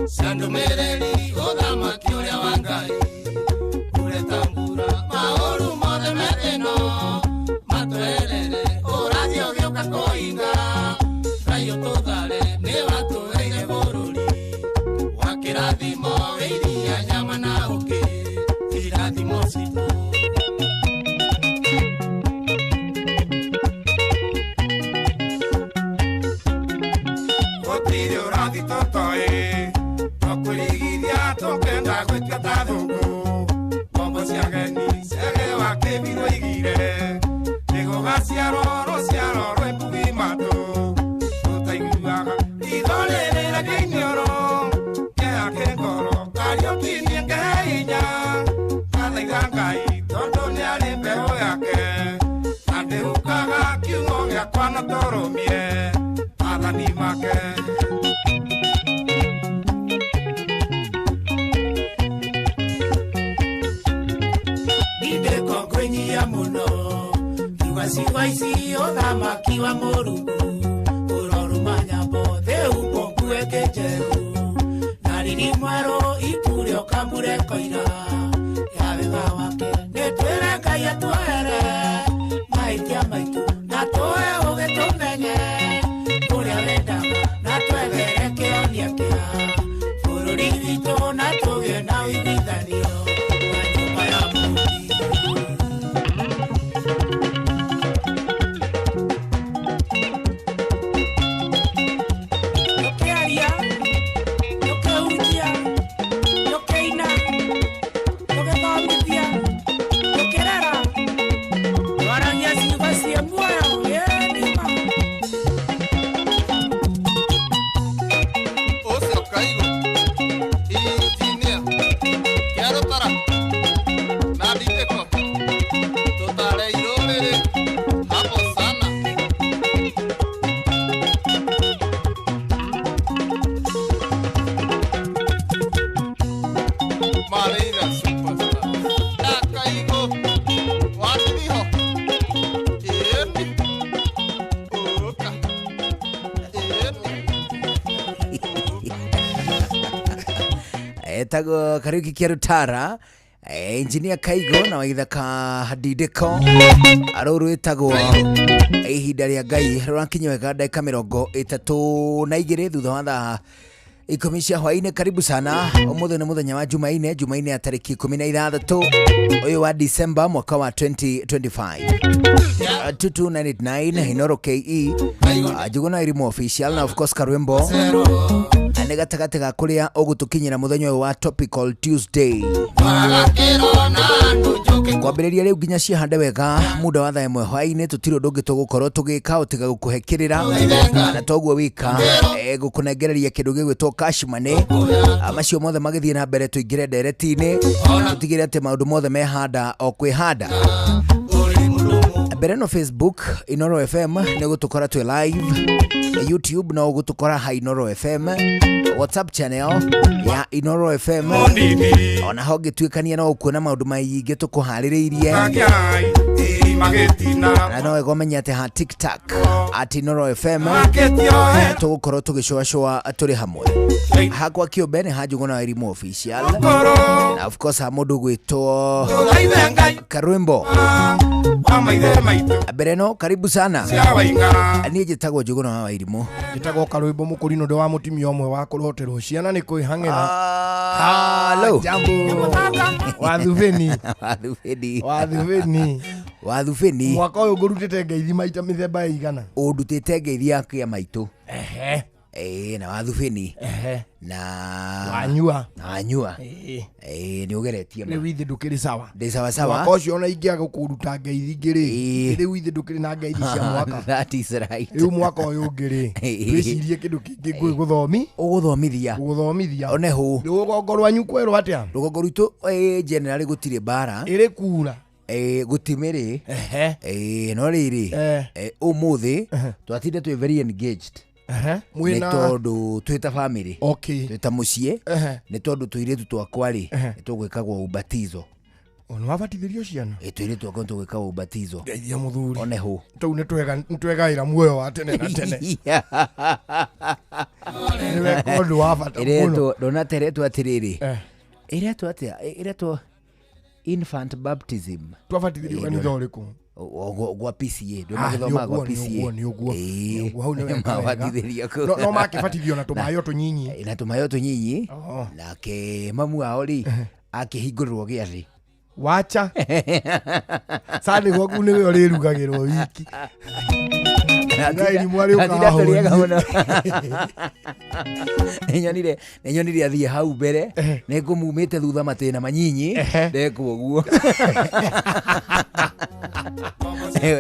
Sandumereri ũthamaki ũrĩa wa Ngai ũreta mbura maũru mothe methĩno matwerere ũrathiĩ ũgĩũka kũinga Ngai ũtũthare nĩ watũheire bũrũri wa kĩrathimo iria nyama na ũkĩ irathimo citũ. Gũtirĩ ũrathi tũtoĩ tũkũrigithia tũkenda gwĩtua ta thũngũ ngombo cia ageni cege wa kĩbirũ igire nĩgũgaciarwo rũciaro rwĩ mbugi matũ tũtaiguaga ritho rĩrĩra kĩiniũrũ kĩeha kĩ ngoro Kariũki niĩ ngehe hinya ngathaitha Ngai tondũ nĩarĩ mbeũ yake na ndĩhukaga kiugo gĩakwa na tũrũmie maathani make. Ndindĩko ngwĩnyia mũno ngiuga ciugo ici ũthamaki wa Mũrungu ũroruma nyambo thĩ humbwo nguo ĩngĩ njerũ na riri mwerũ itu rĩoka mbura ĩkoira ya wega wake nĩ twĩre Ngai atuohere mahĩtia maitũ na tũhe ũũgĩ tũmenye ũrĩa wendaga na twethere kĩhonia kĩa bũrũri witũ na tũgĩe na ũiguithanio na nyũmba ya Mũũmbi. Tũkĩaria, tũkĩhunjia, tũkĩina, tũgĩthomithia, tũkĩrera, twaragia ciugo ciĩ muoyo ĩĩ nĩ ma. Ũcio Kaigo, injinia, Kĩarũtara na Ndindĩko, tũtare irũrĩrĩ hapo sana. Mareira Superstar na Kaigo Watiriho, ĩni ũka, ĩni ũka. Etagwo Kariuki Kĩarutara, engineer Kaigo na waithaka Ndindĩko arũru ĩtagwo ihinda rĩa Ngai rũrakinya wega ndagĩka 32 thutha wa thaa 10 cia hwaĩ-inĩ. Karibu sana, ũmũthĩ nĩ mũthenya wa Jumaine, Jumaine ya tarĩki 16 ũyũ wa December mwaka wa 2025. 22989 Inoro KE Njuguna Irimu official na of course Karwimbo nĩ gatagatĩ ga kũrĩa ũgũtũkinyĩra mũthenya ũyũ wa Topical Tuesday kwambĩrĩria rĩu nginya ciahande wega muda wa thaa 1 hwaĩ-inĩ tũtirĩ ũndũ ũngĩ tũgũkorwo tũgĩka ũtiga gũkũhe kĩrĩra na toguo wika gũkũnengereria kĩndũ gĩgwĩtwo cash money. Macio mothe magĩthiĩ na mbere tũingĩre ndereti-inĩ tũtigĩre atĩ maũndũ mothe mehanda o kwĩhanda mbere no Facebook Inoro FM nĩ gũtũkora twĩ live, YouTube no gũtũkora ha Inoro FM, WhatsApp channel ya Inoro FM ona ho ngĩtuĩkania no ũkuona maũndũ maingĩ tũkũharĩrĩirie na no wega ũmenye atĩ ha TikTok at Inoro FM tũgũkorwo tũgĩcũacũa tũrĩ hamwe. Hakwa kĩũmbe nĩ ha Njuguna wa Irimũ official na of course ha mũndũ gwĩtwo Karwimbo mbere no karibu sana. Niĩ njĩtagwo Njuguna wa Irimũ. Njĩtagwo Karwimbo Mũkũrinũ ndĩ wa mũtumia ũmwe wa kũroterwo ciana nĩ kwĩhang'ĩra. Hello. Jambo. Wathubĩni. Wathubĩni. Wathubĩni. Wathubĩni. Mwaka ũyũ ngũrutĩte ngeithi maita mĩthemba ĩigana? Ũndutĩte ngeithi ya kĩa maitũ. Ehe. Na wathubĩni. Ehe. Na wanyua. Na wanyua. Ĩĩ. Nĩ ũgeretie ma. Rĩu ithe ndũkĩrĩ sawa. Ndĩ sawa sawa. Mwaka ũcio ona ingĩaga kũruta ngeithi ingĩ rĩ. Ĩĩ. Rĩu ithe ndũkĩrĩ na ngeithi cia mwaka. That is right. Rĩu mwaka ũyũ ũngĩ rĩ. Twĩcirie kĩndũ kĩngĩ ngũgũthomi. Ũgũthomithia. Gũgũthomithia. One hũ. Rũgongo rwanyu kwerwo atĩa? Rũgongo rwitũ generally gũtirĩ mbara. Ĩrĩ kura. Gũtimĩrĩ. Ehe. No rĩrĩ. Ũmũthĩ twatinda twĩ very engaged. Ehe. Nĩ Mwĩna tondũ twĩ ta family. Okay. Twĩ ta mũciĩ. Ehe. Nĩ tondũ tũirĩtu twakwa rĩ nĩ tũgwĩkagwo ubatizo. Nĩ wabatithĩrio ciana? Tũirĩtu twakwa nĩ tũgwĩkagwo ubatizo. ' Nĩ weka ũndũ wa bata mũno. Ĩretwo ndonate ĩretwo atĩrĩrĩ. Eh. Ĩretwo atĩa? Ĩretwo infant baptism. Twabatithirio kanitha ũrĩkũ? Gwa PCA ndå Ah, magĩthomaga gwa nĩ ũguo, PCA. nĩ ũguo, Ĩĩ, nĩ ũguo, hau nĩ weka wega. mabatithĩrio kũu. No makĩbatithio na tũmaĩ o tũnyinyi. Na tũmaĩ o tũnyinyi. Oh. Nake mamu wao rĩ akĩhingũrĩrwo gĩathĩ. Wacha sani gwaku nĩwe ũrĩrugagĩrwo wiki. Ngai mwarĩ Atinda tũrĩaga ũkahũnia. mũno. Nĩnyonire athiĩ hau mbere nĩ ngũmumĩte thutha matĩna manyinyi ndekwo ũguo.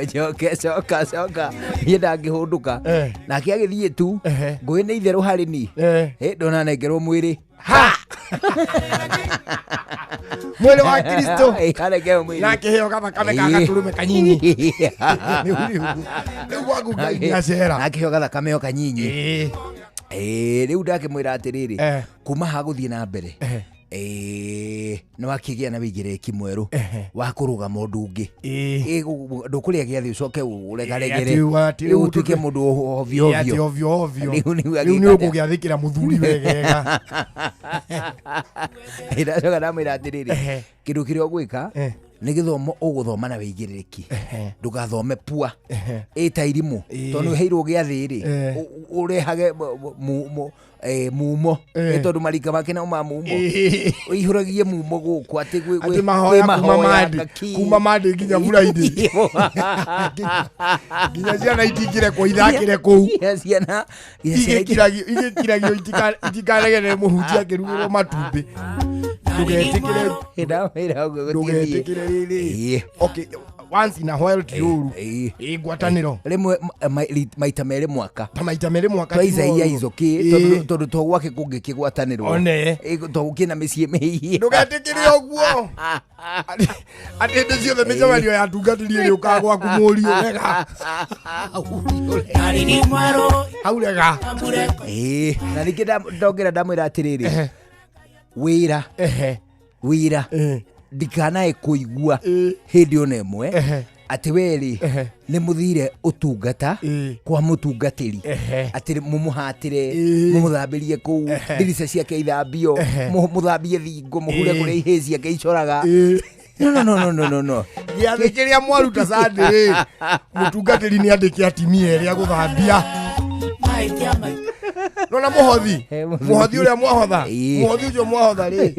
Njoke coka coka niĩ ndangĩhũndũka. Eh. Nake agĩthiĩ tu. Ehe. Ngũĩ nĩ itherũ harĩ ni. Eh. Ĩ, ndonanengerwo mwĩrĩ. Ha, mwĩrĩ wa Kristo. Ĩ, anengerwo mwĩrĩ. Na kĩheo gathakame ka gatũrũme kanyinyi. Rĩu rĩu rĩu gwaku Ngai nĩacera. Nakĩheo gathakame o kanyinyi. Ĩĩ. Ĩĩ, rĩu ndakĩmwĩra atĩrĩrĩ, Eh. kuma ha gũthiĩ na mbere, Ehe. ĩĩ, nĩ wakĩgĩa na wĩigĩrĩrĩki mwerũ Ehe. wa kũrũgama ũndũ ũngĩ. Ĩĩ. Ĩĩ, ndũkũrĩa gĩathĩ ũcoke ũregaregere. Ĩĩ, atĩ rĩu ũtuĩke mũndũ ovyo Ĩĩ, atĩ ovyo. ovyo ovyo. Rĩu nĩguo Rĩu nĩ agĩka atĩa? ũgũgĩathĩkĩra mũthuri wegega. Ndacoka ndamwĩra atĩrĩrĩ, Ehe. kĩndũ kĩrĩa ũgwĩka Eh. nĩ gĩthomo ũgũthoma na wĩigĩrĩrĩki. Ehe. Ndũgathome pua Ehe. ĩ ta irimũ. Ĩĩ. Tondũ ũheirwo gĩathĩ rĩ, Eh. ũrehage mumo. Eh. Ĩ, tondũ marika make nao ma mumo. Ĩĩ. Ũihũragie mumo gũkũ atĩ Atĩ mahoya kwĩ kuma mahoya Monday, ngaki. kuma Monday nginya Friday. Nginya ciana itingĩrekwo ithakĩre kũu. Nginya ciana nginya ciana Igĩkiragio itikaregerere mũhunjia akĩrugĩrwo matumbĩ. Ndũgetĩkĩre. Ndamwĩra ũguo gũtigĩthiĩ. Ndũgetĩkĩre rĩrĩ. Ĩĩ. Okay, once in a while ti ũru. Ĩĩ. Ĩĩ, ngwatanĩro. Rĩmwe maita merĩ mwaka. Ta maita merĩ mwaka ti Twaica ũru. izo ki. Ĩĩ. Tondũ to gwake kũngĩkĩgwatanĩrwo. One. Ĩ, to gũkĩna mĩciĩ mĩhiĩ. Ndũgetĩkĩre ũguo. Atĩ hĩndĩ ciothe mĩcemanio ya atungatĩri ĩrĩũkaga gwaku mũriũ rega. Hau rega. Ĩĩ, na ningĩ ndongera ndamwĩra atĩrĩrĩ, Ehe. wĩra Ehe. wĩra Ĩĩ. ndikanae kũigua Ĩĩ. hĩndĩ ona ĩmwe Ehe. atĩ werĩ Ehe. nĩ mũthire ũtungata Ĩĩ. kwa mũtungatĩri, Ehe. atĩ mũmũhatĩre, Ĩĩ. mũmũthambĩrie kũu Ehe. ndirica ciake ithambio, Ehe. mũthambie thingo, mũhure Ĩĩ. kũrĩa ihĩ ciake icoraga. Ĩĩ. No, no, no, no, no, no, no. Gĩathĩ kĩrĩa mwaruta Sunday rĩ, mũtungatĩri nĩ andĩke atimia erĩ a gũthambia. Nona mũhothi. He, mũhothi. Mũhothi ũrĩa mwahotha. Ĩĩ. Mũhothi ũcio mwahotha rĩ,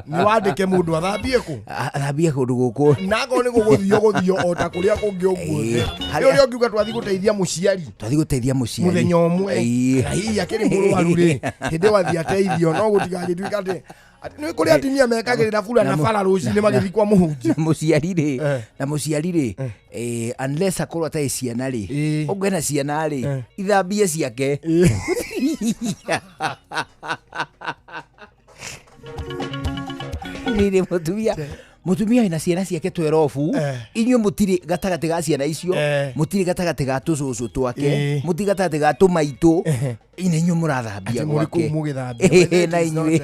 nĩ wandĩke mũndũ athambie kũ. Athambie kũndũ gũkũ. Na akorwo nĩ gũgũthio gũthio o ta kũrĩa kũngĩ ũguothe. Ĩĩ. Nĩ ũrĩa ũngiuga twathiĩ gũteithia mũciari Twathiĩ gũteithia mũciari mũthenya ũmwe. Ĩĩ. Na hihi akĩrĩ mũrwaru rĩ, hĩndĩ ĩyo athiĩ ateithio no gũtigagĩtuĩka atĩ nĩ kũrĩ atumia mekagĩrĩra burana Na bara rũcinĩ magĩthiĩ kwa mũhunjia. Na mũciari rĩ, Eh. na mũciari rĩ, unless akorwo atarĩ ciana rĩ, Ĩĩ. ũngĩ na ciana rĩ, Eh. ithambie ciake. Ĩĩ. Rĩrĩ mũtumia wĩna ciana ciake twerobu, Eh. inyuĩ mũtirĩ gatagatĩ ga ciana icio, Eh. mũtirĩ gatagatĩ ga tũcũcũ twake, Ĩĩ. mũtirĩ gatagatĩ ga tũmaitũ, Ehe. nĩ inyuĩ mũrathambia Atĩ mũrĩ kũu gwake. mũgĩthambia. Ĩĩ, na That is not, inyuĩ.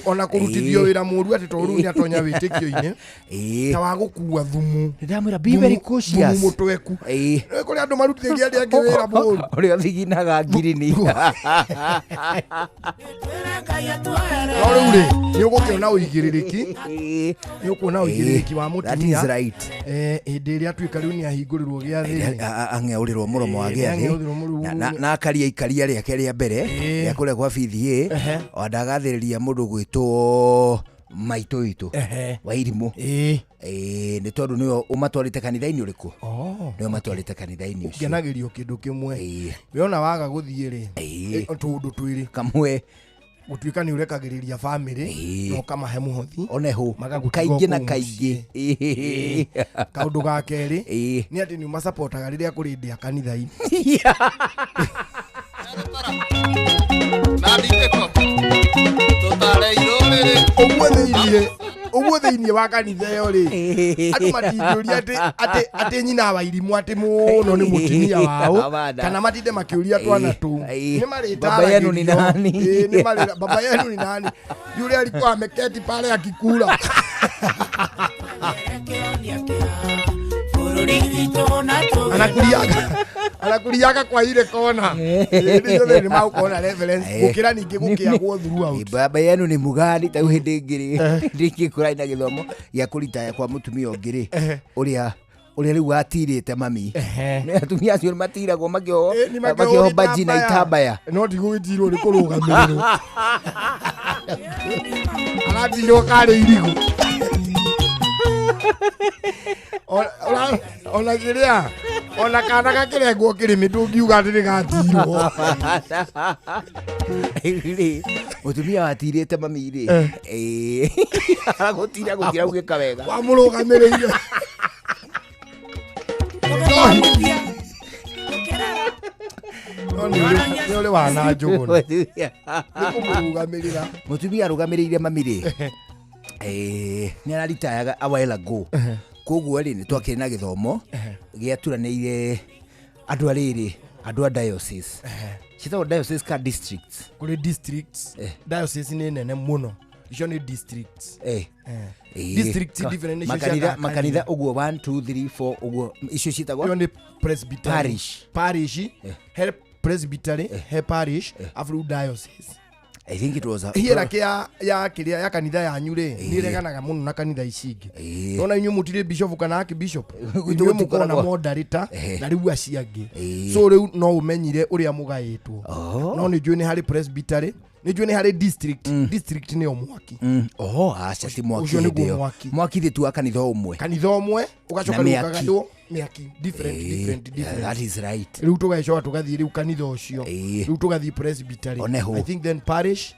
Ona kũrutithio Ĩĩ. wĩra mũru atĩ tondũ rĩu nĩatonya wĩtĩkio-inĩ, Ĩĩ. ta wa gũkua thumu. Nĩ ndamwĩra be very Thumu cautious. mũtweku. Ĩĩ. Nĩ kũrĩ andũ marutithagia arĩa angĩ wĩra mũru. Ũrĩa ũthiginaga ngirini. No rĩu rĩ, nĩ ũgũkĩona ũigĩrĩrĩki, nĩ ũkuona ũigĩrĩrĩki wa That is mũtumia. right. Hĩndĩ ĩrĩa atuĩka rĩu nĩ ahingũrĩrwo gĩathĩ rĩ. Ang'eũrĩrwo mũromo wa Ĩĩ, gĩathĩ. nĩang'eũrĩrwo mũromo. Na akaria ikaria rĩake rĩa mbere Ĩĩ. rĩa kũrĩa kwa BDA, Ehe. o ndagathĩrĩria mũndũ gwĩtwo maitũ witũ Ehe. wa irimũ. Ĩĩ. Ĩĩ, nĩ tondũ nĩwe ũmatwarĩte kanitha-inĩ ũrĩkũ? Oh. Nĩwe ũmatwarĩte kanitha-inĩ ũcio. Ngenagĩrio kĩndũ kĩmwe. Ĩĩ. We ona waga gũthiĩ rĩ, Ĩĩ. tũũndũ twĩrĩ. Kamwe. Gũtuĩka nĩ ũrekagĩrĩria bamĩrĩ Ĩĩ. na ũkamahe mũhothi. Oneho Magagũtiga kaingĩ na kũu kaingĩ. Ĩĩ. Kaũndũ ga kerĩ Ĩĩ. nĩ atĩ nĩ ũmacapotaga rĩrĩa kũrĩ ndĩa kanitha-inĩ. Na ndindĩko tũtare irũrĩrĩ. Ũguo thĩiniĩ wa kanitha ĩyo rĩ, andũ matingĩũria atĩ nyina wa irimũ atĩ mũno nĩ mũtumia wao, Hapana. kana matinde makĩũria twana tũu. Ĩĩ. Nĩ Baba yenu ni marĩtaragĩrio. nani? Ĩĩ, nĩ marĩra baba yenu ni nani, yule alikuwa ameketi pale akikula. Anakuriaga kwa ile kona. Nĩ nĩ magũkorwo reference gũkĩra ningĩ gũkĩagwo throughout. Baba yenu nĩ mugani ta hĩndĩ ĩngĩ rĩ ndĩngĩ kũrarĩ na gĩthomo gĩa kũritaya kwa mũtumia ũngĩ rĩ ũrĩa ũrĩa rĩu watirĩte mami. Nĩ atumia acio matiragwo makĩohwo Ĩ, nĩ makĩohwo mbanji na itambaya. No ti gũgĩtirwo nĩ kũrũgamĩrĩrwo. Aratirwo karĩ irigũ. Ona kĩrĩa ona kana gakĩrengwo kĩrĩmĩ ndũngiuga atĩ nĩ gatirwo. Rĩ mũtumia watirĩte mami rĩ gũtira gũtira gũgĩka wega. Wamũrũgamĩrĩire. No nĩ ũrĩ wana njũgũna. Nĩ kũmũrũgamĩrĩra. Mũtumia arũgamĩrĩire mami rĩ nĩ araritayaga a while ago. Koguo rĩ nĩ twakĩrĩ na gĩthomo gĩaturanĩire andũ a rĩrĩ andũ a diocese. Ciĩtagwo diocese ka districts. Kũrĩ districts. Diocese nĩ nene mũno. Icio nĩ districts. Districts different nĩcio Makanitha makanitha ũguo 1 2 3 4 ũguo icio ciĩtagwo Ĩyo nĩ presbytery. Parish. Parish. He presbytery, he parish, arabu rĩu diocese. I think it was a Hierarchy ya ya kĩrĩa ya kanitha yanyu rĩ nĩ ĩreganaga mũno na kanitha ici ingĩ. Nona inyuĩ mũtirĩ bishop kana archbishop. Gwitũ Inyuĩ mũkoragwo na gũtikoragwo. moderator na rĩu acio angĩ. So rĩu no ũmenyire ũrĩa mũgaĩtwo. No nĩ njũĩ nĩ harĩ presbytery, nĩ njũĩ nĩ harĩ district. District nĩyo mwaki. Oho aca ti mwaki Ũcio hĩndĩ nĩguo ĩyo. mwaki. Mwaki thĩ tu wa kanitha ũmwe. Kanitha ũmwe ũgacoka Na rĩu mĩaki. ũkagaywo mĩaki different different different. That is right. Rĩu tũgacoka tũgathiĩ rĩu kanitha ũcio. Rĩu tũgathiĩ presbytery. Oneho. I think then parish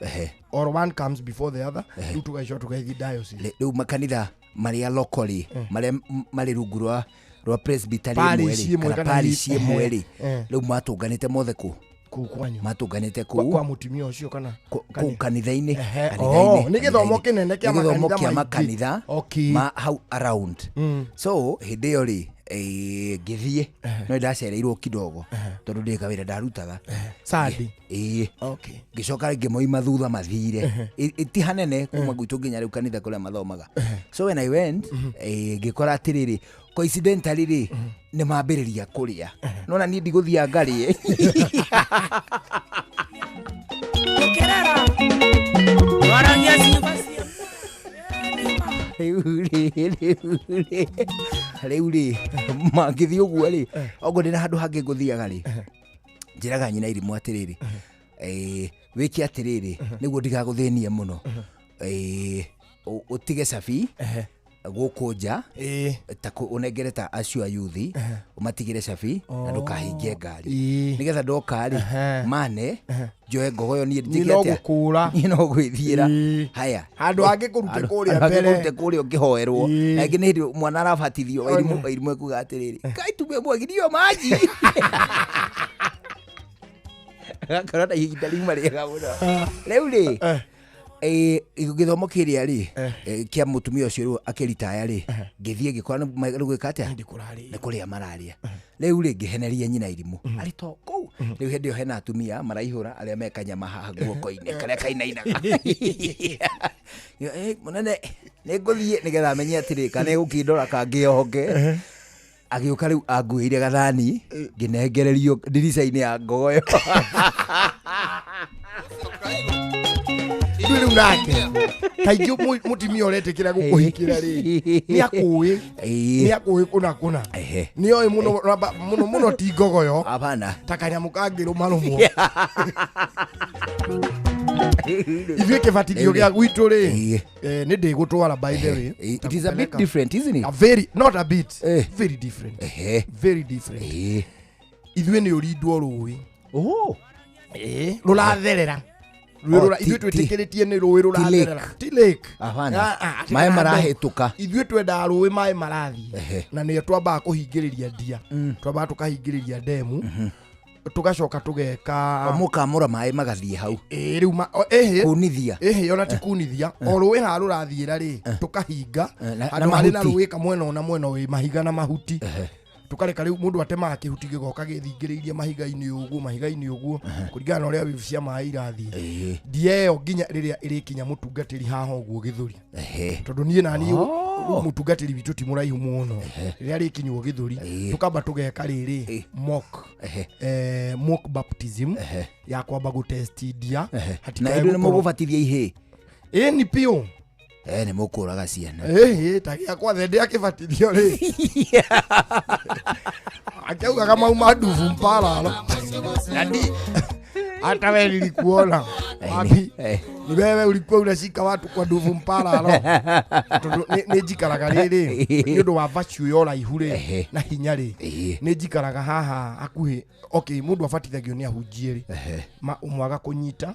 or one comes before the other. Rĩu tũgacoka tũgathiĩ diocese. Rĩu makanitha marĩa locally marĩa marĩ rungu rwa rwa presbytery ĩmwe Parish rĩ ĩmwe kana kana parish ĩmwe rĩ rĩu matũnganĩte mothe kũ Kũu kwanyu. matũnganĩte Kwa kũu kwa mũtumia ũcio kana kũu kanitha-inĩ. Oh, nĩ gĩthomo kĩnene kĩa Nĩ gĩthomo makanitha kĩa maingĩ. makanitha Okay. ma hau around. So hĩndĩ ĩyo rĩ ngĩthiĩ no ndacereirwo kidogo tondũ ndĩ kawĩra ndarutaga. Sunday. Okay. Ngĩcoka ngĩmoima thutha mathire. Ti hanene kuma gwitũ nginya rĩu kanitha kũrĩa mathomaga. So when I went ngĩkora atĩrĩrĩ coincidentally rĩ nĩ mambĩrĩria kũrĩa. Nona niĩ ndigũthiĩ ngarĩe. Rĩu rĩ mangĩthiĩ ũguo rĩ okorwo ndĩna handũ hangĩ ngũthiaga rĩ njĩraga nyina irimũ atĩrĩrĩ wĩke atĩrĩrĩ nĩguo ndigagũthĩnie mũno ũtige cabi gũkũ nja ta ũnengere ta acio a yuthi ũmatigĩre cabi na ndũkahingie ngari nĩgetha ndoka rĩ mane njoe ngogoyo niĩ Niĩ njĩke no atĩa? gũkũra. Niĩ no gwĩthiĩra. Haya. Handũ hangĩ kũrute kũrĩa Handũ hangĩ mbere. kũrute kũrĩa ũkĩhoerwo. Na ĩngĩ nĩ hĩndĩ mwana arabatithio wairimũ ekuga atĩrĩrĩ Ngai tumemwagirio maji. Agakorwo na ihinda riuma rĩega mũno. Rĩu rĩ gĩthomo kĩrĩa rĩ kĩa mũtumia ũcio rĩu akĩritaya rĩ ngĩthiĩ ngĩkora nĩ gwĩka atĩa? Nĩ kũrĩa mararĩa. Rĩu rĩ ngĩheneria nyina irimũ arĩ to kũu. Rĩu hĩndĩ ĩyo hena atumia maraihũra arĩa me kanyama haha guoko-inĩ karĩa kainainaga. Mũnene nĩ ngũthiĩ nĩgetha amenye atĩrĩ kana egũkĩndora kangĩohoke. Agĩũka rĩu anguĩire gathani ngĩnengererio ndirica-inĩ ya ngogoyo. Rĩu nake kaingĩ mũtumia ũretĩkĩra gũkũhikĩra rĩ nĩ akũĩ. Nĩ akũĩ kũna kũna. Nĩ oĩ mũno mũno mũno ti ngogoyo. Hapana. Ta kanyamũ kangĩrũmarũmwo. Ithuĩ kĩbatithio gĩa gwitũ rĩ nĩ ndĩgũtwara by the way. It is a bit different, isn't it? A very, not a bit. Very different. Very different. Ithuĩ nĩ ũrindwo rũĩ. Rũratherera. Ithuĩ twĩtĩkĩrĩtie nĩ rũĩ rũratherera. Ti lake. Hapana. Maĩ marahĩtũka. Ithuĩ twendaga rũĩ maĩ marathiĩ. Na nĩyo twambaga kũhingĩrĩria ndia. Twambaga tũkahingĩrĩria ndemu. Tũgacoka tũgeka mũkamũra maĩ magathiĩ hau. Rĩu kunithia. Ona ti kunithia. O rũĩ haha rũrathiĩra rĩ tũkahinga. Handũ harĩ na rũĩ kamwe na mwena wĩ mahiga na mahuti. Tũkareka rĩu mũndũ atemaga kĩhuti gĩgoka gĩthingĩrĩirie mahiga-inĩ ũguo, mahiga-inĩ ũguo, kũringana na ũrĩa waves cia maĩ irathiĩ. Ndia ĩyo nginya rĩrĩa ĩrĩkinya mũtungatĩri haha ũguo gĩthũri, tondũ niĩ na niĩ mũtungatĩri witũ ti mũraihu mũno, rĩrĩa rĩkinywo gĩthũri, tũkamba tũgeka rĩrĩ mock, mock baptism ya kwamba gũtesti ndia. Na Hatikae ĩndũ nĩ gũkorwo- mũgũbatithia ihĩ? Ĩni piũ. Nĩ mũkũraga ciana. Ĩhĩ, ta gĩakwa thende akĩbatithio rĩ, akiaugaga mauma ndubu mpararo nandi hata we nilikuona wapi? Ni wewe ulikuwa unashika watu kwa ndubu mpararo, tondũ nĩ njikaraga rĩrĩ nĩ ũndũ wa virtue ya ũraihu rĩ na hinya rĩ, nĩ njikaraga haha hakuhĩ. Okay, mũndũ abatithagio nĩ ahunjie rĩ, ũmwe agakũnyita,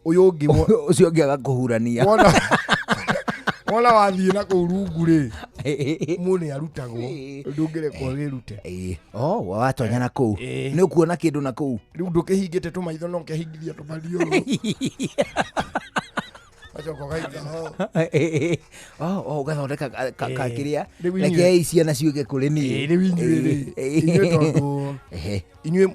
ũyũ ũngĩ Ũcio ũngĩ agakũhurania. Wona wathiĩ na kũu rungu rĩ, mũndũ nĩ arutagwo, ndũngĩrekwo wĩrute. Oh, watonya na kũu nĩ ũkuona kĩndũ na kũu. Rĩu ndũkĩhingĩte tũmaitho, no kĩhingithia tũmaniũrũ, gacoka ũgaikara ho. Oh, ũgathondeka kakĩrĩa. Rĩu Rekei ciana ciũke kũrĩ niĩ. Rĩu inyuĩ rĩ, inyuĩ tondũ inyuĩ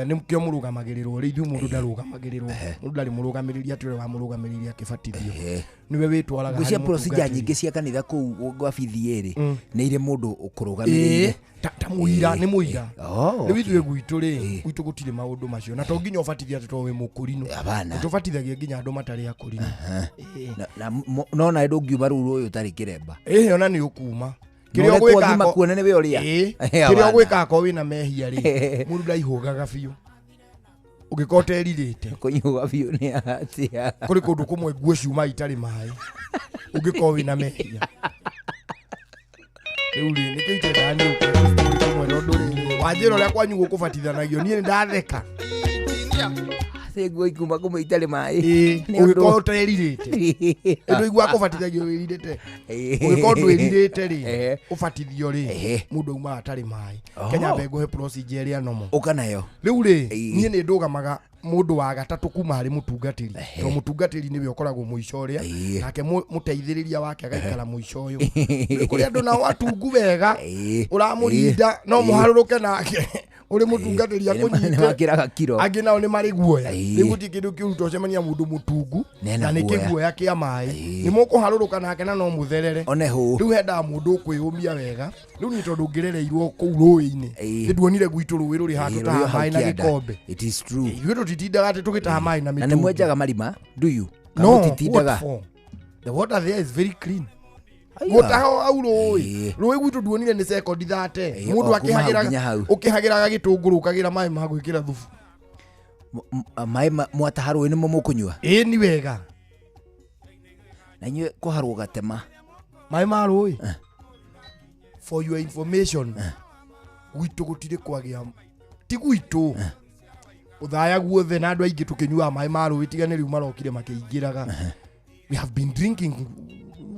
nĩ kĩo mũrũgamagĩrĩrwo rĩ, ithuĩ mũndũ ndarũgamagĩrĩrwo, mũndũ ndarĩ mũrũgamĩrĩri atĩ ũrĩa wamũrũgamĩrĩire akĩbatithio nĩwe wĩtwaraga Ngwĩcia harĩ procedure mũtungatĩri. nyingĩ cia kanitha kũu gwa BDA rĩ, nĩ irĩ mũndũ ũkũrũgamĩrĩire. Ta mũira, nĩ mũira. Oh, Rĩu ithuĩ gwitũ rĩ, gwitũ gũtirĩ maũndũ macio, na to nginya ũbatithie atĩ tondũ wĩ mũkũrinũ. Hapana. Tũbatithagia nginya andũ matarĩ akũrinũ. No nawe ndũngiuma rũru ũyũ ũtarĩ kĩremba. Ĩhĩ, ona nĩ ũkuma. Na Kĩrĩa ũrekwo ũgwĩka thima kuona nĩwe ũrĩa. Kĩrĩa Hapana. ũgwĩka akorwo wĩna mehia rĩ, mũndũ ndaihũgaga biũ ũngĩkorwo ũterirĩte. Kũnyuga biũ nĩ atĩa? Kũrĩ kũndũ kũmwe nguo ciuma itarĩ maĩ ũngĩkorwo wĩna mehia. Rĩu rĩ, nĩkĩo itendaga niĩ ũke kũrĩ kũmwe, tondũ rĩrĩ wanjĩra ũrĩa kwanyu gũkũbatithanagio, niĩ nĩ ndatheka. Thĩ nguo ikuma kũmwe itarĩ maĩ. Nĩ ũndũ- Ũngĩkorwo ũterirĩte, ndũiguaga kũbatithagio wĩrirĩte? Ũngĩkorwo ndwĩrirĩte rĩ, ũbatithio rĩ, mũndũ aumaga atarĩ maĩ. Kenya mbe ngũhe procedure ĩrĩa nomo. Ũka nayo. Rĩu rĩ, niĩ nĩ ndũgamaga mũndũ wa gatatũ kuma harĩ mũtungatĩri, tondũ mũtungatĩri nĩwe ũkoragwo mũico ũrĩa, nake mũteithĩrĩria wake agaikara mũico ũyũ. Rĩu kũrĩ andũ nao atungu wega, ũramũrinda no mũharũrũke nake ũrĩ mũtungatĩri Nĩ akũnyite. wakĩraga kiro. Angĩ nao nĩ marĩ guoya. Rĩu gũtirĩ kĩndũ kĩũru ta ũcemania mũndũ mũtungu Nena na nĩ guoya. kĩguoya kĩa maĩ, nĩ mũkũharũrũka nake na no mũtherere. One hũ. Rĩu hendaga mũndũ ũkwĩyũmia wega. Rĩu niĩ tondũ ngĩrereirwo kũu rũĩ-inĩ, nĩ nduonire gwitũ rũĩ rũrĩ handũ Rũĩ taha hau maĩ na kĩanda. gĩkombe. It is true. Ithuĩ tũtitindaga atĩ tũgĩtaha maĩ na Na nĩ mĩtũngi. mwenjaga marima, do you? Kana No, mũtitindaga? what for? The water there is very clean. Aiya. Gũtaha hau rũĩ, rũĩ gwitũ nduonire nĩ sekondi 30 mũndũ o kuma hau akĩhagĩraga nginya hau. ũkĩhagĩraga gĩtũngũrũ ũkagĩra maĩ ma gwĩkĩra thubu. Maĩ mwataha rũĩ nĩmo mũkũnyua? Ĩĩ, ni wega. Na inyuĩ kũharwo gatema. Maĩ ma rũĩ, for your information, gwitũ gũtirĩ kwagĩa, ti gwitũ ũthaya guothe na andũ aingĩ tũkĩnyuaga maĩ ma rũĩ, tiga nĩ rĩu marokire makĩingĩraga. We have been drinking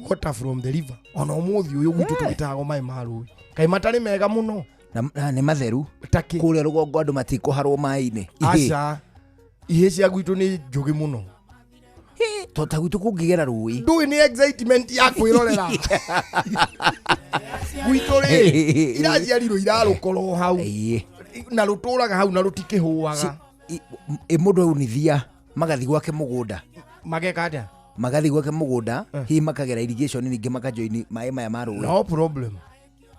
water from the river ona ũmũthĩ ũyũ, gwitũ tũgĩtahagwo maĩ ma rũĩ, kaĩ matarĩ mega mũno. Na nĩ matheru. Takĩ? Kũrĩa rũgongo andũ matikũharwo maĩ-inĩ. Ihĩ. Aca, ihĩ cia gwitũ nĩ njũgĩ mũno. To ta gwitũ kũngĩgera rũĩ. Ndũĩ nĩ excitement ya kwĩrorera gwitũ rĩ, iraciarirwo irarũkorwo hau na rũtũraga hau na rũtikĩhũaga. Ĩ mũndũ aunithia magathi gwake mũgũnda? Mageka atĩa? Magathi gwake mũgũnda, hihi makagera irrigation, ningĩ makajoini maĩ maya ma rũĩ. No problem.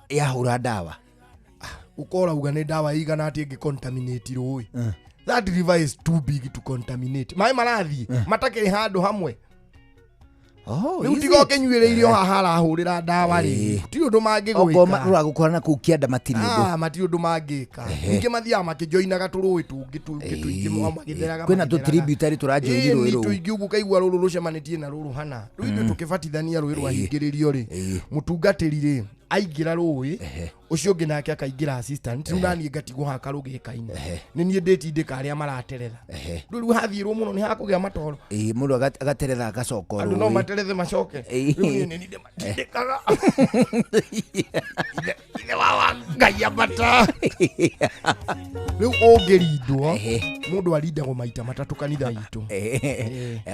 Yahũra ndawa. Ũkora uga nĩ ndawa igana atĩ ĩngĩ contaminate rũĩ? That river is too big to contaminate. Maĩ marathiĩ matakĩrĩ handũ hamwe. Oh, Rĩu is tiga it? ũkĩnyuĩrĩire o haha arahũrĩra ndawa rĩ, ti ũndũ Okorwo mangĩgwĩka. rũragũkora na kũu kĩanda matirĩ ũndũ. Ah, matirĩ ũndũ mangĩka. Ningĩ mathiaga makĩjoinaga tũrũĩ tũngĩ tũngĩ tũingĩ magĩtheraga. Kwĩna Magĩtheraga. tũtributary tũrajoini Ĩĩ, rũĩ nĩ rũu. tũingĩ ũguo ũkaigua rũrũ rũcemanĩtie na rũrũ hana. Rĩu ithuĩ tũkĩbatithania rũĩ rwahingĩrĩrio rĩ, mũtungatĩri rĩ aingĩra rũĩ, ũcio ũngĩ nake akaingĩra assistant, rĩu naniĩ ngatigwo haha karũgĩka-inĩ, nĩ niĩ ndĩtindĩka arĩa marateretha. Rĩu rĩu hathiĩrwo mũno nĩ hakũgĩa matoro. Mũndũ agateretha agacoka Andũ no rũĩ. materethe macoke. Rĩu niĩ nĩ niĩ ndĩmatindĩkaga. Ithe wa Ngai ambata. Rĩu ũngĩrindwo, mũndũ arindagwo maita matatũ kanitha itũ.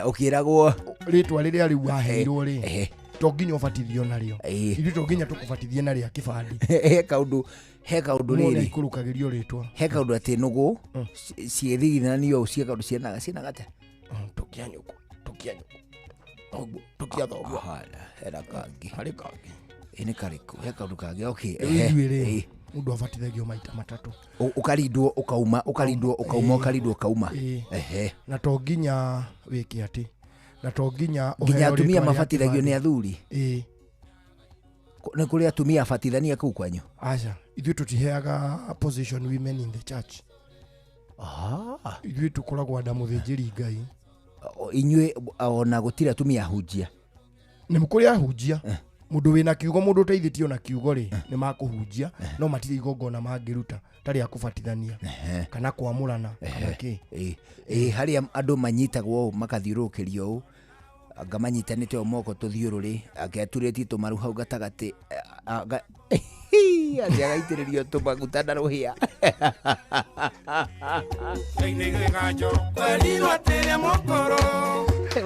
Ũkĩragwo rĩtwa rĩrĩa rĩu waheirwo rĩ, To nginya ũbatithio narĩo. Ĩĩ. Ithuĩ to nginya tũkũbatithie na rĩa kĩbandĩ. He kaũndũ, he kaũndũ Mũndũ rĩrĩ, aikũrũkagĩrio rĩtwa. He kaũndũ atĩ nũgũ ciĩthigithanio ũũ, ciĩ kaũndũ ciĩnaga ciĩnaga atĩa? Tũkia nyũkwa, tũkia nyũkwa, thoguo, tũkia thoguo. Hana, hena kangĩ. Harĩ kangĩ. Ĩ nĩ karĩkũ? He kaũndũ kangĩ, okay. Rĩu Ehe, ithuĩ rĩ, ĩĩ. mũndũ abatithagio maita matatũ. Ũkarindwo ũkauma, ũkarindwo ũkauma, ũkarindwo ũkauma. Ĩĩ. Ehe. Na to nginya wĩke atĩ, na to nginya Nginya ũheo atumia rĩtwa rĩa mabatithagio nĩ kĩbandĩ. athuri? Ĩĩ. Nĩ kũrĩ atumia abatithania kũu kwanyu? Aca, ithuĩ tũtiheaga position women in the church. Ah. Ithuĩ tũkoragwo anda mũthĩnjĩri Ngai. Inyuĩ ona gũtirĩ atumia ahunjia? Nĩ kũrĩ ahunjia. Mũndũ wĩna kiugo, mũndũ ũteithĩtio na kiugo rĩ, nĩ makũhunjia, no matirĩ igongona mangĩruta ta rĩa kũbatithania kana kwamũrana kana kĩ. Ĩĩ, ĩĩ, harĩa andũ manyitagwo ũũ makathiũrũrũkĩrio ũũ, anga manyitanĩte ũũ moko tũthiũrũrĩ, anga aturĩtie tũmaru hau gatagatĩ, anga atĩ agaitĩrĩrio tũmaguta na rũhĩa.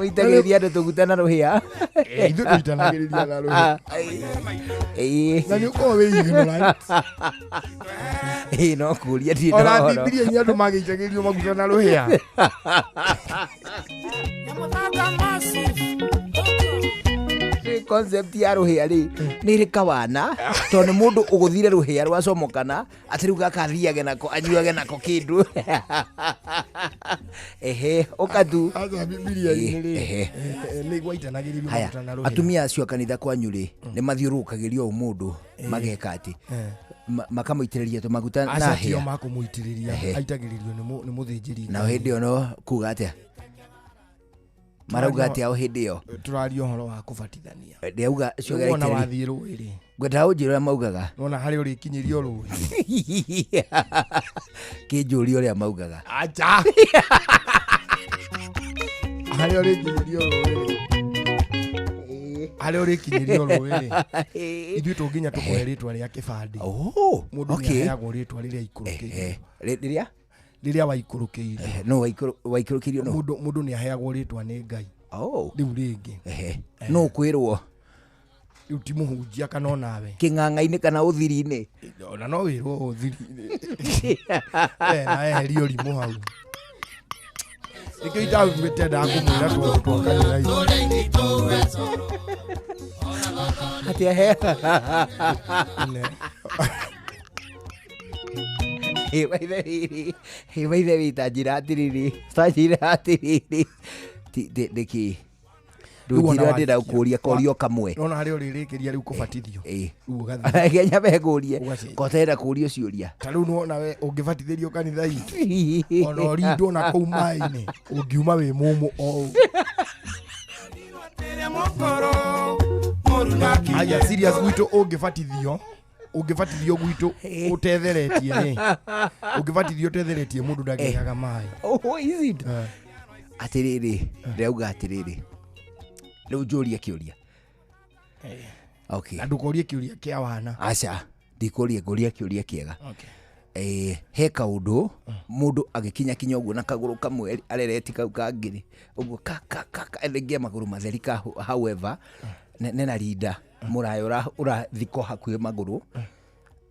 Wĩitagĩrĩria andũ tũguta na rũhĩa. Ithuĩ tũitanagĩrĩria na rũhĩa. Ĩĩ. Na nĩ ũkoragwo wĩ ignorant. Ĩĩ, no kũria ndirĩ Ona na ũhoro. Bibilia-inĩ andũ magĩitagĩrĩrio maguta na rũhĩa. Concept ya rũhĩa rĩ, nĩ ĩrĩ kawana, tondũ nĩ mũndũ ũgũthire rũhĩa rwacomokana atĩ rĩu gaka athiage nako anyuage nako kĩndũ. Ehe, ũkatu. Aca, Bibilia-inĩ rĩ, Ehe. nĩ gwaitanagĩrĩrio Haya, maguta na rũhĩa. Atumia acio a kanitha kwanyu rĩ, nĩ mathiũrũrũkagĩrio ũũ mũndũ mageka atĩ makamũitĩrĩria tũmaguta na Aca, tio hĩa? makũmũitĩrĩria. Ehe. Aitagĩrĩrio nĩ mũthĩnjĩri Na Ngai. hĩndĩ ĩyo no kuga atĩa? Marauga atĩa o hĩndĩ ĩyo? Tũraria ũhoro wa kũbatithania. Ndĩrauga Rĩu wona cio. Wathiĩ rũĩ rĩ, Ngwendaga ũnjĩre ũrĩa maugaga. Nona harĩa ũrĩkinyĩrio rũĩ. Kĩnjũria ũrĩa maugaga. Acha, harĩa ũrĩkinyĩrio rũĩ rĩ, harĩa ũrĩkinyĩrio rũĩ rĩ, ithuĩ to nginya tũkũhe rĩtwa rĩa kĩbandĩ. Oh, Mũndũ nĩ aheagwo rĩtwa rĩrĩa aikũrũkĩire. Rĩrĩa Rĩrĩa waikũrũkĩire. Ehe, no waikũrũkĩirio no Mũndũ nĩ aheagwo rĩtwa nĩ Ngai. Oh. Rĩu rĩngĩ, Ehe, no kwĩrwo rĩu ti mũhunjia kana onawe. Kĩng'ang'a-inĩ kana ũthiri-inĩ? Ona no wĩrwo ũthiri na eherie ũrimũ hau. Nĩkĩo itaguĩte kũmwĩra tondũ twa kanitha itũ. Atĩ ahe Ne. Ĩ, maithe rĩrĩ, ĩ, maithe wĩ, ta njĩra atĩrĩrĩ, ta njĩra atĩrĩrĩ. Nĩkĩ Rĩu ona ndũnjĩra ndĩrenda warĩkia. gũkũria korio kamwe. Nona harĩa ũrĩrĩkĩria rĩu kũbatithio, Ĩ. rĩu ũgathiĩ. Reke nyambe ngũrie. Ũgacenjia. Koterera kũrio ciũria. Ta rĩu nĩwona we ũngĩbatithĩrio kanitha itũ, ona ũrindwo na kũu maĩ-inĩ, ũngiuma wĩ mũmũ o ũguo. Aya, serious, gwitũ ũngĩbatithio gwitũ ũtetheretie rĩ, ũngĩbatithio ũtetheretie, mũndũ ndagĩaga maĩ. Oh, is it? Eh. Atĩrĩrĩ, ndĩrauga atĩrĩrĩ, rĩu njũrie kĩũria, okay? Na ndũkorie kĩũria kĩa wana. Aca, ndikũria, ngũria kĩũria kĩega. He kaũndũ mũndũ agĩkinya kinya ũguo na kagũrũ kamwe arereti kau kangĩ rĩ, ũguo ka ka ka ka rĩngĩ magũrũ matheri ka, however nena rinda mũraya ũrathikwo hakuhĩ magũrũ,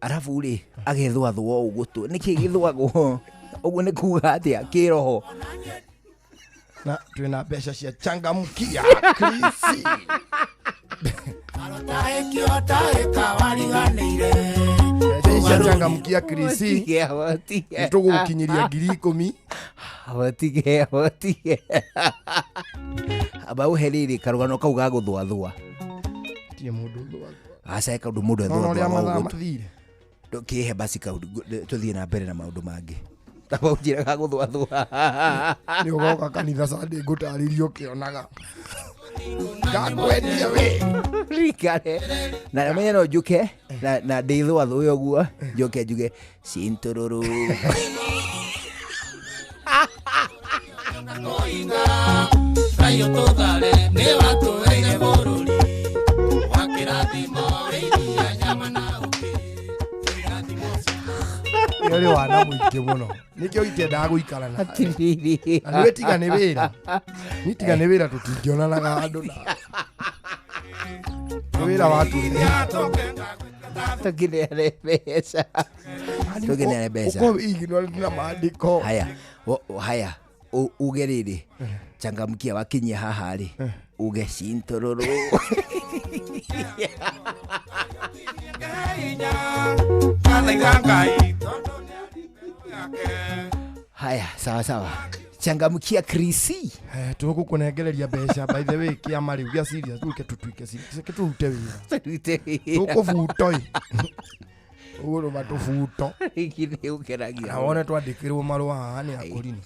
arabu rĩ agethwathwo ũũ gũtũ, nĩkĩ gĩthwagwo ũguo? Nĩ kuga atĩa kĩroho? Na twĩna mbeca cia changamkia Krisi. Mbeca ici cia changamkia Krisi, Tige, tige. nĩ tũgũkinyĩria 10,000. Tige, tige, amba ũhe rĩrĩ karũgano kau ga gũthwathwa. Tirĩ mũndũ ũthwathwa. Aca, he kaũndũ mũndũ Nona ũrĩa ethwathwaga mathaa ũguo. mathire. Kĩhe basi kaũndũ tũthiĩ na mbere na maũndũ mangĩ. Taba ũnjĩre ga gũthwathwa. Nĩ ũgoka kanitha Sunday ngũtarĩrie ũkĩonaga ngakwendia we. Rikare na menye no njuke na ndĩthwathwe ũguo, njoke njuge cintũrũrũ. Thayo tũthare nĩ watũheire bũrũri wa kĩrathimo wĩiria nyama na ũkĩ irathimo. Nĩ ũrĩ wana mũingĩ mũno, nĩkĩo itendaga gũikara nawe. Atĩrĩrĩ. Na nĩwe tiga nĩ wĩra, nĩ tiga nĩ wĩra tũtingĩonanaga handũ na Nĩ wĩra waturire. Tũkĩneane mbeca. Tũkĩneane mbeca. Ũkorwo ignorant na maandĩko. Haya, haya, uge rĩrĩ, changamkia wakinyia haha rĩ, uge cintororo. Haya, sawa sawa, changamkia Krisi. Eh, tũgũkũnengereria mbeca by the way kĩama rĩu gĩa serious rĩu ke tũtuĩke serious ke tũrute wĩra. Tũkũbuto ĩ. Ũguo rũma tũbuto. Ũkeragia. Na wone twandĩkĩrwo marũa haha nĩ akũrini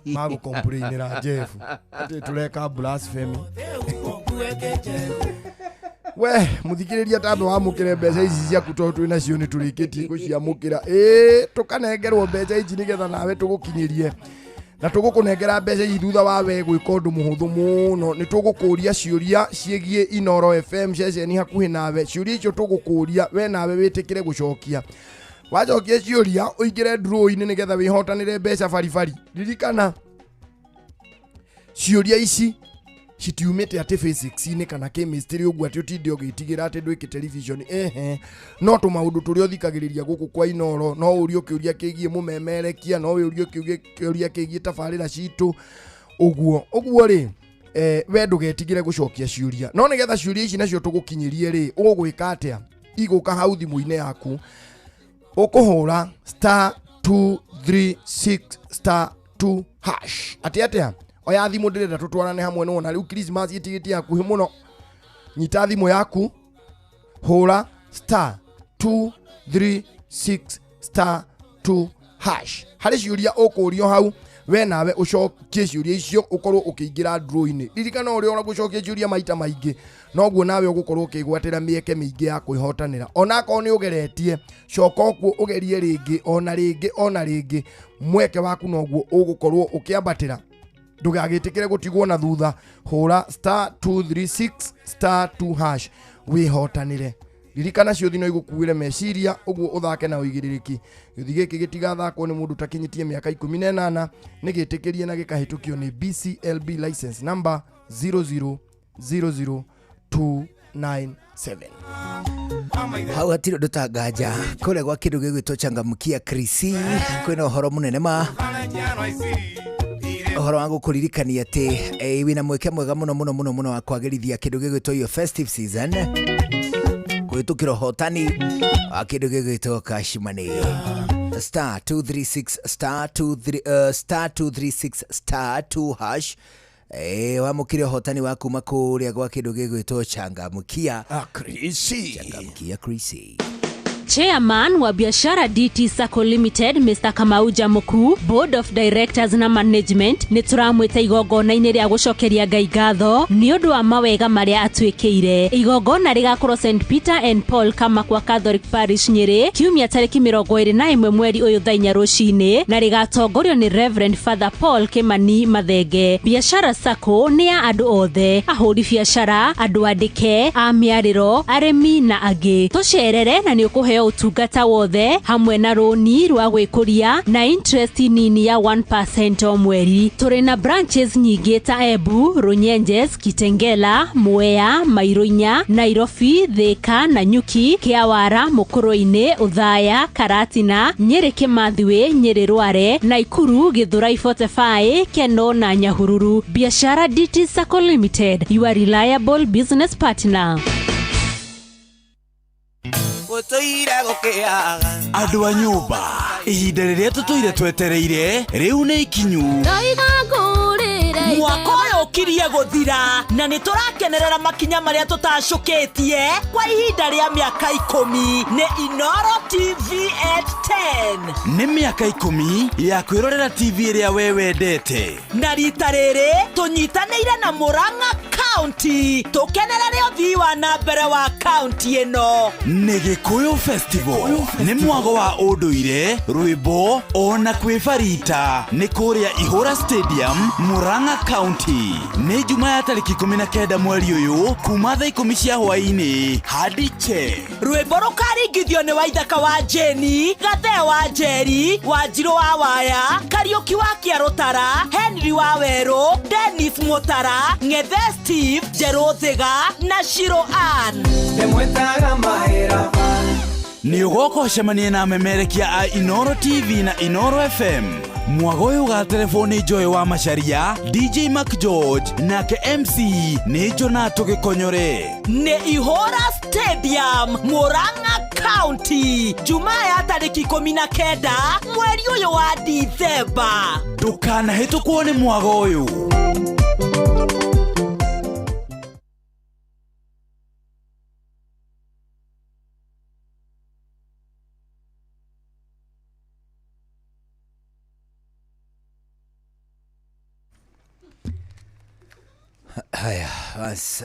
magũkomplainĩra Jeff atĩ tũreka blasphemy. We mũthikĩrĩria tambe wamũkĩre mbeca ici ciaku tondũ twĩ nacio nĩ tũrĩkĩtie gũciamũkĩra. Ĩĩ tũkanengerwo mbeca ici nĩgetha nawe tũgũkinyĩrie na tũgũkũnengera mbeca ici thutha wa we gwĩka ũndũ mũhũthũ mũno. Nĩ tũgũkũria ciũria ciĩgiĩ Inoro FM ceceni hakuhĩ nawe. Ciũria icio tũgũkũria we nawe wĩtĩkĩre gũcokia. Wacokia ciũria ũingĩre draw-inĩ nĩgetha wĩhotanĩre mbeca baribari. Ririkana ciũria ici citiumĩte atĩ physics-inĩ kana chemistry ũguo atĩ ũtinde ũgĩtigĩra atĩ ndwĩkĩte revision. Ehe, no tũmaũndũ tũrĩa ũthikagĩrĩria gũkũ kwa Inoro, no ũrio kĩũria kĩgiĩ mũmemerekia, no ũrio kĩũria kĩgiĩ tabarĩra citũ ũguo ũguo rĩ, we ndũgetigĩre gũcokia ciũria. No nĩgetha ciũria ici nacio tũgũkinyĩrie rĩ, ũgũgwĩka atĩa? Igũka hau thimũ-inĩ yaku, ũkũhũra star 236 star 2 hash. Atĩ atĩa? Oya thimũ ndĩrenda tũtwarane hamwe nĩwona rĩu Christmas ĩtigĩtie hakuhĩ mũno. Nyita thimũ yaku, hũra star 236 star 2 hash. Harĩ ciũria ũkũrio hau, we nawe ũcokie ciũria icio ũkorwo ũkĩingĩra draw-inĩ. Ririkana ũrĩa ũgũcokia ciũria maita maingĩ noguo nawe ũgũkorwo ũkĩgwatĩra mĩeke mĩingĩ ya kwĩhotanĩra. Onakorwo nĩ ũgeretie, coka ũkuo ũgerie rĩngĩ, ona rĩngĩ, ona rĩngĩ, mweke waku noguo ũgũkorwo ũkĩambatĩra. Ndũgagĩtĩkĩre gũtigwo na thutha. Hũra star 236 star 2 hash wĩhotanĩre. Ririkana ciũthi no igũkuĩre meciria ũguo ũthake na ũigĩrĩrĩki. Gĩũthi gĩkĩ gĩtigathakwo nĩ mũndũ ũtakinyĩtie mĩaka 18, nĩ gĩtĩkĩrie na gĩkahĩtũkio nĩ BCLB license number 0000297. Hau hatirĩ ũndũ tanganja kũrĩa gwa kĩndũ gĩgwĩtwo changamkia Krisi kwĩna ũhoro mũnene ma ũhoro wa gũkũririkania atĩ wĩna mweke mwega mũno mũno mũno mũno wa kwagĩrithia kĩndũ gĩgwĩtwo your festive season kũhĩtũkĩra ũhotani wa kĩndũ gĩgwĩtwo cash money. Star 236 star 23 star 236 star 2 hash. Wamũkĩre ũhotani wa kuma kũrĩa gwa kĩndũ gĩgwĩtwo changamkia Krisi. Changamkia Krisi. Chairman wa Biashara DT Sacco Limited Mr. Kamau Jamuku, Board of Directors na Management nĩ tũramwĩta igongona-inĩ rĩa gũcokeria Ngai ngatho nĩ ũndũ wa mawega marĩa atwĩkĩire. Igongona rĩgakorwo St Peter and Paul Kamakwa Catholic Parish Nyĩrĩ kiumia tarĩki 21 mweri ũyũ thaa inya rũcinĩ na rĩgatongorio nĩ Reverend Father Paul Kimani Mathenge. Biashara Sacco nĩ ya andũ othe, ahũri biashara, andũ andĩke, a mĩarĩro, arĩmi na angĩ. Tũcerere na nĩ ũkũheo ũtungata wothe hamwe na rũni rwa gwĩkũria na interest nini ya 1% o mweri. Tũrĩ na branches nyingĩ ta Embu, Runyenjes, Kitengela, Mwea, Mairuinya, Nairobi, Thika, Nanyuki, Kĩawara, Mũkũrũ-inĩ, Ũthaya, Karatina, Nyĩrĩ Kĩmathiwĩ, Nyĩrĩ Rware, Naikuru, Gĩthũrai 45, Keno na Nyahururu. Biashara DT Sacco Limited, your reliable business partner. Andũ a nyũmba, ihinda rĩrĩa tũtũire twetereire rĩu nĩ ikinyu. Mwaka ũyũ ũkirie gũthira na nĩ tũrakenerera makinya marĩa tũtacũkĩtie kwa ihinda rĩa mĩaka 10 nĩ Inoro TV at 10. Nĩ mĩaka 10 ya kwĩrorera TV ĩrĩa we wendete. Na rita rĩrĩ tũnyitanĩire na Murang'a County tũkenerere ũthii wa na mbere wa county ĩno. Nĩ Gĩkũyũ Festival nĩ mwago wa ũndũire, rwĩmbo ona kwĩbarita nĩ kũrĩa Ihũra Stadium, Murang'a County. Nĩ Juma ya tarĩki 19 mweri ũyũ kuma thaa 10 cia hwaĩ-inĩ hadi che. Rwĩmbo rũkaringithio nĩ Waithaka wa Jeni, Gathee wa Njeri, Wanjirũ wa Waya, Kariũki wa Kĩarũtara, Henry wa Werũ, Dennis Mutara, Ng'ethe Steve, Njerũ Thiga na Shiro Ann. Nĩ ũgoka ũcemanie na amemerekia a Inoro TV na Inoro FM. Mwago ũyũ ũgaterebwo nĩ Joy wa Macharia, DJ Mac George nake MC nĩ Jonato Gĩkonyore. Nĩ Ihora Stadium, Murang'a County, Jumaa ya tarĩki 19 mweri ũyũ wa Dithemba. Ndũkanahĩtũkwo nĩ mwago ũyũ. Haya bas,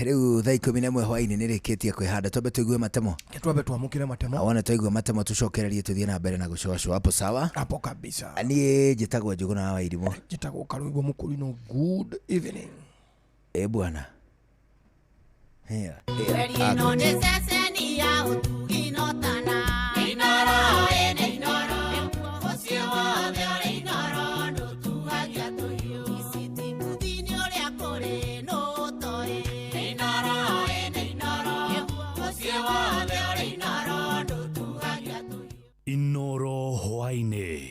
rĩu thaa 11 hwaĩ-inĩ nĩ rĩkĩtie kwĩhanda. Twambe tũigue matemo. Twambe twamũkĩre matemo. Wona twaigua matemo tũcokererie tũthiĩ na mbere na gũcũacũa hapo sawa. Hapo kabisa. Niĩ njĩtagwo Njũgũna wa Irimũ. Njĩtagwo Karũigũ Mũkũrinũ. Good evening. Bwana. Hea. Inoro hwaĩ-inĩ.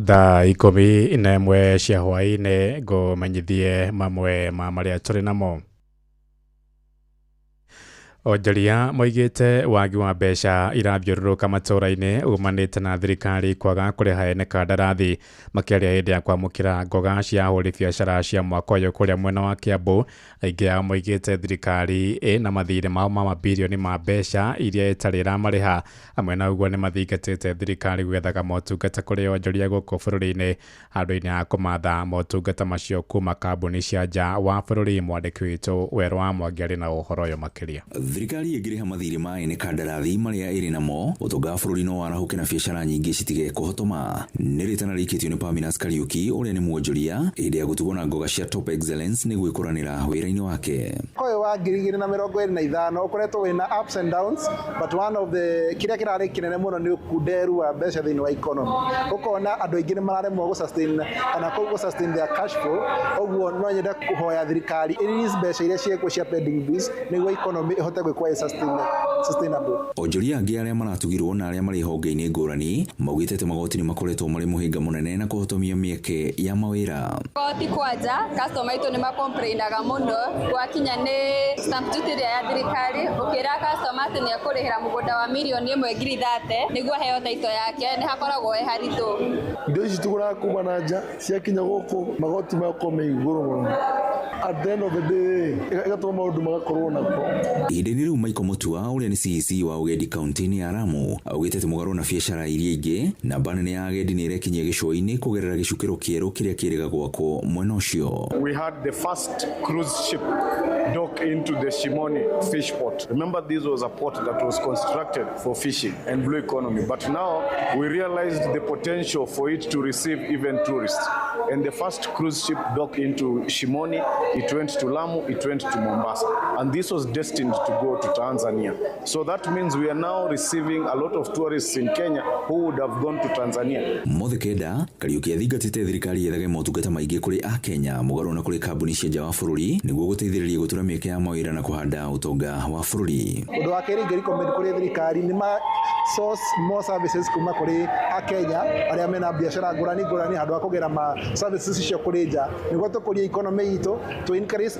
Thaa 11 cia hwaĩ-inĩ ngũmenyithie mamwe ma marĩa tũrĩ namo. Onjoria moigĩte wagi wa mbeca irathiũrũrũka matũũra-inĩ umanĩte na thirikari kwaga kũrĩha ene kandarathi. Makĩaria hĩndĩ ya kwamũkĩra ngoga cia ahũri biacara cia mwaka ũyũ kũrĩa mwena wa Kiambu, aingĩ ao moigĩte thirikari ĩna mathirĩ mao ma mabirioni ma mbeca iria ĩtarĩ ĩramarĩha. Hamwe na ũguo nĩ mathingatĩte thirikari gwethaga motungata kũrĩ onjoria gũkũ bũrũri-inĩ handũ-inĩ ha kũmatha motungata macio kuma kambuni cia nja wa bũrũri. Mwandĩki witũ Werũ wa Mwangi arĩ na ũhoro ũyũ makĩria. Thirikari ĩngĩrĩha mathirĩ ma ene kandarathi marĩa ĩrĩ namo, ũtonga wa bũrũri no warahũke na biacara nyingĩ citige kũhotoma. Nĩ rĩtana rĩikĩtio nĩ Paminas Kariuki ũrĩa nĩ mwonjoria hĩndĩ ya gũtugwo na ngoga cia Top Excellence nĩ gwĩkũranĩra wĩra-inĩ wake. Ũyũ wa 2025 ũkoretwo wĩna ups and downs, but one of the kĩrĩa kĩrarĩ kĩnene mũno nĩ ũkunderu wa mbeca thĩinĩ wa economy. Ũkona andũ aingĩ nĩ mararemwo gũ sustain kana gũ sustain their cash flow, ũguo no nyende kũhoya thirikari ĩ release mbeca iria ciĩkuo cia pending bills nĩguo economy ĩhote gwĩkwo sustainable. Onjoria angĩ arĩa maratugirwo na arĩa marĩ honge-inĩ ngũrani maugĩte atĩ magoti nĩ makoretwo marĩ mũhĩnga mũnene na kũhotomia mĩeke ya mawĩra. Magoti kwanja customer aitũ nĩ makomplainaga mũno gwakinya nĩ stamp duty ĩrĩa ya thirikari, ũkĩra customer atĩ nĩ ekũrĩhĩra mũgũnda wa mirioni 1.30 nĩguo aheo title yake nĩ hakoragwo he haritũ. Indo ici tũgũraga kuma na nja ciakinya gũkũ magoti magakorwo me igũrũ mũno. At the end of the day ĩgatũma maũndũ magakorwo nako. Ihinda-inĩ rĩu Michael Mutua ũrĩa nĩ CEC wa ũgendi kaunti-inĩ ya Lamu augĩte atĩ mũgarũ na biacara iria ingĩ namba nene ya agendi nĩ ĩrekinyia gĩcũa-inĩ kũgerera gĩcukĩro kĩerũ kĩrĩa kĩrĩga gwakwo mwena ũcio. We had the first cruise ship dock into the Shimoni fish port. Remember, this was a port that was constructed for fishing and blue economy, but now we realized the potential for it to receive even tourists. And the first cruise ship docked into Shimoni, it went to Lamu, it went to Mombasa. And this was destined to go to Tanzania. So that means we are now receiving a lot of tourists in Kenya who would have gone to Tanzania. Mothe kenda, Kariuki athingatĩte thirikari yethage motungata maingĩ kũrĩ Akenya mũgarũ na kũrĩ kambuni cia nja wa bũrũri nĩguo gũteithĩrĩria gũtũra mĩeke ya mawĩra na kũhanda ũtonga wa bũrũri. Ũndũ wa kerĩ ingĩ recommend kũrĩ thirikari nĩ ma source more services kuma kũrĩ Akenya arĩa mena biacara ngũrani ngũrani handũ ha kũgĩra ma services icio kũrĩ nja nĩguo tũkũrie economy itũ to increase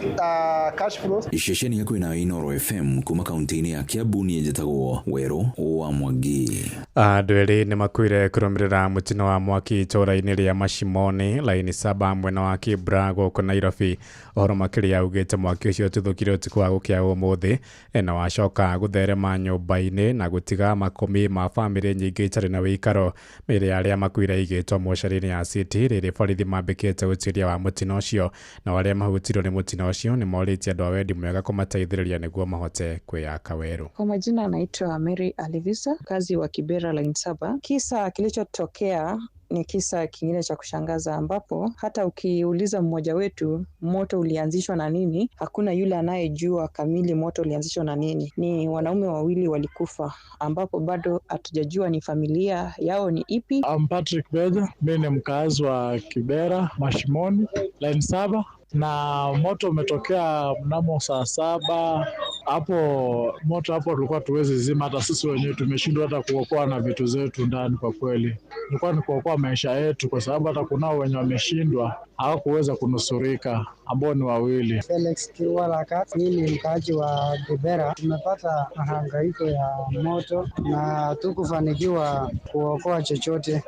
cash flows. Ceceni ya kwĩna Inoro FM kuma kaunti-inĩ ya Kiambu niĩ njĩtagwo Werũ wa Mwangi. Andũ erĩ nĩ makuire kũrũmĩrĩra mũtino wa mwaki itũũra-inĩ rĩa Mashimoni laini 7 mwena wa Kibra gũkũ Nairobi. Ũhoro makĩria augĩte mwaki ũcio ũtuthũkire ũtukũ wa gũkĩa ũmũthĩ na wacoka gũtherema nyũmba-inĩ na gũtiga makũmi makũmi ma bamĩrĩ nyingĩ itarĩ na wĩikaro. Mĩĩrĩ ya arĩa makuire ĩigĩtwo mocarĩ-inĩ ya City rĩrĩ borithi mambĩkĩte ũtuĩria wa mũtino ũcio. Nao arĩa mahutirio nĩ mũtino ũcio nĩ morĩtie andũ a wendi mwega kũmateithĩrĩria nĩguo mahote kwĩyaka werũ. Kwa majina anaitwa Mary Alivisa, mkazi wa Kibera Line 7. Kisa kilichotokea ni kisa kingine cha kushangaza ambapo hata ukiuliza mmoja wetu moto ulianzishwa na nini, hakuna yule anayejua kamili moto ulianzishwa na nini. Ni wanaume wawili walikufa ambapo bado hatujajua ni familia yao ni ipi. I'm Patrick Beja, mimi ni mkazi wa Kibera Mashimoni Line 7, na moto umetokea mnamo saa 7 hapo. Moto hapo tulikuwa tuwezi zima, hata sisi wenyewe tumeshindwa hata kuokoa na vitu zetu ndani. Kwa kweli ilikuwa ni kuokoa maisha yetu, kwa sababu hata kunao wenye wameshindwa hawakuweza kunusurika ambao ni wawili. Felix Kiwalaka, mimi ni mkaaji wa Kibera. Tumepata mahangaiko ya moto na tukufanikiwa kuokoa chochote.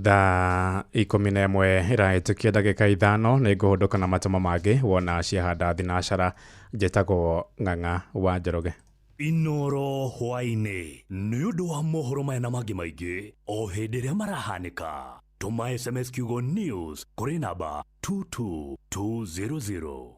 Thaa 11 ĩrahĩtũkia ndagĩka 5 nĩ ngũhũndũka na matemo mangĩ wona ciahanda thinacara. Njĩtagwo Ng'ang'a wa Njoroge. Inoro hwaĩ-inĩ nĩ ũndũ wa mohoro maya na mangĩ maingĩ o hĩndĩ ĩrĩa marahanĩka. Tũma SMS kiugo news kũrĩ namba 22200.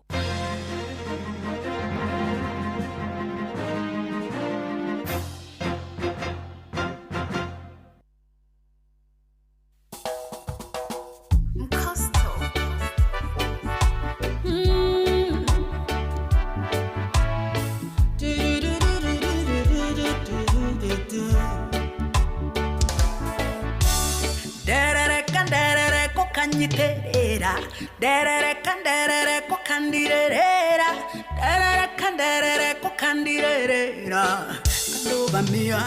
Derere kokandirera, derere kanderere kokandirera. Kandogamia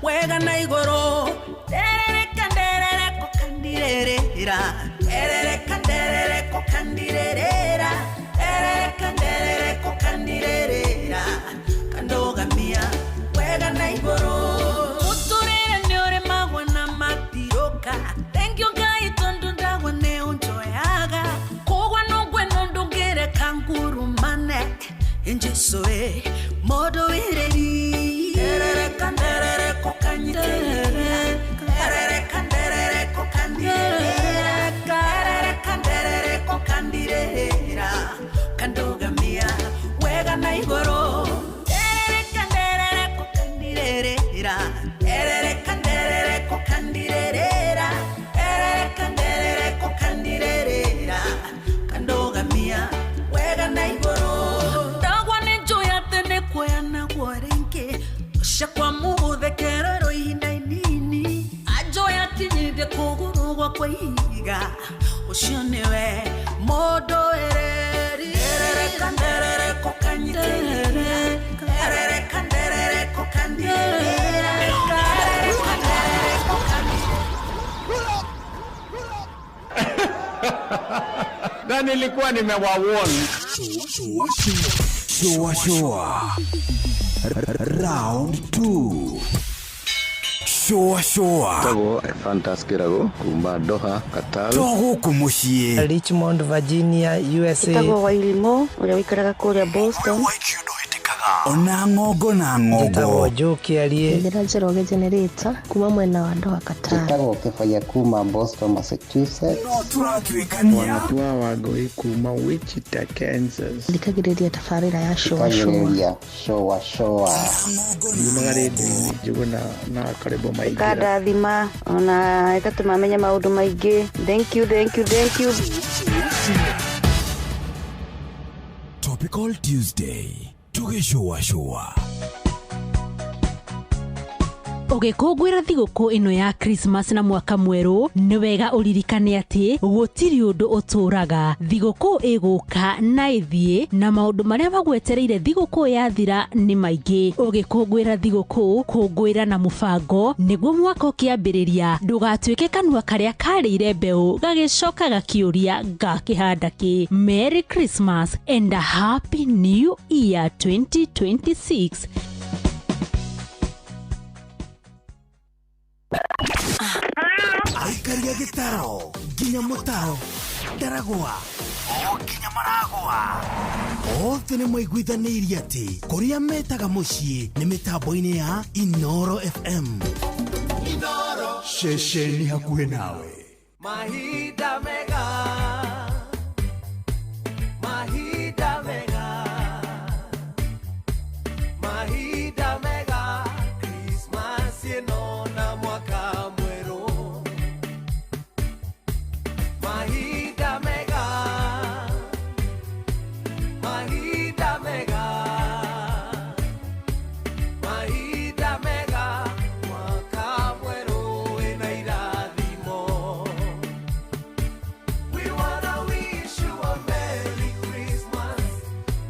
wega na igoro. Derere kanderere kokandirera, derere kanderere kokandirera, derere kanderere kokandirera. Kandogamia wega na igoro. Uturere nyore magwana matiroka. Thank you guys tondu ndagwa ne unjoyaga. Kogwa nogwe nondongere kanguru mane. Injesoe modo ireri. Derere kanderere kokanyiterera. Derere kanderere kokandirera. Derere kanderere kokandirera. Kandogamia wega na igoro. Derere kanderere kokandirera. Derere kanderere kokandirera. Derere kanderere kokandirera. Kandogamia wega na igoro. Ndagwa nenjoya tene kwena gwarenke. Shakwa muthekero ihinda inini. Ajoya kinyinde kuguru gwakwa ihiga. Ucio niwe modo ereri. Derere kanderere kokanyiterera. Derere kanderere kokandirera. Derere kanderere kokandirera. Na nilikuwa nimewawarn. Shua shua. Round 2. Shua shua. Tago Fantaskirago kuma Doha Qatar. Togo kumushie Richmond Virginia USA. Tago Wailimo uria wikaraga kuria Boston. Ona ngogo na ngogo. Tago Joki alie. Ndira Njoroge generator kuma mwena wa Doha Qatar. Tago Kefaya kuma Boston Massachusetts. No turatuikania. Wanatua Wangui kuma Wichita Kansas. Thikagiriria tabarĩra ya shua shua. Shua shua. Yumaga rĩndiũ-inĩ Njuguna na Karĩbo Maingĩra. Ĩkandathima ona ĩgatũma menye maũndũ maingĩ. Thank you, thank you, thank you. Topical Tuesday. Tugĩcũa shũa. Ũgĩkũngũĩra thigũkũ ĩno ya Christmas na mwaka mwerũ, nĩ wega ũririkane atĩ gũtirĩ ũndũ ũtũraga. Thigũkũ ĩgũka na ĩthiĩ, na maũndũ marĩa magwetereire thigũkũ yathira nĩ maingĩ. Ũgĩkũngũĩra thigũkũ, kũngũĩra na mũbango nĩguo mwaka ũkĩambĩrĩria ndũgatuĩke kanua karĩa karĩire mbeũ gagĩcoka gakiũria ngakĩhanda kĩ. Merry Christmas and a Happy New Year 2026. Aikariri Kumia gĩtaro nginya mũtaro Ndaragwa o nginya Maragwa othe nĩ maiguithanĩirie atĩ kũrĩa metaga mũciĩ nĩ mĩtambo-inĩ ya Inoro FM. Inoro ceceni hakuhĩ nawe. Mahinda mega, mahinda mega, mahinda mega, Christmas ĩno na mwaka mwerũ. Mahinda mega, mahinda mega, mahinda mega, mwaka mwerũ wĩna irathimo. We wanna wish you a Merry Christmas.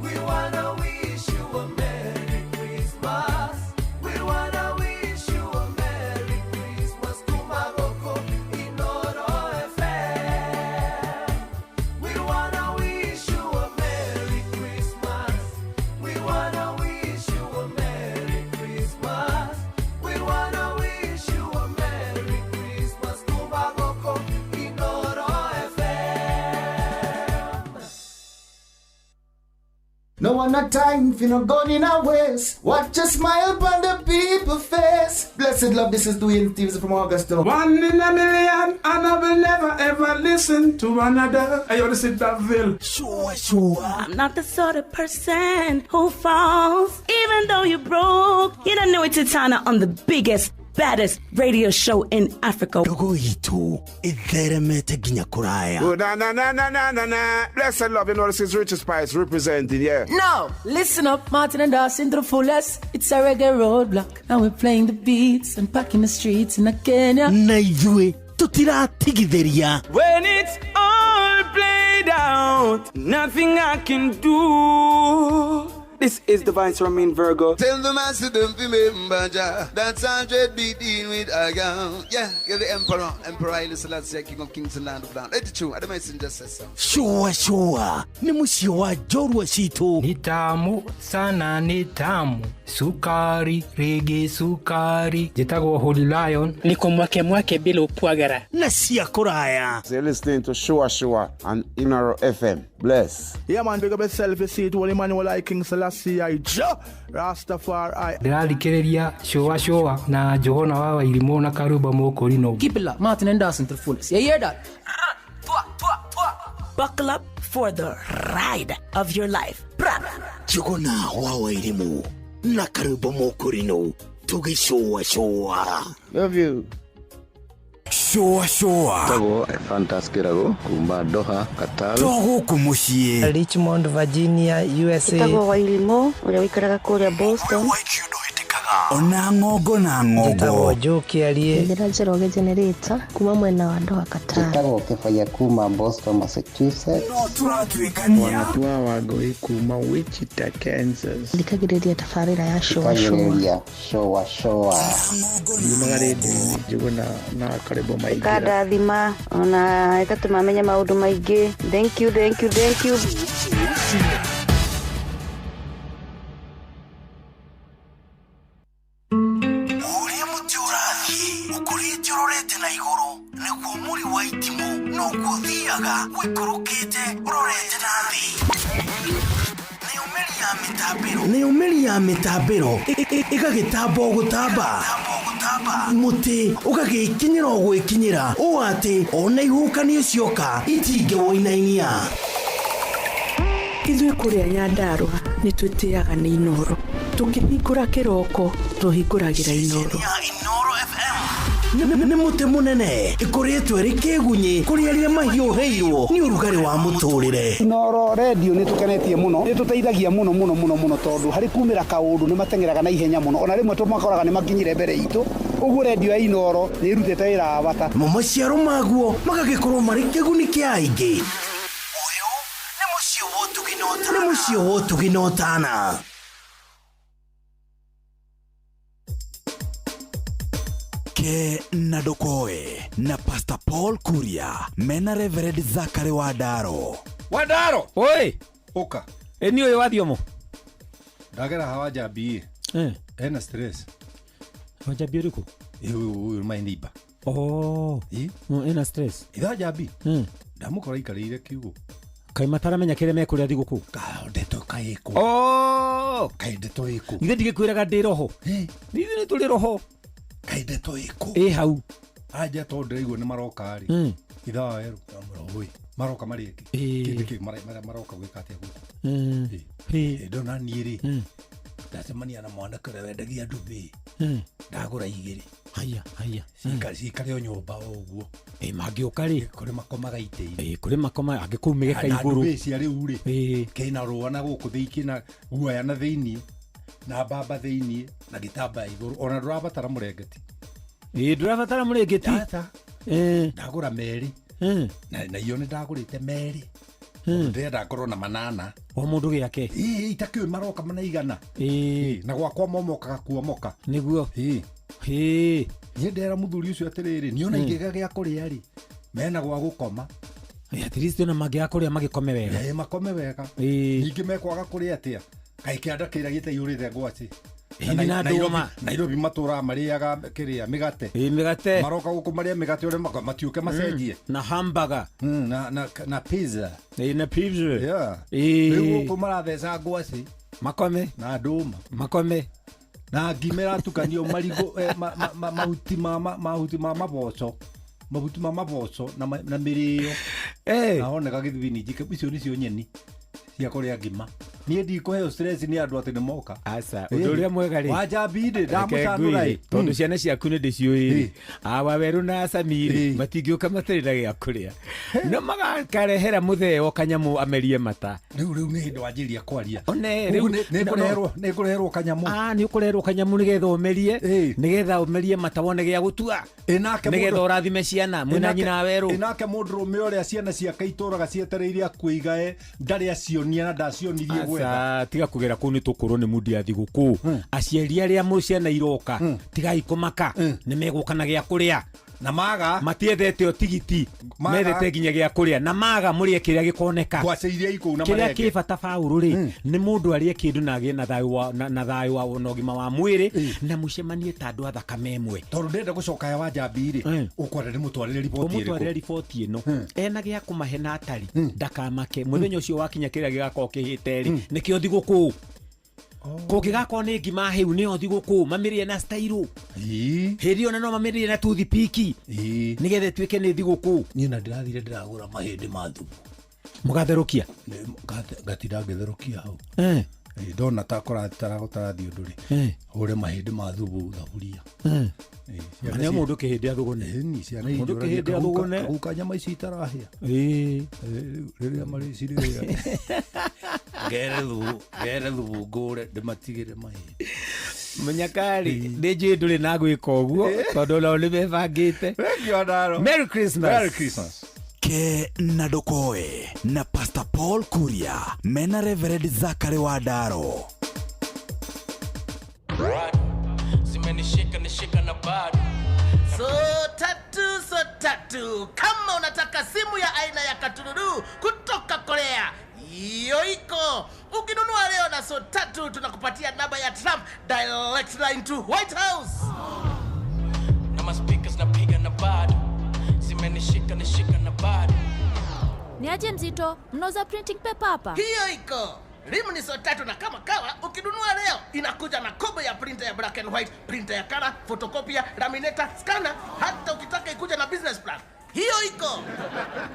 We wanna wish you a Merry Christmas. We wanna wish you a Merry Christmas. Kumagoko Inoro FM. We wanna wish you a Merry Christmas. We wanna wish you a Merry Christmas. We wanna wish you a Merry Christmas. Kumagoko Inoro FM. No one a time for no gun in a waste. Watch a smile upon the people face. Blessed love, this is Dwayne Stevens from Augusta. One in a million, and I will never ever listen to another. I ought to sit that ville. Sure, sure. I'm not the sort of person who falls, even though you're broke. You don't know it's Titana on the biggest, baddest radio show in Africa. Ndogo itu itheremete nginya kuraya. Oh, na na na na na na na. Blessed love, you know this is Richard Spice representing, yeah. Now, listen up, Martin and Dawson to the fullest. It's a reggae roadblock. Now we're playing the beats and packing the streets in Kenya. Na ithuĩ tutiratigithĩria. When it's all played out, nothing I can do. This is Divine Ramin Virgo. Tell the master don't remember Jah. That's 100 be dealing with a girl. Yeah, you're the emperor. Emperor Haile Selassie, King of Kings and Land of Land. Let it true. I don't messenger says so. Sure, sure. Ni mũciĩ wa njorua citũ. Ni tamu sana, ni tamu. Sukari, rege sukari. Njĩtagwo Holy Lion. Niko mwake mwake bila upwagara. Na cia kũraya. So you're listening to Shua Shua on Inoro FM. Bless. Yeah, man, big up yourself. You see it, Holy Emmanuel I, King Selassie I, Jah Rastafari. Ndĩrathikĩrĩria Shua Shua na Johana wa Wairimũ na Karuba Mũkũrinũ. Keep it locked, Martin and Dawson to the fullest. You hear that? Buckle up for the ride of your life. Bra. Njuguna wa Wairimũ na Karuba Mũkũrinũ tũgĩcũa cũa. Love you. Shua shua. Tagwo Fantas Kirago kuma Doha, Qatar. To gũkũ mũciĩ. Richmond, Virginia, USA. Ĩtagwo Wairimũ ũrĩa ũikaraga kũrĩa Boston. Ona ng'ongo na ng'ongo. Njĩtagwo Joe Kĩarie. Njĩra Njoroge Generator kuma mwena wa Doha Qatar. Njĩtagwo Kĩbaya kuma Boston, Massachusetts. No tũratuĩkania. Wanatua Wangũi kuma Wichita, Kansas. Thikagĩrĩria tabarĩra ya Shua Shua. Thikagĩrĩria Shua Shua. Yumaga rĩndiũ-inĩ Njuguna na Karĩbo Maingĩra. Ĩkandathima ona ĩgatũma menye maũndũ maingĩ. Thank you, thank you, thank you. Ũrĩa mũtĩ ũrathiĩ ũkũrĩte ũrorete na igũrũ nĩguo mũri wa itimũ noguo ũthiaga ũikũrũkĩte ũrorete na thĩ. Nayo mĩri ya mĩtambĩro ĩgagĩtamba o gũtamba, mũtĩ ũgagĩkinyĩra o gwĩkinyĩra ũũ atĩ ona ihuhũkanio cioka itingĩwũinainia. Ithuĩ kũrĩa Nyandarũa nĩ twĩtĩaga nĩ Inoro. Tũkĩhingũra kĩroko tũhingũragĩra Inoro. Nĩ mũtĩ mũnene ĩkoretwo ĩrĩ kĩgunyĩ kũrĩ arĩa mahiũhĩirwo nĩ ũrugarĩ wa mũtũrĩre. Inoro radio nĩ tũkenetie mũno, nĩ tũteithagia mũno mũno mũno mũno tondũ harĩ kumĩra kaũndũ nĩ mateng'eraga na ihenya mũno, ona rĩmwe tũmakoraga nĩ makinyire mbere itũ. Ũguo radio ya Inoro nĩ ĩrutĩte wĩra wa bata. Mo maciaro maguo magagĩkorwo marĩ kĩguni kĩa aingĩ. Ũyũ nĩ mũciĩ wa ũtugi na ũtana. Ke na Ndokoe na Pastor Paul Kuria mena Reverend Zachary Wandaro. Wandaro! Oi! Ũka. Ĩ ni ũyũ wathiomo? Ndagera hawa Njambi. Ena stress. Wa Njambi ũrĩkũ? Ũyũ my neighbor. Oh. Ĩna stress. Itha njambi ndamũkora ikarĩire kiugũ. Kaĩ mataramenya kĩrĩa mekũrĩa thigũkũ? Ndeto kaĩ ĩkũ. Oh. Kaĩ ndeto ĩkũ. Ithe ndigĩkwĩraga ndĩ roho. Ithuĩ nĩ tũrĩ roho. Kaĩ ndeto ĩkũ. Ĩ hau. Anja tondũ ndĩraigua nĩ maroka rĩ. Itha wa werũ ndamũra maroka marĩ ĩngĩ. Kĩndũ kĩ maroka gwĩka atĩa gũkũ. Ndona niĩ rĩ ndacemania na mwanake ũrĩa wendagia nduthi. Ndagũra igĩrĩ. Haya haya. Cikare o nyũmba o ũguo. Mangĩũka rĩ kũrĩ makomaga itĩ-inĩ. Kũrĩ makoma angĩkũu mĩgeka igũrũ. Na nduthi cia rĩu rĩ kĩna rũa na gũkũ thĩinĩ kĩna guoya na thĩinĩ na mbamba thĩinĩ na gĩtambaya igũrũ ona ndũrabatara mũrengeti. Ndũrabatara mũrengeti. Ndagũra merĩ. Na iyo nĩ ndagũrĩte merĩ. Ndĩrenda ngorwo na manana. O mũndũ gĩake. Itakĩũĩ maroka manaigana. Na gwakwa momokaga kuomoka. Nĩguo. Niĩ ndera mũthuri ũcio atĩrĩrĩ niona ingĩga gĩa kũrĩa rĩ mena gwa gũkoma. At least ona mangĩaga kũrĩa magĩkome wega. Makome wega. Ningĩ mekwaga kũrĩa atĩa? Kaĩ kĩanda kĩrĩa gĩtaiyũrĩte ngwacĩ. Na ndũma. Nairobi matũraga marĩaga kĩrĩa mĩgate. Mĩgate. Maroka gũkũ marĩe mĩgate ũrĩa matiũke macenjie. Na hamburger. Na pizza. Na pizza. Yeah. Rĩu gũkũ maratheca ngwacĩ. Makome. Na ndũma. Makome. Na ngima ĩratukanio marigũ mahuti ma maboco. Mahuti ma maboco na mĩrĩo. Na honeka gĩthibinji icio nĩcio nyeni cia kũrĩa ngima. Niĩ ndikũheo stress nĩ andũ atĩ nĩ moka. Aca, ũndũ ũrĩa mwega rĩ. Wa njambi rĩ ndamũcanũra ĩ. Tondũ ciana ciaku nĩ ndĩciũĩ rĩ. Awa werũ na Sami rĩ matingĩũka matarĩ na gĩa kũrĩa. No magakarehera mũtheo kanyamũ amerie mata. Rĩu nĩ hĩndĩ wanjĩrĩria kwaria. One rĩu nĩ ngũreherwo kanyamũ. Nĩ ũkũreherwo kanyamũ nĩgetha ũmerie. Nĩgetha ũmerie mata wone gĩa gũtua. Nĩgetha ũrathime ciana mwĩna nyina werũ. Ĩnake mũndũrũme ũrĩa ciana ciake itũraga cietereire akue igae ndarĩ acionia na ndacionirie gwetha. Tiga kũgera kũu nĩ tũkũrwo nĩ mundi ya thigũkũ. Aciari arĩa mũ ciana iroka tigai kũmaka nĩ megũka na gĩa kũrĩa. Na maga matiendete o tigiti mendete nginya gĩa kũrĩa na maga mũrĩe kĩrĩa gĩkoneka. Ngwacĩ iria ikũu na kĩrĩa marenge. Kĩ bata Paũlũ rĩ nĩ mũndũ arĩe kĩndũ na agĩe na thayũ wa na thayũ wa na ũgima wa mwĩrĩ na mũcemanie ta andũ a thakame ĩmwe. Tondũ ndĩrenda gũcoka ya wa njambi rĩ ũkwenda ndĩmũtwarĩre riboti ĩrĩkũ? Ũmũtwarĩre riboti ĩno ena gĩa kũmahe na atari ndakamake mũthenya ũcio wakinya kĩrĩa gĩgakorwo kĩhĩte rĩ nĩkĩo thigũkũ. Kũngĩgakorwo nĩ ngima hĩu nĩyo thigũkũ mamĩrĩe na stairũ. Hĩndĩ ĩyo no mamĩrĩe na toothpick nĩgetha ĩtuĩke nĩ thigũkũ. Niĩ na ndĩrathire ndĩragũra mahĩndĩ ma thubu. Mũgatherũkia? Ngatinda ngĩtherũkia hau. Ndona ta kũrathiĩ ũndũ rĩ hũre mahĩndĩ ma thubu thaburia. Nĩ mũndũ kĩhĩndĩ athũgũne. Ciana Mũndũ kĩhĩndĩ athũgũne. Kaguka nyama ici itarahĩa. Rĩrĩa marĩcirĩaga. Ngere thubu ngũre ndĩmatigĩre mahĩndĩ. Mũnyakari nĩ njũĩ ndũrĩ na gwĩka ũguo tondũ onao nĩ mebangĩte. Merry Christmas. Merry Christmas. Ke na Ndokoe na Pastor Paul Kuria mena Reverend Zachary Wandaro. Zimenishika nishika na bado. So tatu kama unataka simu ya aina ya katululu kutoka Korea, hiyo iko. Ukinunua leo na so tatu tunakupatia namba ya Trump direct line to White House. Na ma speakers napiga na bado. Zimenishika nishika na bado. Ni aje mzito, mnauza printing paper hapa? Hiyo iko. Rimu ni so tatu na kama kawa ukinunua leo inakuja na kobo ya printer ya black and white, printer ya color, photocopier, laminator, scanner, hata ukitaka ikuja na business plan. Hiyo iko.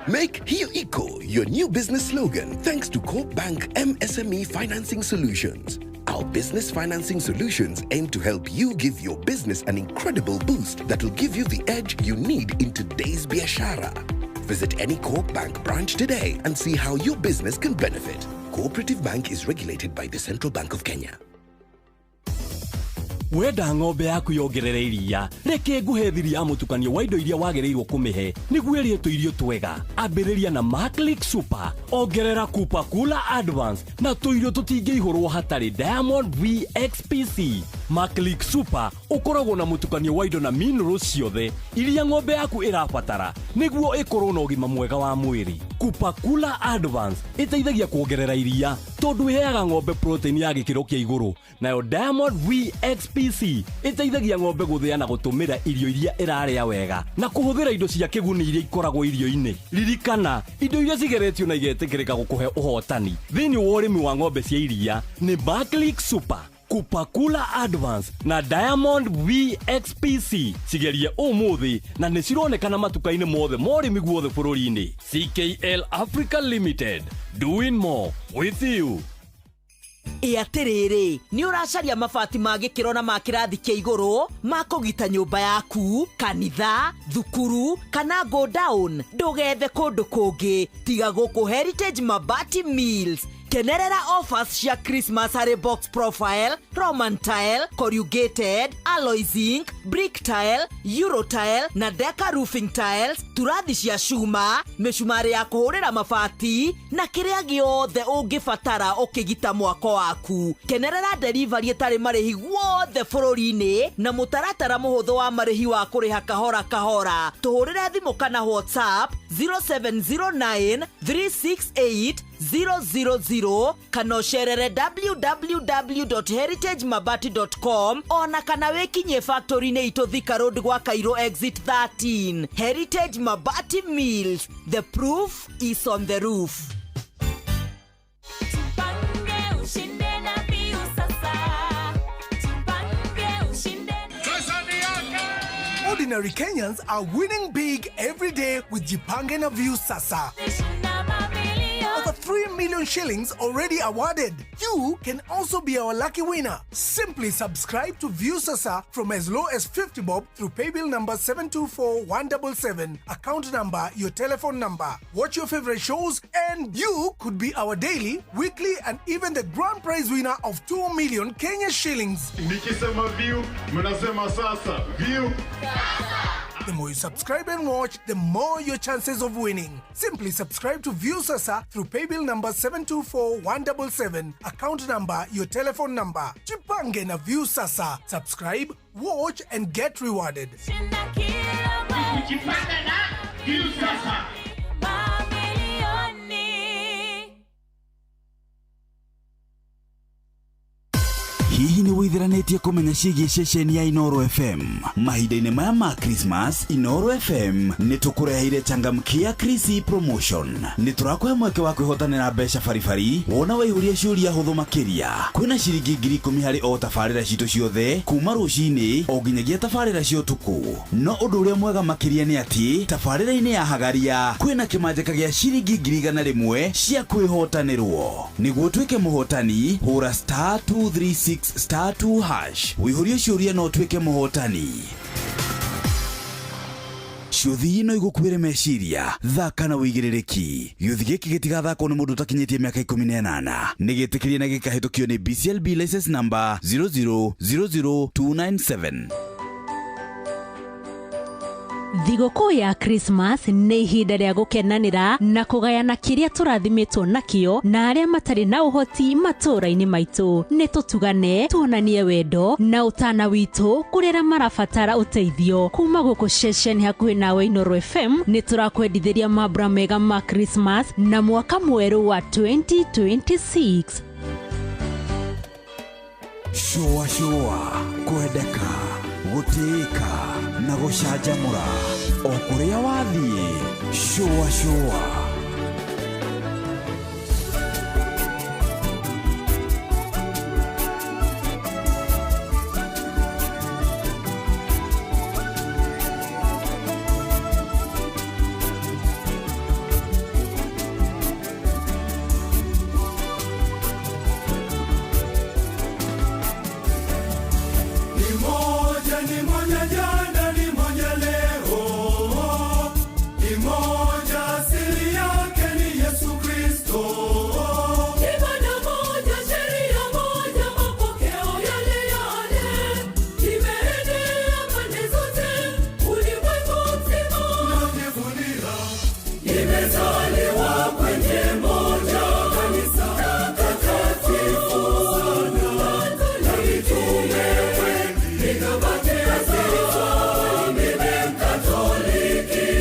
Make Hiyo Iko your new business slogan thanks to Co-op Bank MSME Financing Solutions. Our business financing solutions aim to help you give your business an incredible boost that will give you the edge you need in today's biashara. Visit any Co-op Bank branch today and see how your business can benefit. Cooperative Bank is regulated by the Central Bank of Kenya. Wenda ng'ombe yaku yongerere iria reke nguhe thiri ya mũtukanio wa indo iria wagĩrĩirwo kũmĩhe nĩguo ĩrĩe tũirio twega. Ambĩrĩria na Maclick Super, ongerera Kupa Kula Advance na tũirio tũtingĩihũrwo hatarĩ Diamond VXPC. Maclick Super ũkoragwo na mũtukanio wa indo na minerals ciothe iria ng'ombe yaku ĩrabatara nĩguo ĩkorwo na ũgima mwega wa mwĩrĩ. Kupa Kula Advance ĩteithagia kuongerera iria Tondũ ĩheaga ng'ombe protein ya gĩkĩro kĩa igũrũ. Nayo Diamond VXPC ĩteithagia ng'ombe gũthĩa na gũtũmĩra irio iria ĩrarĩa wega na kũhũthĩra indo cia kĩguni iria ikoragwo irio-inĩ. Ririkana, indo iria cigeretio na igetĩkĩrĩka gũkũhe ũhotani thĩinĩ wa ũrĩmi wa ng'ombe cia iria nĩ Barclick Super, Kupakula Advance na Diamond VXPC. Cigerie ũmũthĩ na nĩ cironekana matuka-inĩ mothe ma ũrĩmi guothe bũrũri-inĩ. CKL Africa Limited, doing more with you. Ĩ atĩrĩrĩ, nĩ ũracaria mabati ma gĩkĩro na ma kĩrathi kĩa igũrũ ma kũgita nyũmba yaku, kanitha, thukuru kana go down? Ndũgethe kũndũ kũngĩ tiga gũkũ Heritage Mabati Mills. Kenerera offers cia Christmas harĩ box profile, Roman tile, corrugated, alloy zinc, brick tile, euro tile na deca roofing tiles, turathi cia cuma, mĩcumarĩ ya kũhũrĩra mabati na kĩrĩa gĩothe ũngĩbatara ũkĩgita mwako waku. Kenerera delivery ĩtarĩ marĩhi guothe bũrũri-inĩ na mũtaratara mũhũthũ wa marĩhi wa kũrĩha kahora kahora. Tũhũrĩre thimũ kana WhatsApp 0709 368 000 kana ũcerere www.heritagemabati.com ona kana wĩkinyie factory-inĩ itũ Thika Road gwa Cairo exit 13. Heritage Mabati Mills, the proof is on the roof. Tupange ushinde na Viusasa. Tupange ushinde. Ordinary Kenyans are winning big every day with Jipange na Viusasa. Over 3 million shillings already awarded. You can also be our lucky winner. Simply subscribe to Viusasa from as low as 50 bob through paybill number 724177, account number, your telephone number. Watch your favorite shows and you could be our daily, weekly and even the grand prize winner of 2 million Kenya shillings. Nikisema view, mnasema sasa. View. The more you subscribe and watch, the more your chances of winning. Simply subscribe to Viusasa through paybill number 724177, account number, your telephone number. Jipange na Viusasa. Subscribe, watch and get rewarded. Jipange na Viusasa. Mamilioni. Hihi nĩ wĩthiranĩtie kũmenya ciĩgiĩ ceceni ya Inoro FM? Mahinda-inĩ maya ma Christmas, Inoro FM nĩ tũkũreheire changamkia Krisi promotion. Nĩ tũrakũhe mweke wa kwĩhotanĩra mbeca baribari wona waihũria ciũria hũthũ makĩria. Kwĩna ciringi 10,000 harĩ o tabarĩra citũ ciothe kuma rũcinĩ o nginyagia tabarĩra cia ũtukũ. No ũndũ ũrĩa mwega makĩria nĩ atĩ tabarĩra-inĩ ya Hagaria kwĩna kĩmanjĩka gĩa ciringi 100,000 cia kwĩhotanĩrwo. Nĩguo ũtuĩke mũhotani, hũra star 236 star 2 hash wĩihũrie ciũria no ũtuĩke mũhotani. Ciũthi no igũkuĩre meciria, thaka na wĩigĩrĩrĩki. Gĩũthi gĩkĩ gĩtigathakwo nĩ mũndũ ũtakinyĩtie mĩaka 18. Nĩ gĩtĩkĩrie na gĩkahĩtũkio nĩ BCLB license number 0000297. Thigũkũ ya Christmas nĩ ihinda rĩa gũkenanĩra na kũgayana kĩrĩa tũrathimĩtwo nakĩo na arĩa matarĩ na ũhoti matũũra-inĩ maitũ. Nĩ tũtugane, tuonanie wendo na ũtana witũ kũrĩ arĩa marabatara ũteithio. Kuma gũkũ ceceni hakuhĩ nawe Inoro FM nĩ tũrakwendithĩria mambura mega ma Christmas na mwaka mwerũ wa 2026. Shũa shũa, kwendeka, gũtĩĩka na gũcanjamũra o kũrĩa wathiĩ. Shũa shũa. Ni moja jana, ni moja leo. Ni moja, asili yake ni Yesu Kristo. Ibada moja, sheria moja, mapokeo yale yale. Imeenea pande zote, ulimwengu mzima. Najivunia, nimezaliwa kwenye moja kanisa takatifu sana. Na mitume nikabatizwa, mimi Mkatoliki.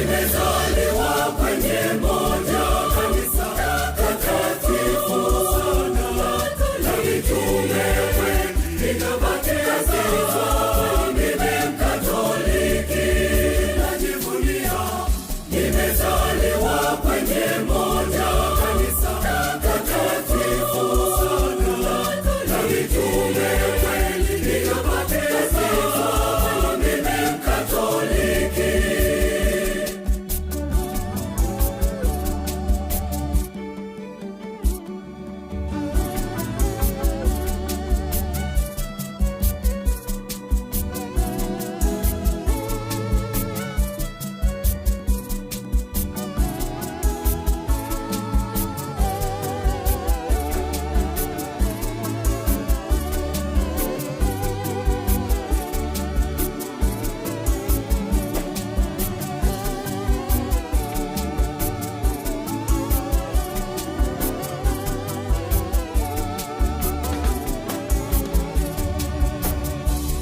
Nimezaliwa kwenye moja kanisa takatifu sana la mitume kweli, nikabatizwa mimi Mkatoliki, najivunia. Nimezaliwa kwenye moja kanisa takatifu sana la mitume kweli, nikabatizwa mimi Mkatoliki.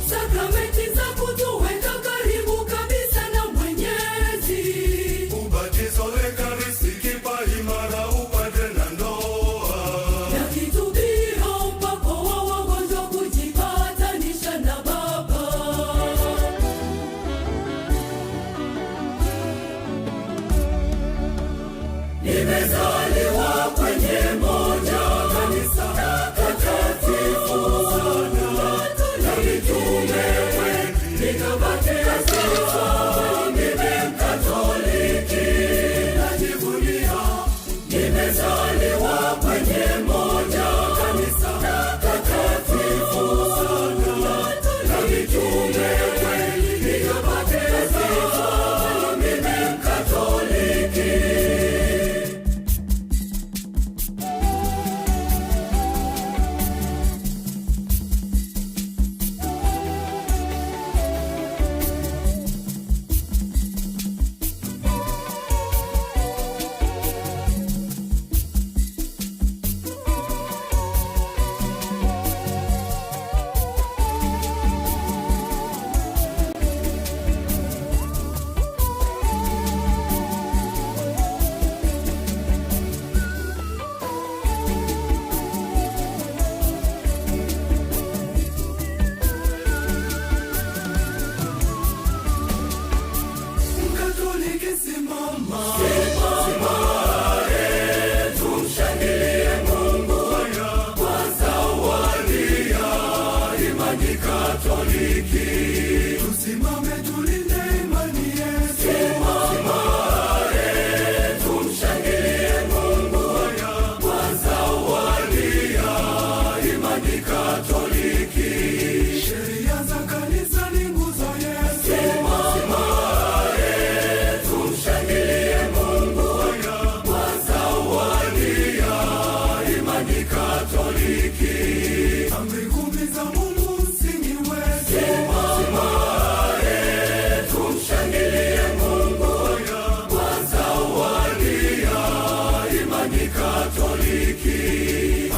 Sakramenti za kutuweka karibu kabisa na Mwenyezi. Ubatizo, Ekaristi, kipaimara, upadre na ndoa. Na kitubio, upako wa wagonjwa, kujipatanisha na Baba. Nimezaliwa kwenye moja kanisa takatifu sana la mitume kweli, nikabatizwa mimi Mkatoliki, najivunia. Nimezaliwa kwenye moja kanisa takatifu sana la mitume kweli, nikabatizwa mimi Mkatoliki. Mkatoliki simama, simama, tumshangilie Mungu kwa zawadi ya imani Katoliki. Tusimame tulinde imani yetu, simama, tumshangilie Mungu kwa zawadi ya imani Katoliki. Sheria za kanisa ni nguzo yetu, simama, tumshangilie Mungu kwa zawadi ya imani Katoliki. Amri kumi za Mungu msingi wetu, simama, tumshangilie Mungu kwa zawadi ya imani Katoliki.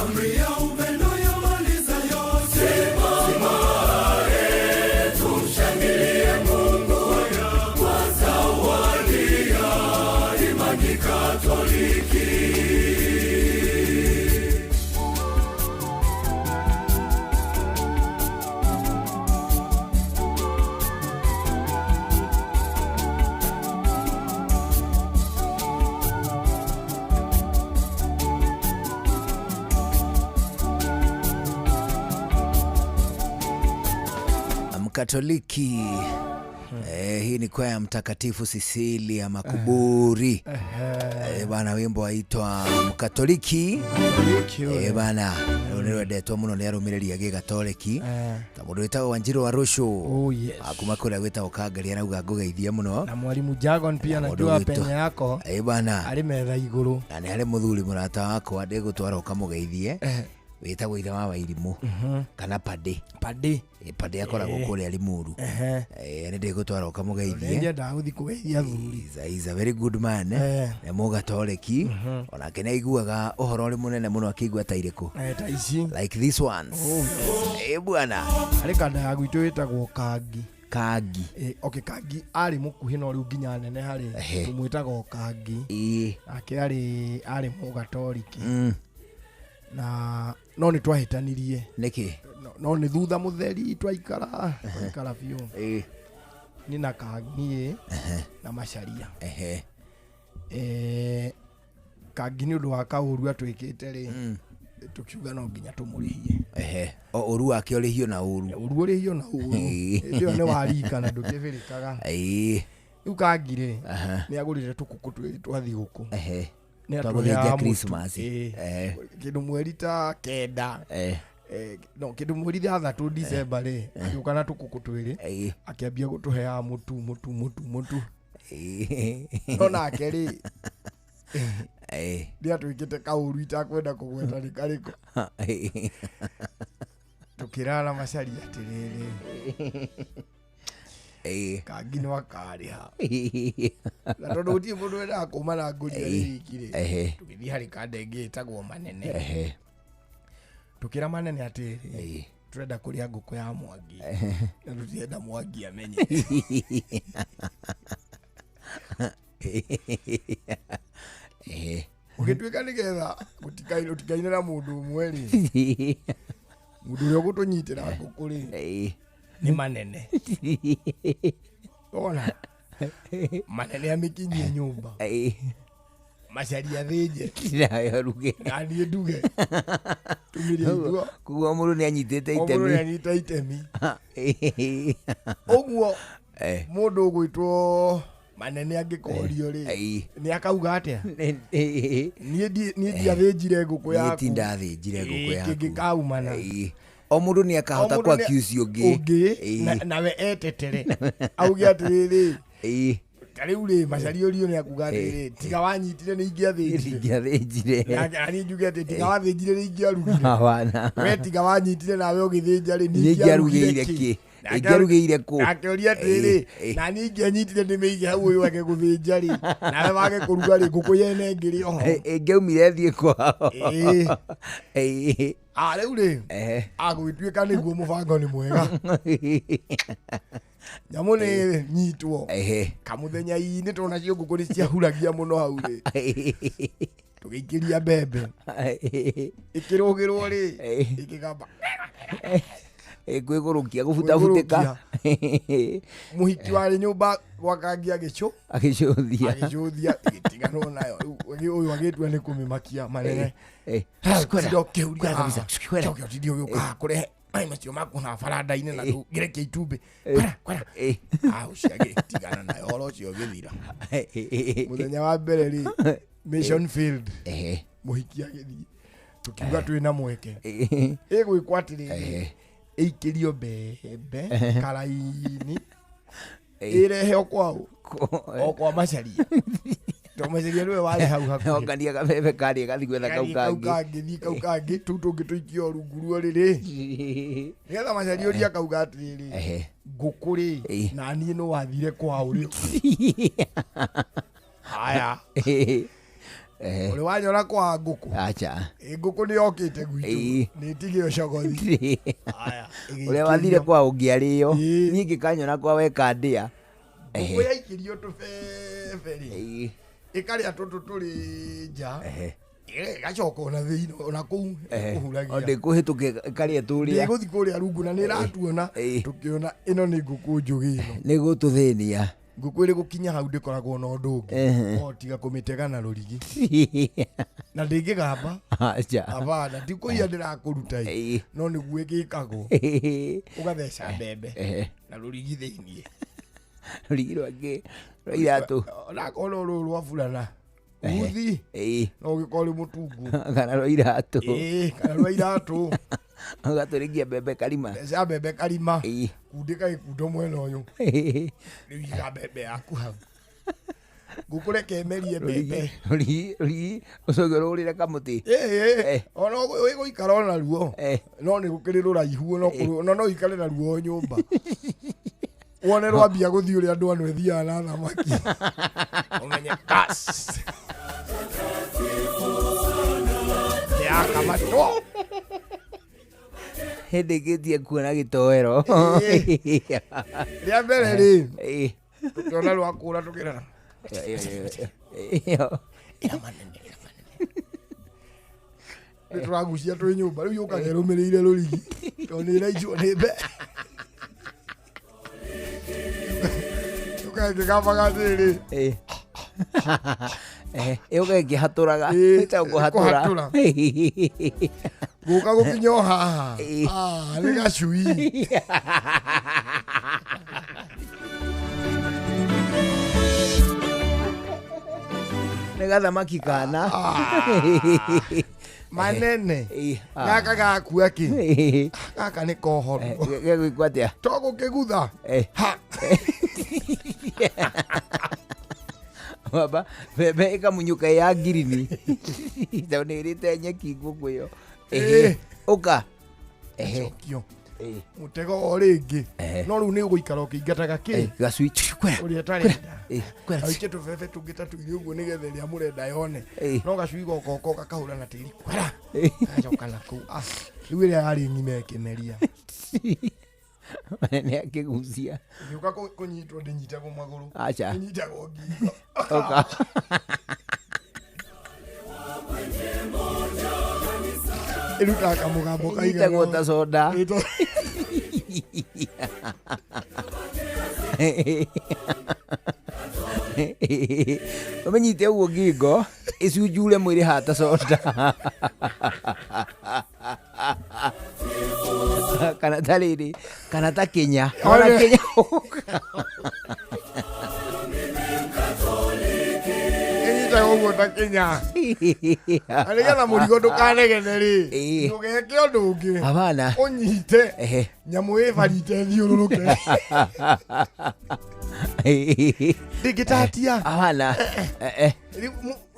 Amri ya upendo yamaliza yote, simama, tumshangilie Mungu kwa zawadi ya imani Katoliki. Mkatoliki. Hii ni kwaya ya Mtakatifu Sisilia Makuburi. Bana wimbo waitwa Mkatoliki. Bana rũu nĩ rwendetwo mũno nĩ arũmĩrĩri a gĩgatoleki ta mũndũ wĩtagwo Wanjiru wa Rũcũ. Oh, yes. Kuma kũrĩa gwĩtagwo Kangari arauga ngũgeithie mũno. Na mwalimu Jagon pia Na mũndũ najua witũ. penye yako Bana arĩ metha igũrũ. Na nĩ harĩ mũthuri mũrata wakwa ndĩgũtwara ũkamũgeithie wĩtagwo ithe wa Wairimũ kana Pade. Pade. Pade akoragwo kũrĩa Limuru. Nĩ ndĩgũtwara ũkamũgeithie. Nĩnyendaga gũthiĩ kũgeithia athuri. He's a very good man. Nĩ mũgatoleki onake nĩ aiguaga ũhoro ũrĩ mũnene mũno akĩigua ta irĩkũ Ta ici like these ones. Oh, bwana harĩ kanda ya gwitũ ĩtagwo Kangi. Kangi. Okay, Kangi arĩ mũkuhĩ no rĩu nginya nene harĩ Ehe. tũmwĩtaga o Kangi. Ĩĩ. Nake arĩ mũgatoriki. Na no nĩ twahĩtanirie. Nĩkĩ? No nĩ thutha mũtheri twaikara biũ. Ĩĩ. Niĩ na Kangi na Macharia. Ehe. Kangi nĩ ũndũ wa kaũru atwĩkĩte rĩ, tũkiuga no nginya tũmũrĩhie. Ehe. O ũru wake ũrĩhio na ũru. Ũru ũrĩhio na ũru. Hĩndĩ ĩyo nĩ warika na ndũkĩbĩrĩkaga. Ĩĩ. Rĩu Kangi rĩ, Aha. nĩ agũrĩte tũkũkũ twĩrĩ twa thigũkũ. Ehe. Nĩ Twa gũthĩnja atũheaga mũtu. Christmas. Ĩĩ. Ehe. Kĩndũ mweri ta 9. Ehe. No kĩndũ mweri 6 December rĩ, agĩũka na tũkũkũ twĩrĩ, akĩambia gũtũheaga mũtu mũtu mũtu mũtu. No nake rĩ, nĩ atwĩkĩte kaũru itakwenda kũgweta nĩ karĩkũ. Tũkĩrara Macharia atĩrĩrĩ, Kangi nĩ wakarĩha. Na tondũ gũtirĩ mũndũ wendaga kuma na ngũria rĩ wiki rĩ, tũgĩthiĩ harĩ kanda ĩngĩ ĩtagwo Manene. Tũkĩra Manene atĩrĩrĩ, tũrenda kũrĩa ngũkũ ya Mwangi na tũtirenda Mwangi amenye. Ũgĩtuĩka nĩgetha ũtikaine na mũndũ ũmwe rĩ, mũndũ ũrĩa ũgũtũnyitĩra ngũkũ rĩ nĩ Manene. Wona Manene amĩkinyie nyũmba, Macharia athĩnje, Nawe ũruge. na niĩ nduge, tũmĩrĩe ithuo. Koguo mũndũ nĩ anyitĩte O mũndũ itemi. nĩ anyita itemi. Ũguo mũndũ ũgwĩtwo Manene angĩkorio rĩ, nĩ akauga atĩa? Niĩ ndiathĩnjire ngũkũ Niĩ yaku. ti ndathĩnjire ngũkũ Ĩĩ, yaku. kĩngĩkaumana. O mũndũ nĩ akahota O mũndũ kwa nĩ- accuse ũngĩ. Ũngĩ, nawe etetere auge atĩrĩrĩ, ta rĩu rĩ, Macharia ũrio nĩ akuga atĩrĩrĩ, tiga wanyitire nĩ ingĩathĩnjire. Ingĩathĩnjire. Nake na niĩ njuge atĩ tiga wathĩnjire nĩ ingĩarugire. Hawana. We tiga wanyitire nawe ũgĩthĩnja rĩ, Nĩ nĩ ingĩarugire ingĩarugĩire kĩ? kĩ? Ingĩarugĩire kũ? Nake ũria atĩrĩrĩ, na niĩ ingĩanyitire ndĩmĩige hau ũyũ age gũthĩnja rĩ, nawe wage kũruga rĩ, ngũkũ yene ĩngĩrĩ oho. Ĩngĩaumire thiĩ kwao. Ĩĩ. Rĩu rĩ, agũgĩtuĩka nĩguo mũbango nĩ mwega. Nyamũ nĩ nyitwo. Kamũthenya-inĩ tondũ nacio ngũkũ nĩ ciahuragia mũno hau rĩ, tũgĩikĩria mbembe. Ĩkĩrũgĩrwo rĩ, ĩkĩgamba. Kwĩgũrũkia gũbutabutĩka. Mũhiki warĩ nyũmba gwa Kangi Agĩcũthia. Agĩcũthia, ĩgĩtiganwo nayo. Rĩu ũyũ agĩtua nĩ kũmĩmakia Manene. Kwera, Tinda ũkĩhuria kwera kabisa, haha. kwera. Cokia ũtinde ũgĩũka kũrehe maĩ macio maku haha baranda-inĩ na tũgerekie itumbĩ. Kwera, kwera. Ũcio agĩtigana nayo, ũhoro ũcio ũgĩthira. Mũthenya wa mbere rĩ, mission failed. Mũhiki agĩthiĩ. Tũkiuga twĩna mweke. Ĩgwĩkwo atĩrĩrĩ, ĩikĩrio mbembe karaini, ĩrehe o kwao, o kwa Macharia. Tondũ Macharia nĩwe warĩ hau hakuhĩ. Ongania kabebe karĩa gathiĩ gwetha kau Gathiĩ kau kangĩ. kangĩ, thiĩ kau kangĩ, tũu tũngĩ tũikio rungu ruo rĩrĩ. Nĩgetha Macharia ũria akauga atĩrĩrĩ, ngũkũ rĩ, na niĩ no wathire kwao rĩ. Haya. Ũrĩ wanyona kwa ngũkũ? Acha. Ĩ, ngũkũ nĩ yokĩte gwitũ. Nĩ ĩtige ũcogothi. Haya, Ũrĩa wathire kwa ũngĩarĩo, niĩ ngĩkanyona kwa weka ndĩa. Ngũkũ yaikĩrio tũbebe rĩ, ĩkarĩa tũtũ tũrĩ nja, ĩgacoka ona thĩinĩ ona kũu ĩkũhuragia. Ndĩkũhĩtũka ĩkarĩa tũrĩa. Ndĩgũthiĩ kũrĩa rungu na nĩ ĩratuona, tũkĩona ĩno nĩ ngũkũ njũgĩ ĩno. Nĩ gũtũthĩnia. Ngũkũ ĩrĩ gũkinya hau ndĩkoragwo na ũndũ ũngĩ o tiga kũmĩtega na rũrigi. Na ndĩngĩgamba. Acha. Hapana, ti kũiya ndĩrakũruta ĩ, no nĩguo ĩgĩkagwo. Ũgatheca mbembe na rũrigi thĩiniĩ. Rũrigi rwake rwa iratũ. Onakorwo rũrũ rwa burana. Uthi no ũgĩkorwo rĩ mũtungu. Kana rwa iratũ. Ĩĩ, kana rwa iratũ. Ũgatũrĩkia mbembe karima. Theca mbembe karima. Kundĩka gĩkundo mwena ũyũ. Rĩu iga mbembe yaku hau. Ngũkũ reke ĩmerie mbembe. Rũrigi rũrigi ũcoke ũrũrĩre kamũtĩ. Ĩĩ, ona ũgũikara ona ruo. No nĩ gũkĩrĩ rũraihu no no ũikare na ruo nyũmba. Wone rwambia gũthiĩ ũrĩa andũ ano ĩthiaga na thamaki. Ũmenye bas. Yakamatwo. Ndĩkĩtie kuona gĩtoero. Rĩa mbere rĩ, tũkĩona rwakũra tũkĩrora. Nĩ tũragucia twĩ nyũmba rĩu yũkaga ĩrũmĩrĩire rũrigi tondũ nĩ ĩraicwo nĩ mbe. Yũkaga ĩkĩgambaga atĩrĩrĩ. Ĩũka ĩkĩhatũraga. Ĩtagwo kũhatũra. Kũhatũra. Gũka gũkinya o haha. Ah, nĩ gacui. Nĩ gathamaki kana. Manene. Gaka gakua kĩ? Gaka nĩ kohoro. Gegwĩkwo atĩa? To gũkĩgutha. Ha. Baba, mbembe ĩkamunyũka ĩ ya ngirini. Tondũ nĩ ĩrĩte nyeki ngũkũ ĩyo. Ehe. Ũka. Ehe. Cokio. Mũtego o rĩngĩ. No rĩu nĩ ũgũikara ũkĩingataga kĩ? Gacui. Kwera. Ũrĩa ũtarenda. Kwera. Aikie tũbebe tũngĩ ta tũirĩ ũguo nĩgetha ĩrĩa mũrenda yone. No gacui goka ũko gakahũra na tĩri. Kwera. Gacoka na kũu. Ah, rĩu ĩrĩa yarĩ ng'ima ĩkĩmeria. Nĩ akĩgucia. Ĩgĩũka kũnyitwo ndĩnyitagwo magũrũ. Aca. Ĩnyitagwo ngingo. Ũka. Ĩrutaga kamũgambo kaigana. Ĩnyitagwo ta soda. Ũmĩnyite ũguo ngingo ĩcunjure mwĩrĩ hata soda kana ta rĩrĩ kana ta kĩnya. Ona kĩnya. Ĩnyitagwo ũguo ta kĩnya. Na nĩgetha mũrigo ndũkanegene rĩ, ndũgeke ũndũ ũngĩ. Hapana. Ũnyite nyamũ ĩbarite ĩthiũrũrũke. Ndĩngĩtatia. Hapana.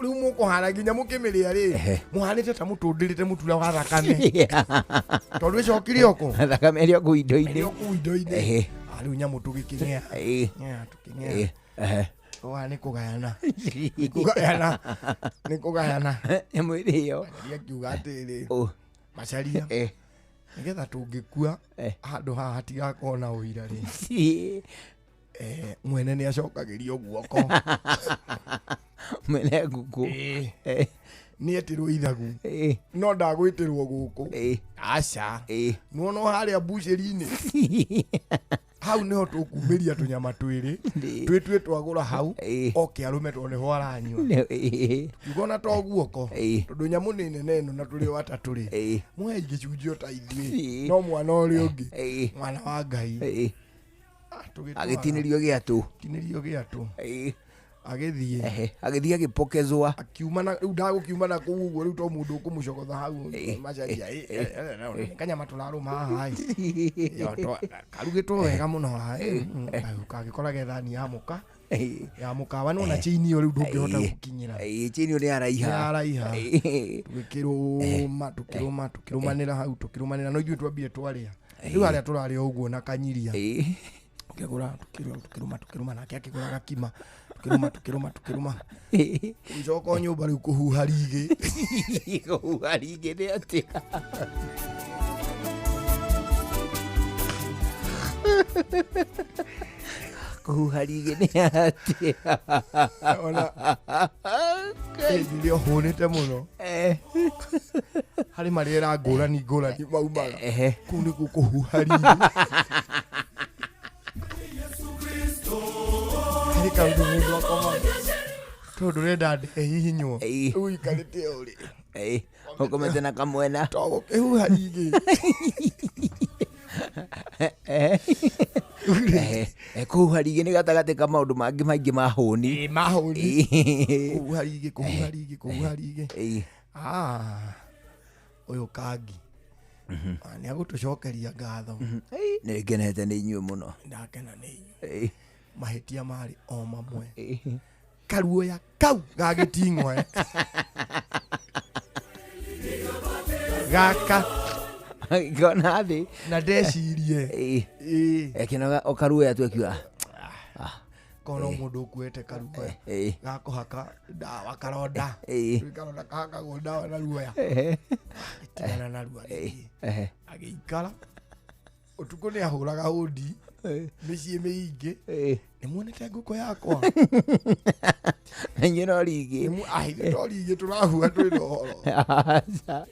Rĩu mũkũhana nginya mũkĩmĩrĩa rĩ, mũhanĩte ta mũtũndĩrĩte mũtura wa thakame. Tondũ ĩcokire o kũ? Thakame ĩrĩ o kũu indo-inĩ. Ĩrĩ o kũu indo-inĩ. Ah, rĩu nyamũ tũgĩkĩng'ea. Ng'ea, tũkĩng'ea. Wa nĩ kũgayana. Nĩ kũgayana. Nĩ kũgayana. Nyamũ ĩrĩo. Macharia akiuga atĩrĩ. Macharia. Nĩgetha tũngĩkua handũ haha hatigakorwo na ũira rĩ. Mwene nĩ acokagĩrio guoko. Mwene ngũkũ. Nĩ etĩrwo ithagu. No ndagwĩtĩrwo gũkũ. Aca. Nĩwona o harĩa mbucĩri-inĩ. Hau nĩho tũkumĩria tũnyama twĩrĩ. Twĩtue twagũra hau. Oke arũme tondũ nĩho aranyua. Kiuga ona to guoko. Tondũ nyamũ nĩ nene ĩno na tũrĩ o atatũ rĩ. Muoei gĩcunjĩ o ta ithuĩ. No mwana ũrĩa ũngĩ. Mwana wa Ngai. Agĩtinĩrio gĩatũ. Tinĩrio gĩatũ. Agĩthiĩ. Agĩthiĩ agĩpokezwa. Akiuma na rĩu ndagũkiuma na kũu ũguo rĩu to mũndũ ũkũmũcogotha hau macaria. Kanyama tũrarũma haha ĩ. Yo, karugĩtwo wega mũno haha ĩ. Kagĩkora gethani ya mũka. Ya mũkawa nĩwona chain ĩyo rĩu ndũngĩhota gũkinyĩra. Chain ĩyo nĩ yaraiha. Nĩ yaraiha. Tũgĩkĩrũma, tũkĩrũma, tũkĩrũmanĩra hau, tũkĩrũmanĩra no ithuĩ twambire twarĩa. Rĩu harĩa tũrarĩa ũguo na kanyiria. Tũkĩgũra, tũkĩrũma, tũkĩrũma, tũkĩrũma, nake akĩgũra gakima. Tũkĩrũma, tũkĩrũma, tũkĩrũma. Tũgĩcoka o nyũmba rĩu kũhuha rigĩ. Kũhuha rigĩ nĩ atĩa? Kũhuha rigĩ nĩ atĩa? Ona rĩrĩa ũhũnĩte mũno. Harĩ marĩera ngũrani ngũrani maumaga. Kũu nĩkuo kũhuha rigĩ. Harĩ kaũndũ mũndũ akomaga. Tondũ ndũrenda ndehihinywo. Rĩu ũikarĩte ũrĩ. Ũkomete na kamwena. To gũkĩhuha rigĩ. Kũhuha rigĩ nĩ gatagatĩ ka maũndũ mangĩ maingĩ ma hũni. Ma hũni. Kũhuha rigĩ, kũhuha rigĩ, kũhuha rigĩ. Ah, ũyũ Kangi. Ah, nĩ agũtũcokeria ngatho. Nĩ ngenete nĩ inyuĩ mũno. Ndakena nĩ inyuĩ. Mahĩtia marĩ o mamwe. Karuoya kau gagĩting'oe. Gaka. Ngona thĩ. Na ndecirie. Ekĩnoga o karuoya tu akiuga. Kono mũndũ ũkuĩte karuoya gakũhaka ndawa karonda. Karonda kahakagwo ndawa na ruoya. Agĩtigana na ruo agĩthiĩ. Agĩikara. Ũtukũ nĩ ahũraga hũndi mĩciĩ mĩingĩ. Nĩ muonete ngũkũ yakwa? Inyuĩ no rigi. Ithuĩ to rigi tũrahua twĩ na ũhoro.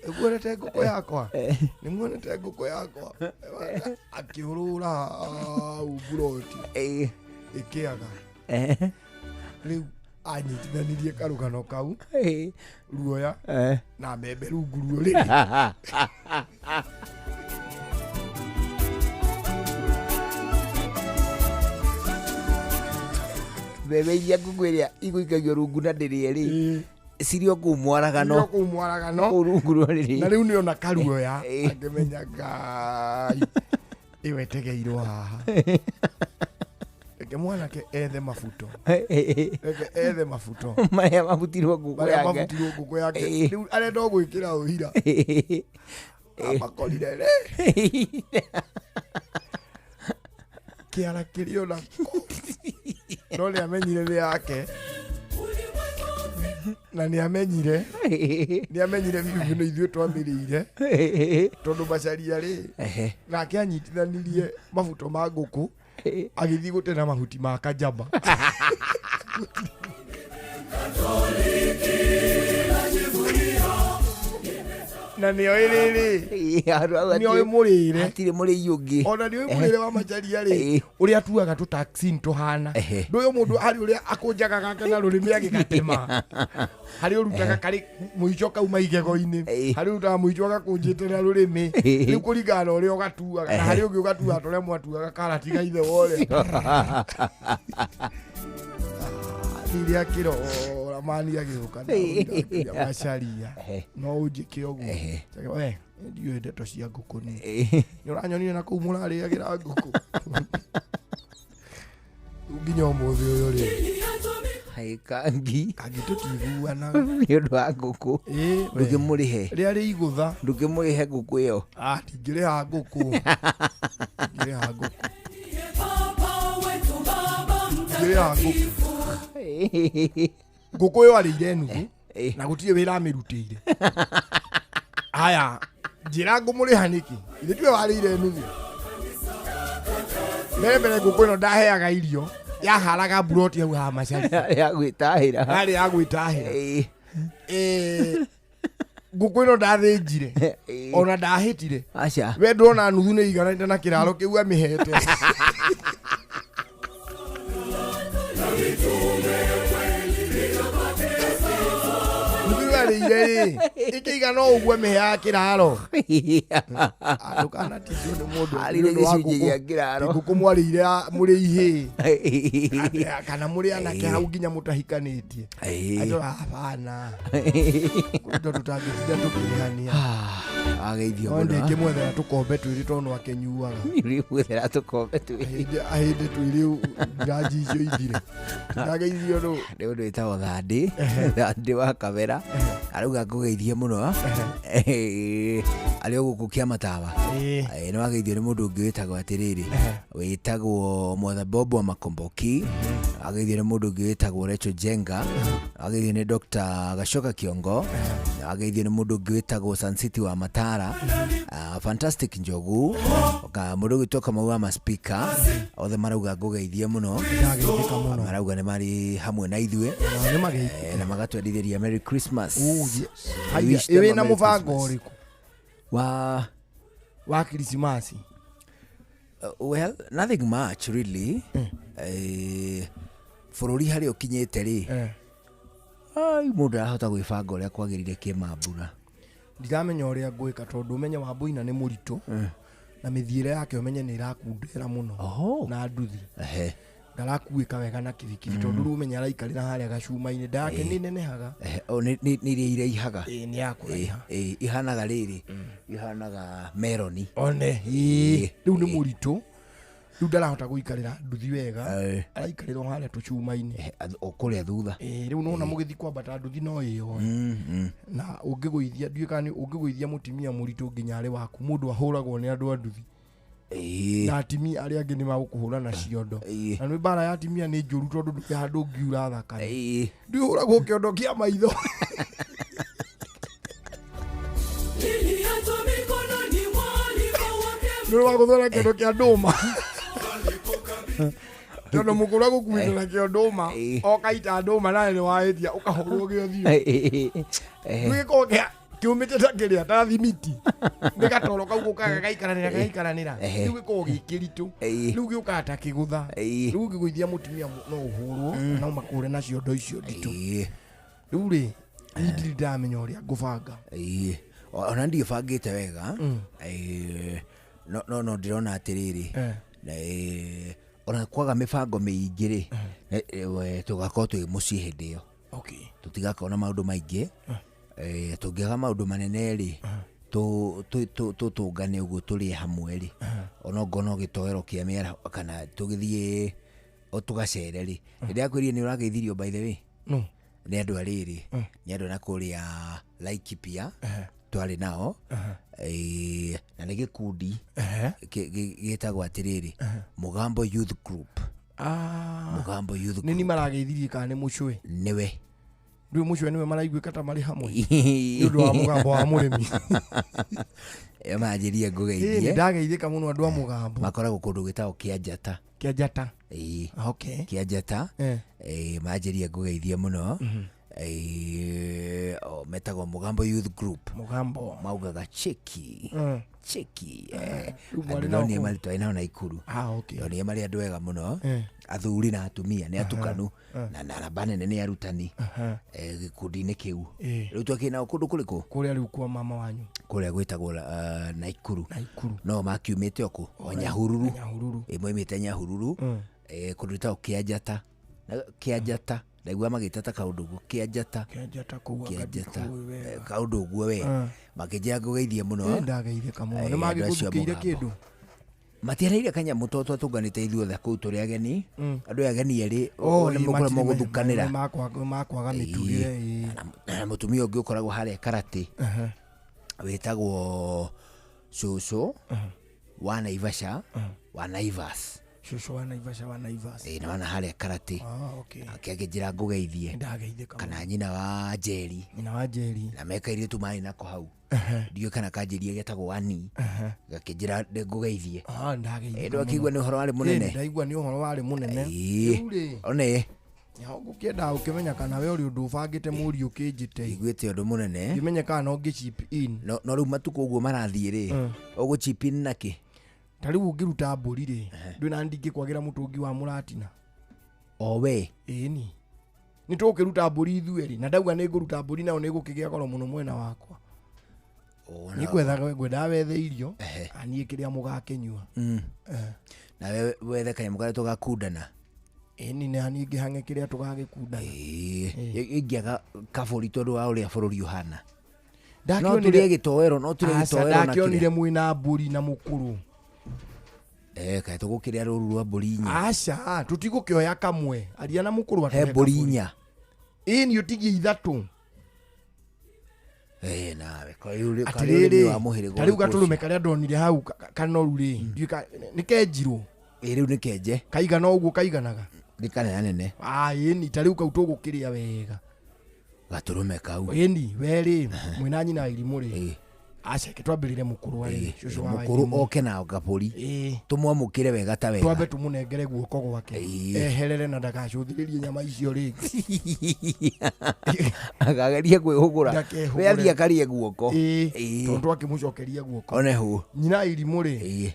Nĩ muonete ngũkũ yakwa? Nĩ muonete ngũkũ yakwa? Akĩũrũra hau mburoti. Ĩkĩaga. Rĩu anyitithanirie karũgano kau ruoya na mbembe rungu rũrĩrĩ. Mbembe iria ngũkũ ĩrĩa igũikagio rungu na ndĩrĩe rĩ cirĩ o kũu mwaragano. Cirĩ o kũu mwaragano. Kũu rungu rũrĩrĩ. Na rĩu nĩona karuoya akĩmenya Ngai ĩyo ĩtegeirwo haha. Reke mwanake ethe mabuto. Reke ethe mabuto. Marĩa mabutirwo ngũkũ Marĩa yake. mabutirwo ngũkũ yake. Rĩu arenda o gwĩkĩra ũira. Amakorire rĩ. Kĩara kĩrĩ ona kũ. No nĩ amenyire nĩ yake. Na nĩ amenyire. Nĩ amenyire biũ biũ nĩ ithuĩ twamĩrĩire. Tondũ Macharia rĩ, nake anyitithanirie mabuto ma ngũkũ agĩthiĩ gũtena mahuti ma kanjamba. Na nĩoĩ rĩrĩ, nĩoĩ mũrĩre. Hatirĩ mũrĩi ũngĩ. Ona nĩoĩ mũrĩre wa Macharia rĩ, ũrĩa atuaga tũ taxin tũhana. Ndũĩ mũndũ harĩ ũrĩa akũnjaga gake na rũrĩmĩ agĩgatema. Harĩ ũrutaga karĩ mũico kauma igego-inĩ. Harĩ ũrutaga mũico agakũnjĩte na rũrĩmĩ. Rĩu kũringana na ũrĩa ũgatuaga. Na harĩ ũngĩ ũgatuaga ta ũrĩa mwatuaga karati ga ithe wa ũrĩa. Rĩrĩa akĩrora mani agĩũka na akĩria Macharia. No ũnjĩke ũguo. We, ndiũĩ ndeto cia ngũkũ niĩ. Nĩ ũranyonire na kũu mũrarĩagĩra ngũkũ. Rĩu nginya ũmũthĩ ũyũ rĩ. Hai Kangi. Kangi tũtiiguanaga. Nĩ ũndũ wa ngũkũ. Ndũngĩmũrĩhe. Rĩarĩ igũtha. Ndũngĩmũrĩhe ngũkũ ĩyo. Ah, ndingĩrĩha ngũkũ. Ndingĩrĩha ngũkũ. Ndingĩrĩha ngũkũ. Ngũkũ ĩyo arĩire nuthu na gũtirĩ wĩra amĩrutĩire. Aya, njĩra ngũmũrĩha nĩkĩ? Ithe tiwe warĩire nuthu. Mbere mbere ngũkũ ĩno ndaheaga irio, yaharaga mburoti hau ha Macharia. Ya gwĩtahĩra. Yarĩ ya gwĩtahĩra. Ngũkũ ĩno ndathĩnjire ona ndahĩtire. Aca. We ndona nuthu nĩ igananĩte na kĩraro kĩu amĩhete. Nuthu ĩyo arĩire rĩ, ĩkĩigana o ũguo amĩheaga kĩraro. Ndũkanatishio nĩ mũndũ Arĩire nĩ ũndũ wa gĩcunjĩ ngũkũ. gĩa kĩraro. Ngũkũ mwarĩire mũrĩ ihĩĩ. Kana mũrĩ anake hau nginya mũtahikanĩtie. Andũ hapana. Tondũ tũtangĩtinda tũkĩrĩhania. Ageithio No mũno. ndĩngĩmwethera tũkombe twĩrĩ tondũ no akĩnyuaga. Ũrĩmwethera tũkombe twĩrĩ. Ahĩndĩ twĩrĩ njanji icio ithire. Ndageithio nũ. Nĩ ũndũ wĩtagwo Thandĩ. Thandĩ wa Kamera. Arauga ngũgeithie mũno. Arĩ o gũkũ Kĩamatawa. Nĩ wageithio nĩ mũndũ ũngĩ wĩtagwo atĩrĩrĩ. Wĩtagwo Mwatha Bob wa Makomboki. Wageithio nĩ mũndũ ũngĩ wĩtagwo Rachel Jenga. Wageithio nĩ Dr. Gacoka Kiongo. Wageithio nĩ mũndũ ũngĩ wĩtagwo Sun City wa Matara. Fantastic Njogu. Mũndũ ũgwĩtwo Kamau wa Maspika. Othe marauga ngũgeithie mũno. Marauga nĩ marĩ hamwe na ithuĩ. Na magatwendithĩria Merry Christmas. We wish them Ĩ a wĩna Merry mũbango Christmas. ũrĩkũ? Wa Krismasi. Well, nothing much really. Bũrũri harĩa ũkinyĩte rĩ, ai mũndũ arahota gwĩbanga ũrĩa kwagĩrĩire kĩmambura. Ndiramenya ũrĩa ngwĩka tondũ ũmenye Wambũina nĩ mũritũ na mĩthiĩre yake ũmenye nĩ ĩrakundera mũno na nduthi. Ndarakuĩka wega na kibikibi tondũ rĩu ũmenye araikarĩra harĩa gacuma-inĩ nda yake nĩ nenehaga. Nĩ iria iraihaga. Nĩ ya kũraiha. Ihanaga rĩrĩ, ihanaga meroni. One, ĩĩ. Rĩu nĩ mũritũ. Rĩu ndarahota gũikarĩra nduthi wega. Araikarĩra o harĩa tũcuma-inĩ. O kũrĩa thutha. Rĩu nĩwona mũgĩthiĩ kwambata nduthi no ĩyoe. Na ũngĩgũithia, ndiũĩ kana ũngĩgũithia mũtumia mũritũ nginya arĩ waku, mũndũ ahũragwo nĩ andũ a nduthi. Na atimia arĩa angĩ nĩ magũkũhũra na ciondo. Na nĩ mbara ya atimia nĩ njũru tondũ ndũrĩ handũ ũngiura thakame. Ndũhũragwo kĩondo kĩa maitho. Nĩ wagũthora kĩondo kĩa ndũma. Tondũ mũkũrũ agũkuĩte na kĩo ndũma, okaita ndũma nawe nĩ wahĩtia ũkahũrwo gĩothiũ. Gĩkoragwo kĩa kĩũmĩte ta kĩrĩa ta thimiti. Nĩ gatoro kau gũkaga gaikaranĩra gaikaranĩra. Rĩu gĩkoragwo gĩ kĩritũ. Rĩu gĩũkaga ta kĩgũtha. Rĩu ũngĩgũithia mũtumia no ũhũrwo no makũhũre na ciondo icio nditũ. Rĩu rĩ, niĩ ndirĩ ndamenya ũrĩa ngũbanga. Ona ndiĩbangĩte wega. No no ndĩrona atĩrĩrĩ, ona kwaga mĩbango mĩingĩ rĩ, tũgakorwo twĩ mũciĩ hĩndĩ ĩyo. Tũtigakorwo na maũndũ maingĩ. Tũngĩaga maũndũ manene rĩ, tũtũngane ũguo tũrĩe hamwe rĩ, ona ongorwo no gĩtoero kĩa mĩaraho kana tũgĩthiĩ o tũgacere rĩ. Nĩndakwĩrire nĩ ũrageithirio by the way. No. Nĩ andũ a rĩrĩ, nĩ andũ na kũrĩa Laikipia twarĩ nao. Na nĩ gĩkundi gĩtagwo atĩrĩrĩ, Mũgambo Youth Group. Mũgambo Youth Group. Nĩ ni marageithirie kana nĩ mũcũĩ? Nĩwe. Ndũĩ mũcũĩ nĩwe maraiguĩka ta marĩ hamwe? Nĩ ũndũ wa mũgambo wa mũrĩmi. Manjĩrie ngũgeithie. Ĩĩ, nĩndageithĩka mũno andũ a mũgambo. Makoragwo kũndũ gwĩtagwo Kĩanjata. Kĩanjata. Ĩĩ. Okay. Kĩanjata. Manjĩrie ngũgeithie mũno. Metagwo Mũgambo Youth Group. Mũgambo. Maugaga cheki. Cheki. Rĩu mwarĩ Andũ nao ndonire kũu? marĩ twarĩ nao Naikuru. Okay. Ndonire marĩ andũ ega mũno. Athuri na atumia nĩ atukanu. Na namba nene nĩ arutani. Gĩkundi-inĩ kĩu. Rĩu twakĩrĩ nao kũndũ kũrĩkũ? Kũrĩa rĩu kwa mama wanyu. Kũrĩa gwĩtagwo Naikuru. Naikuru. No makiumĩte o kũ? O Nyahururu. Nyahururu. Moimĩte Nyahururu. Kũndũ gwĩtagwo Kĩanjata. Na Kĩanjata. Ndaigua magĩta ta kaũndũ ũguo Kĩanjata. Kĩanjata kũu Kĩanjata. anga ndikũĩ wega. Kaũndũ ũguo we. Makĩnjĩra ngũgeithie mũno. Ndageithĩka mũno. Nĩ Andũ acio a magĩgũthukĩire Mũgambo. kĩndũ? Matiareire kanyamũ tondũ twatũnganĩte ithuothe kũu tũrĩ ageni. Andũ aya ageni erĩ, Oh, nĩ mũkũrĩa mũgũthukanĩra. makwaga mĩtugĩre, ĩĩ. Na mũtumia ũngĩ ũkoragwo harĩa Karate. Wĩtagwo cũcũ wa Naivasha, wa Naivas. Cũcũ wa Naivasha, wa Naivas. Ĩĩ, na wana harĩa Karate. Okay. Nake akĩnjĩra ngũgeithie. Ndageithĩka Kana nyina wa Njeri. Nyina wa Njeri. Na me kairĩtu marĩ nako hau. Ndiũĩ kana kanjĩrie getagwo Ani. Gakĩnjĩra ngũgeithie. Ndageithĩka Ndwakĩigua nĩ ũhoro warĩ mũnene? Ĩĩ, ndaigua nĩ ũhoro warĩ mũnene. Rĩu rĩ, One. Nĩho ngũkĩendaga ũkĩmenya kana we ũrĩ ũndũ ũbangĩte mũriũ ũkĩnjĩte. Iguĩte ũndũ mũnene. Ngĩmenye kana no ngĩ chip in. No, no rĩu matukũ ũguo marathiĩ rĩ, ũgũ chip in nakĩ? Ta rĩu ũngĩruta mbũri rĩ, ndwĩ na ndingĩkwagĩra mũtũngi wa mũratina. O we? Ĩni. Nĩ tũgũkĩruta mbũri ithuerĩ, na ndauga nĩ ngũruta mbũri nayo nĩ gũkĩgĩa goro mũno mwena wakwa. Nĩ ngwendaga wethe irio, na niĩ kĩrĩa mũgakĩnyua. Na we wethe kanyamũ karĩa tũgakundana. Ĩni, na niĩ ngĩhang'e kĩrĩa tũgagĩkundana. Ingĩaga kabũri tondũ wa ũrĩa bũrũri ũhana. Ndakĩonire No tũrĩe gĩtoero, no tũrĩe Aca, gĩtoero na ndakĩonire kĩrĩa. mwĩna mbũri na mũkũrũ. Kaĩ tũgũkĩrĩa rũru rwa mbũri inya? Aca, tũtigũkĩoya kamwe. Aria na mũkũrũ He atũhe mbũri kabũri. inya. Ĩni, ũtigie ithatũ. Nawe, kaĩ ũrĩ Atĩrĩrĩ, ũrĩmi wa mũhĩrĩga ta rĩu ũrĩkũ gatũrũme ũcio? karĩa ndonire hau kanoru rĩ, ndiũĩ nĩ kenjirwo. Rĩu nĩ kenje. Kaigana ũguo kaiganaga. Nĩ kanene nene. Ĩni, ta rĩu kau tũgũkĩrĩa wega. Gatũrũme kau. Ĩni, we rĩ, mwĩna nyina wa irimũ rĩ. Aca, reke twambĩrĩre mũkũrũ arĩ, cũcũ wa Mũkũrũ Wairimũ. oke na kabũri. Tũmwamũkĩre wega ta wega. Twambe tũmũnengere guoko gwake. Eherere na ndagacũthĩrĩrie nyama icio rĩngĩ. Akageria kwĩhũgũra. Ndakehũgũre. We athiĩ akarĩe guoko. Tondũ twakĩmũcokeria guoko. One hũ. Nyina wa irimũ rĩ,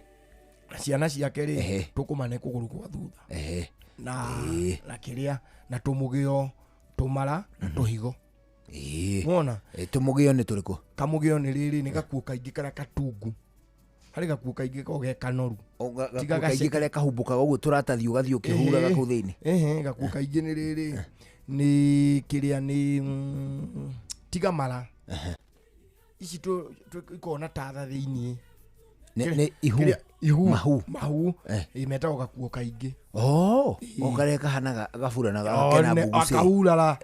na ciana ciake rĩ, tũkũmane kũgũrũ gwa thutha. Na kĩrĩa, na tũmũgĩo, tũmara, na tũhigo. Wona? Tũmũgĩo nĩ tũrĩkũ? Kamũgĩo nĩ rĩrĩ, nĩ gakuo kaingĩ karĩa katungu. Harĩ gakuo kaingĩ koragwo ge kanoru. Gakuo Tiga kaingĩ gaceke. karĩa kahumbũkaga ũguo tũratathi ũgathiĩ ũkĩhuraga kũu thĩinĩ. Gakuo kaingĩ nĩ rĩrĩ, nĩ kĩrĩa nĩ, tiga mara. Ici ikoragwo na tatha thĩinĩ. Nĩ ihu. Kĩrĩa, ihu. Mahu. Mahu. Metagwo gakuo kaingĩ. O karĩa kahana gabura na kena mbugucĩ. Akaurara.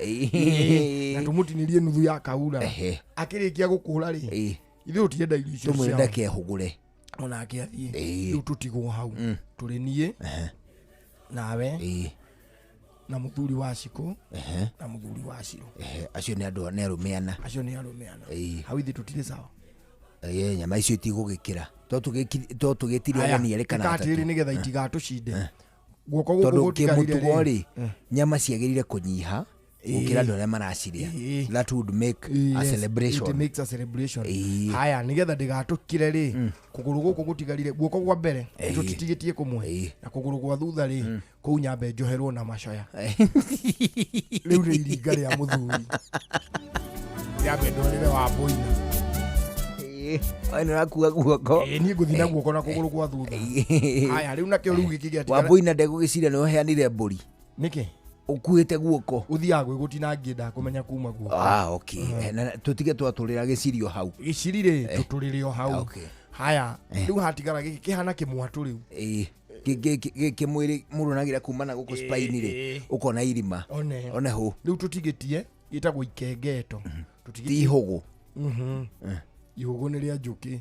Na tũmũtinĩrie nuthu ya kaurara. Akĩrĩkia gũkũra rĩ, ithuĩ tũtienda irio icio Tũmwĩre ciao. ndakehũgũre. Onake athiĩ. Ĩĩ. Rĩu tũtigwo hau tũrĩ niĩ nawe na mũthuri wa Cikũ na mũthuri wa Cirũ. Ehe, acio nĩ andũ nĩ arũme ana. Acio nĩ arũme ana. Ĩĩ. Hau ithuĩ tũtirĩ sawa. Ĩĩ, nyama icio itigũgĩkĩra to tũgĩtirie Aya, ageni erĩ kana ĩka atatũ. atĩrĩrĩ nĩgetha itigatũcinde guoko gũkũ Tondũ gũtigarire kĩmũtugo rĩ, rĩ, nyama ciagĩrĩire kũnyiha gũkĩra andũ arĩa maracirĩa. That would make a Yes, celebration. it makes a celebration. Ĩĩ. Haya, nĩgetha ndĩgatũkire rĩ, kũgũrũ gũkũ gũtigarire guoko kwa mbere Ĩĩ. tũtitigĩtie kũmwe na kũgũrũ gwa thutha rĩ, kũu nyambe njoherwo na macoya. Rĩu nĩ iringa rĩa mũthuri, nyambe ndwarĩre wa mbũina. Oe nĩ ũrakua guoko. Ĩĩ, niĩ ngũthiĩ na guoko na kũgũrũ gwa thutha. Haya, rĩu nakĩo rĩu gĩkĩ gĩatigara. Wambũi na ndegũgĩciria nĩ ũheanire mbũri. Nĩkĩ? Ũkuĩte guoko. Ũthiaga gwĩgũtinangie ndakũmenya kuma guoko. Ah, okay. Na tũtige twatũrĩra gĩcirio hau. Gĩciri rĩ, tũtũrĩre o hau. Okay. Haya, rĩu hatigara gĩkĩ kĩhana kĩmwatũ rĩu. Ĩĩ. Kĩmwĩrĩ mũndũ onagĩra kuma na gũkũ spine rĩ, ũkona irima. One. One hũ. Rĩu tũtigĩtie gĩtagwo ikengeto. Ti ihũgũ. Ihũgũ nĩ rĩa njũkĩ.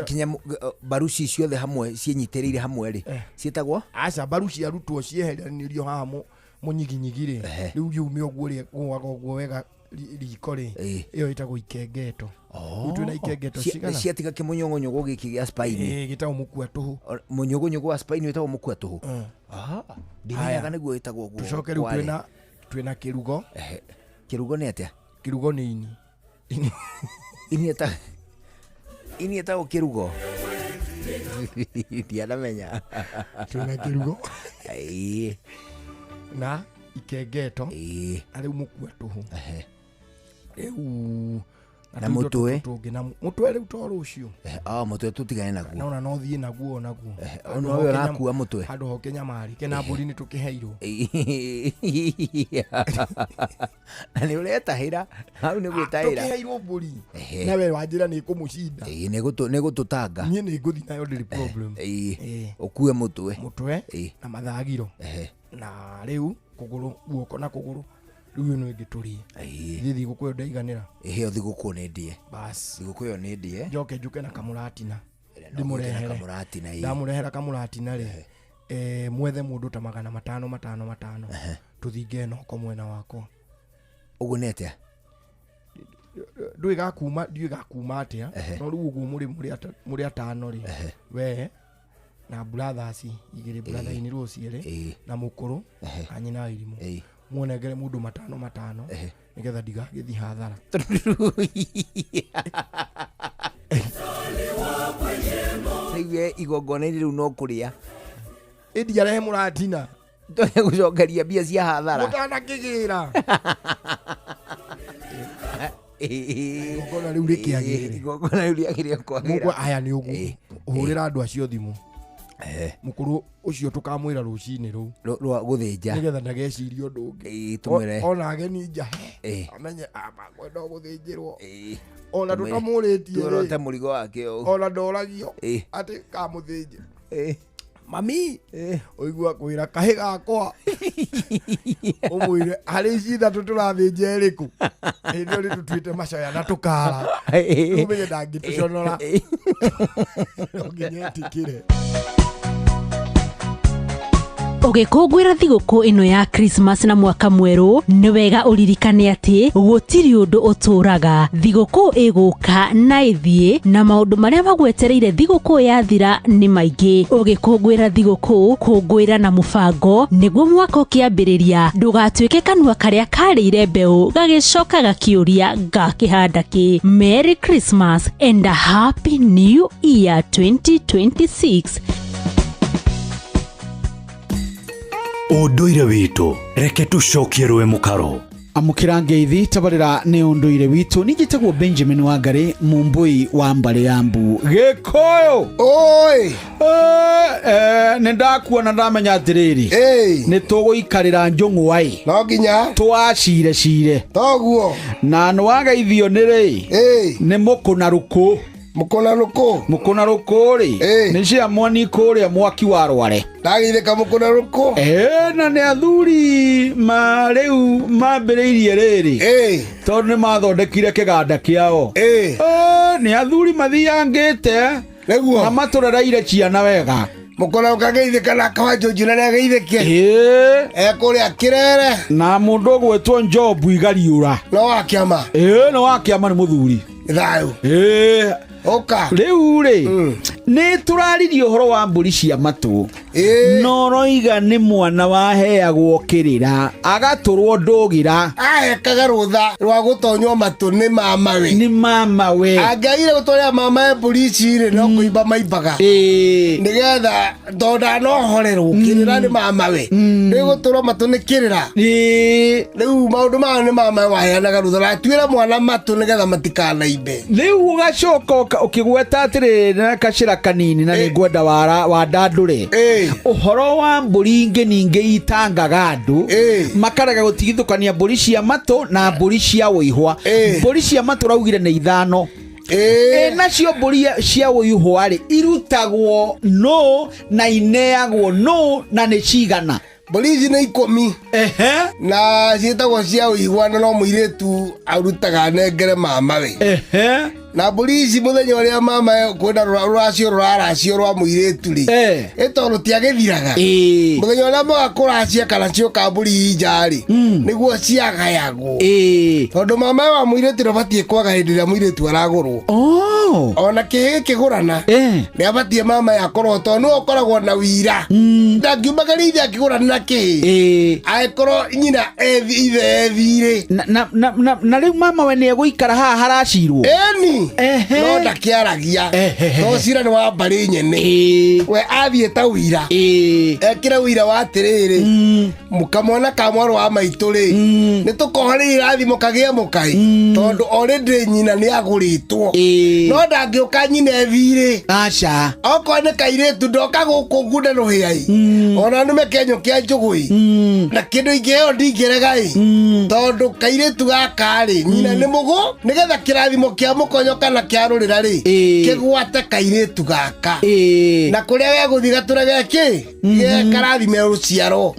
Kinya mbaru ci ciothe hamwe ciĩnyitĩrĩire hamwe rĩ, ciĩtagwo? Aca, mbaru ciarutwo cieheranĩrio haha mũnyiginyigi rĩ, rĩu riume ũguo rĩgũaga ũguo wega riko rĩ, ĩyo ĩtagwo ikengeto. Rĩu twĩna ikengeto cigana? Ciatiga kĩmũnyũgũnyũgũ gĩkĩ gĩa spine. Ĩĩ, gĩtagwo mũkua tũhũ. Mũnyũgũnyũgũ wa spine wĩtagwo mũkua tũhũ. Ah, ndimenyaga nĩguo wĩtagwo ũguo. Tũcoke rĩu kware. twĩna kĩrugo. Kĩrugo nĩ atĩa? Kĩrugo nĩ ini. Ini ini ĩtagwo kĩrugo. Ndianamenya. Twĩna kĩrugo. Ĩĩ. Na ikengeto. Ĩĩ. Na rĩu mũkua tũhũ. Rĩu Na tũindo mũtwe? tũtũ tũngĩ na mũtwe rĩu to rũciũ. Ah, mũtwe tũtigane naguo. Nona no thiĩ naguo o naguo. O no we ũrakua mũtwe. Handũ hoke nyamarĩ kena mbũri nĩ tũkĩheirwo. Na nĩ ũretahĩra hau nĩ gwĩtahĩra. Tũkĩheirwo mbũri. Na we wanjĩra nĩ ĩkũmũcinda. Ĩĩ, nĩ gũtũtanga. Niĩ nĩ ngũthiĩ nayo ndĩrĩ problem. Ĩĩ. Ũkue mũtwe. Mũtwe Ĩĩ. na mathagiro. Na rĩu kũgũrũ guoko na kũgũrũ rĩu ĩno ĩngĩ tũrĩe. Ithuĩ thigũkũ ĩyo ndaiganĩra. Ĩheo thigũkũ nĩ ndĩe. Bas. Thigũkũ ĩyo nĩ ndĩe. Njoke njuke na kamũratina. ũke na Ndĩmũrehere. kamũratina, ĩĩ. Ndamũrehera kamũratina rĩ, mwethe mũndũ ta 500 500 500 tũthinge noko mwena wakwa. Ũguo nĩ atĩa? Ndũĩ gakuma, ndiũĩ gakuma atĩa, no rĩu ũguo mũrĩ atano rĩ, we na brothers igĩrĩ, brother in law cierĩ na mũkũrũ na nyina wa irimũ, muonengere mũndũ 5 5 nĩgetha ndigagĩthiĩ hathara. Rĩu we igongona-inĩ rĩu no kũrĩa. Ĩ ndiarehe mũratina. Tũge gũcokeria mbia cia hathara. Mũtanakĩgĩra. Igongona rĩu rĩkĩagĩrĩre. Igongona rĩu rĩagĩrĩire kwagĩra. Mũkwa aya nĩ ũguo. Hũrĩra andũ acio thimũ. Mũkũrũ ũcio tũkamwĩra rũcinĩ rũu. Rwa gũthĩnja. Nĩgetha ndagecirie ũndũ ũngĩ. Tũmwĩre. Ona ageni nja. Amenye makwenda gũthĩnjĩrwo. Ona tũtamũrĩtie rĩ. Tuorote mũrigo wake ũũ. Ona ndoragio atĩ kamũthĩnje. Mami, ũigua kwĩra kahĩ gakwa. Ũmwĩre harĩ ici ithatũ tũrathĩnja ĩrĩkũ. Hĩndĩ ĩyo nĩtũtuĩte macoya na tũkara. Rĩu ũmenye ndangĩtũconora. No nginya etĩkĩre. Ũgĩkũngũĩra thigũkũ ĩno ya Christmas na mwaka mwerũ, nĩ wega ũririkane atĩ gũtirĩ ũndũ ũtũraga. Thigũkũ ĩgũka na ĩthiĩ, na maũndũ marĩa magwetereire thigũkũ yathira nĩ maingĩ. Ũgĩkũngũĩra thigũkũ, kũngũĩra na mũbango nĩguo mwaka ũkĩambĩrĩria ndũgatuĩke kanua karĩa karĩire mbeũ gagĩcoka gakĩũria ngakĩhanda kĩ. Merry Christmas and a Happy New Year 2026. Ũndũire witũ reke tũcokie rũĩ mũkaro. Amũkĩra ngeithi tabarĩra nĩ ũndũire witũ. Niĩ njĩtagwo Benjamin Wangari, mũmbũi wa mbarĩ ya mbu Gĩkũyũ. Oi. Nĩ ndakuona ndamenya atĩrĩrĩ, nĩ tũgũikarĩra njũng'wa ĩ. No nginya twacire cire. Toguo. Na nĩ wageithio nĩ rĩ, nĩ mũkũna rũkũ. Mũkũna rũkũ. Mũkũna rũkũ rĩ, nĩ cia mwani kũrĩa mwaki wa rware. Ndageithĩka mũkũna rũkũ. Na nĩ athuri ma rĩu mambĩrĩirie rĩrĩ, tondũ nĩ mathondekire kĩganda kĩao. Nĩ athuri mathiangĩte. Nĩguo. Na matũrereire ciana wega. Mũkora ũkageithĩka na kawanjũnji na nĩageithĩke. Ĩĩ. Ekũrĩa kĩrere. Na mũndũ ũgwĩtwo Njobu Igariũra. No wa kĩama. Ĩĩ nĩ wa kĩama nĩ mũthuri. Thayũ. Ĩĩ. Ũka. Rĩu rĩ, nĩ tũraririe ũhoro wa mbũri cia matũ. Na ũroiga nĩ mwana waheagwo kĩrĩra agatũrwo ndũgĩra. Ahekaga rũtha rwa gũtonywo matũ nĩ mamawe. Nĩ mamawe. Angĩagire gũtwarĩra mamawe mbũri ici rĩ, no kũimba maimbaga. Nĩgetha tondũ ndanohorerwo kĩrĩra nĩ mamawe. Rĩu gũtũrwo matũ nĩ kĩrĩra. Rĩu maũndũ maya nĩ mamawe waheanaga rũtha ratuĩra mwana matũ nĩgetha matikanaimbe. Rĩu ũgacoka ũkĩgweta atĩrĩrĩ na kacĩra kanini na nĩngwenda wandandũre ũhoro wa mbũri ingĩ ningĩ itangaga andũ makarega gũtigithũkania mbũri cia matũ na mbũri cia ũihwa. Mbũri cia matũ raugire nĩ ithano. Nacio mbũri cia ũihwa rĩ irutagwo nũ na ineagwo nũ na nĩ cigana? Mbũri ici nĩ 10. Na ciĩtagwo cia ũigua na no mũirĩtu arutaga anengere mamawe. Na mbũri ici mũthenya ũrĩa mama kwĩna rũracio rũraracio rwa mũirĩtu rĩ, ĩ tondũ tiagĩthiraga. Mũthenya ũrĩa moka kũracia kana cioka mbũri nja rĩ, nĩguo ciagayagwo. Tondũ mama wa mũirĩtu ndabatiĩ kwaga hĩndĩ ĩrĩa mũirĩtu aragũrwo. Ona kĩhĩ kĩgũrana, nĩabatiĩ mama akorwo tondũ nĩwe ũkoragwo na wira. Ndangiumagĩria ithe akĩgũrana na kĩhĩ. Angĩkorwo nyina ithe ethirĩ. Na rĩu mama we nĩegũikara haha haracirwo? Ĩni. No ndakĩaragia. To cira nĩ wa mbarĩ nyene. We athiĩ ta wira. Ekĩre wira wa atĩrĩrĩ, kamwana ka mwarĩ wa maitũ rĩ, nĩ tũkohanĩria irathimo kagĩe mũkaĩ. Tondũ already nyina nĩagũrĩtwo. No ndangĩũka nyina ethirĩ. Aca. Okorwo nĩ kairĩtu ndoka gũkũ ngunde rũhĩa-ĩ. Ona nĩme kĩenyũ kĩa njũgũ-ĩ. Na kĩndũ ingĩheo ndingĩrega-ĩ. Tondũ kairĩtu gaka-rĩ, nyina nĩ mũgũ, nĩgetha kĩrathimo kĩa mũkonyo kana kĩa rũrĩra rĩ, kĩgwate kairĩtu gaka. Na kũrĩa gegũthiĩ gatũre gekĩ, karathime rũciaro.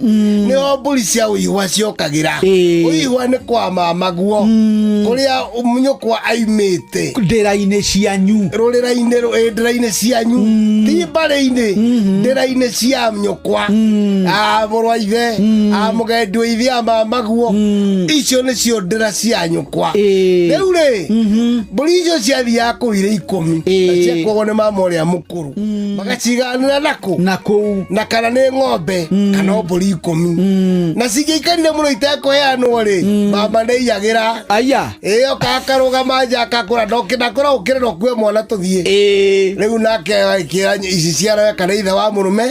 Nĩho mbũri cia ũihwa ciokagĩra. Ũihwa nĩ kwa mamaguo. Kũrĩa nyũkwa aimĩte. Ndĩra-inĩ cianyu. Rũrĩra-inĩ, ndĩra-inĩ cianyu. Ti mbarĩ-inĩ, ndĩra-inĩ cia nyũkwa. A mũrũ wa ithe, a mũgendi wa ithe, a mamaguo. Icio nĩcio ndĩra cia nyũkwa. Rĩu rĩ, mbũri icio ciathiaga kũu irĩ 10. Na ciakuagwo nĩ mama ũrĩa mũkũrũ. Magaciganĩra nakũ? Na kũu. Na kana nĩ ng'ombe, kana o mbũri 10. Na cingĩikarire mũno itekũheanwo rĩ, mama nĩaiyagĩra. Aya. Ĩĩ, oka akarũgama nja akakũra, ndakũra ũkĩre na ũkue mwana tũthiĩ. Rĩu nake agĩkĩra ici ciara kana ithe wa mũrũme.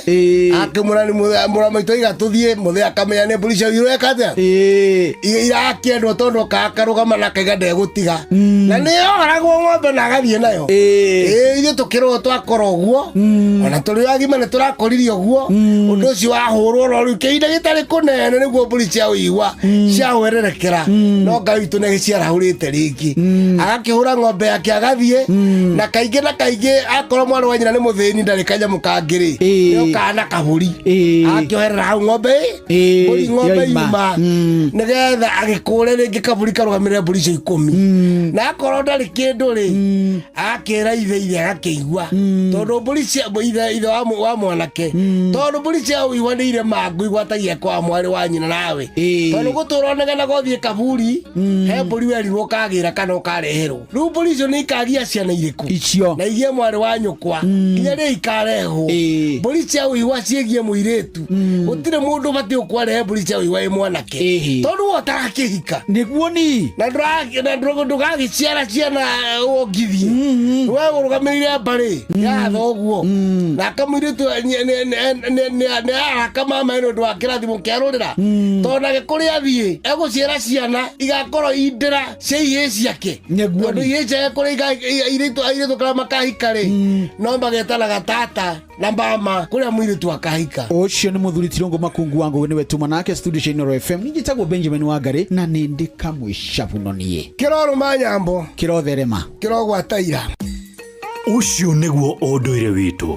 Akĩmwĩra nĩ mũrũ wa maitũ aiga tũthiĩ, mũthee akamenya nĩ mbũri cia ũirũ eka atĩa? Irakĩendwo tondũ oka akarũgama na akaiga ndegũtiga. Na nĩyohoragwo ng'ombe na agathiĩ nayo. Ithuĩ tũkĩrwo twakora ũguo. Ona tũrĩ agima nĩ tũrakoririe ũguo. Ũndũ ũcio wahũrwo no rĩu kĩhinda gĩtarĩ kũnene nĩguo mbũri cia ũigua ciahwererekera. No Ngai witũ nĩagĩciarahũrĩte rĩngĩ. Agakĩhũra ng'ombe yake agathiĩ. Na kaingĩ na kaingĩ akorwo mwana wa nyina nĩ mũthĩni ndarĩ kanyamũ kangĩ rĩ, nĩokaga na kabũri. Agakĩoherera hau ng'ombe ĩ, mbũri ng'ombe Yoima. yuma. Nĩgetha agĩkũre rĩngĩ kabũri karũgamĩrĩre mbũri icio 10. Na akorwo ndarĩ kĩndũ rĩ, akĩra ithe, ithe agakĩigua. Tondũ mbũri cia ithe, ithe wa mwanake. Tondũ mbũri cia ũigua nĩ irĩ mangũ igwatagia kwa mwarĩ wa nyina nawe. Tondũ gũtũra oneganaga ũthiĩ kaburi, he mbũri werirwo ũkagĩra kana ũkareherwo. Rĩu mbũri icio nĩ ikagia ciana irĩkũ? Icio. Na igie mwarĩ wa nyũkwa. Nginya rĩrĩa ikarehwo. Mbũri cia ũigua ciĩgie mũirĩtu. Gũtirĩ mũndũ ũbatiĩ gũkwarehe mbũri cia ũigua ĩ mwanake. Tondũ we ũtarakĩhika. Nĩguo ni. Na ndũgagĩciara ciana wongithie. We ũrũgamĩrĩire mbarĩ ya thoguo. Nake mũirĩtu nĩ araka mama nĩ ũndũ wa kĩrathimo kĩa rũrĩra. Tondũ nake kũrĩa athiĩ egũciara ciana igakorwo i ndĩra cia ihĩĩ ciake. Tondũ ihĩĩ ciake kũrĩa airĩtu kũrĩa makahika rĩ, no magetanaga tata na mama kũrĩa mũirĩtu akahika. Ũcio nĩ mũthuri Tirũngũ Makungu wa Ngũgĩ nĩwe tuma nake studio cia Inooro FM. Niĩ njĩtagwo Benjamin Wangari na nĩ ndĩ kamwĩcabuno niĩ. Kĩrorũma nyambo. Kĩrotherema. Kĩrogwata ira. Ũcio nĩguo ũndũire witũ.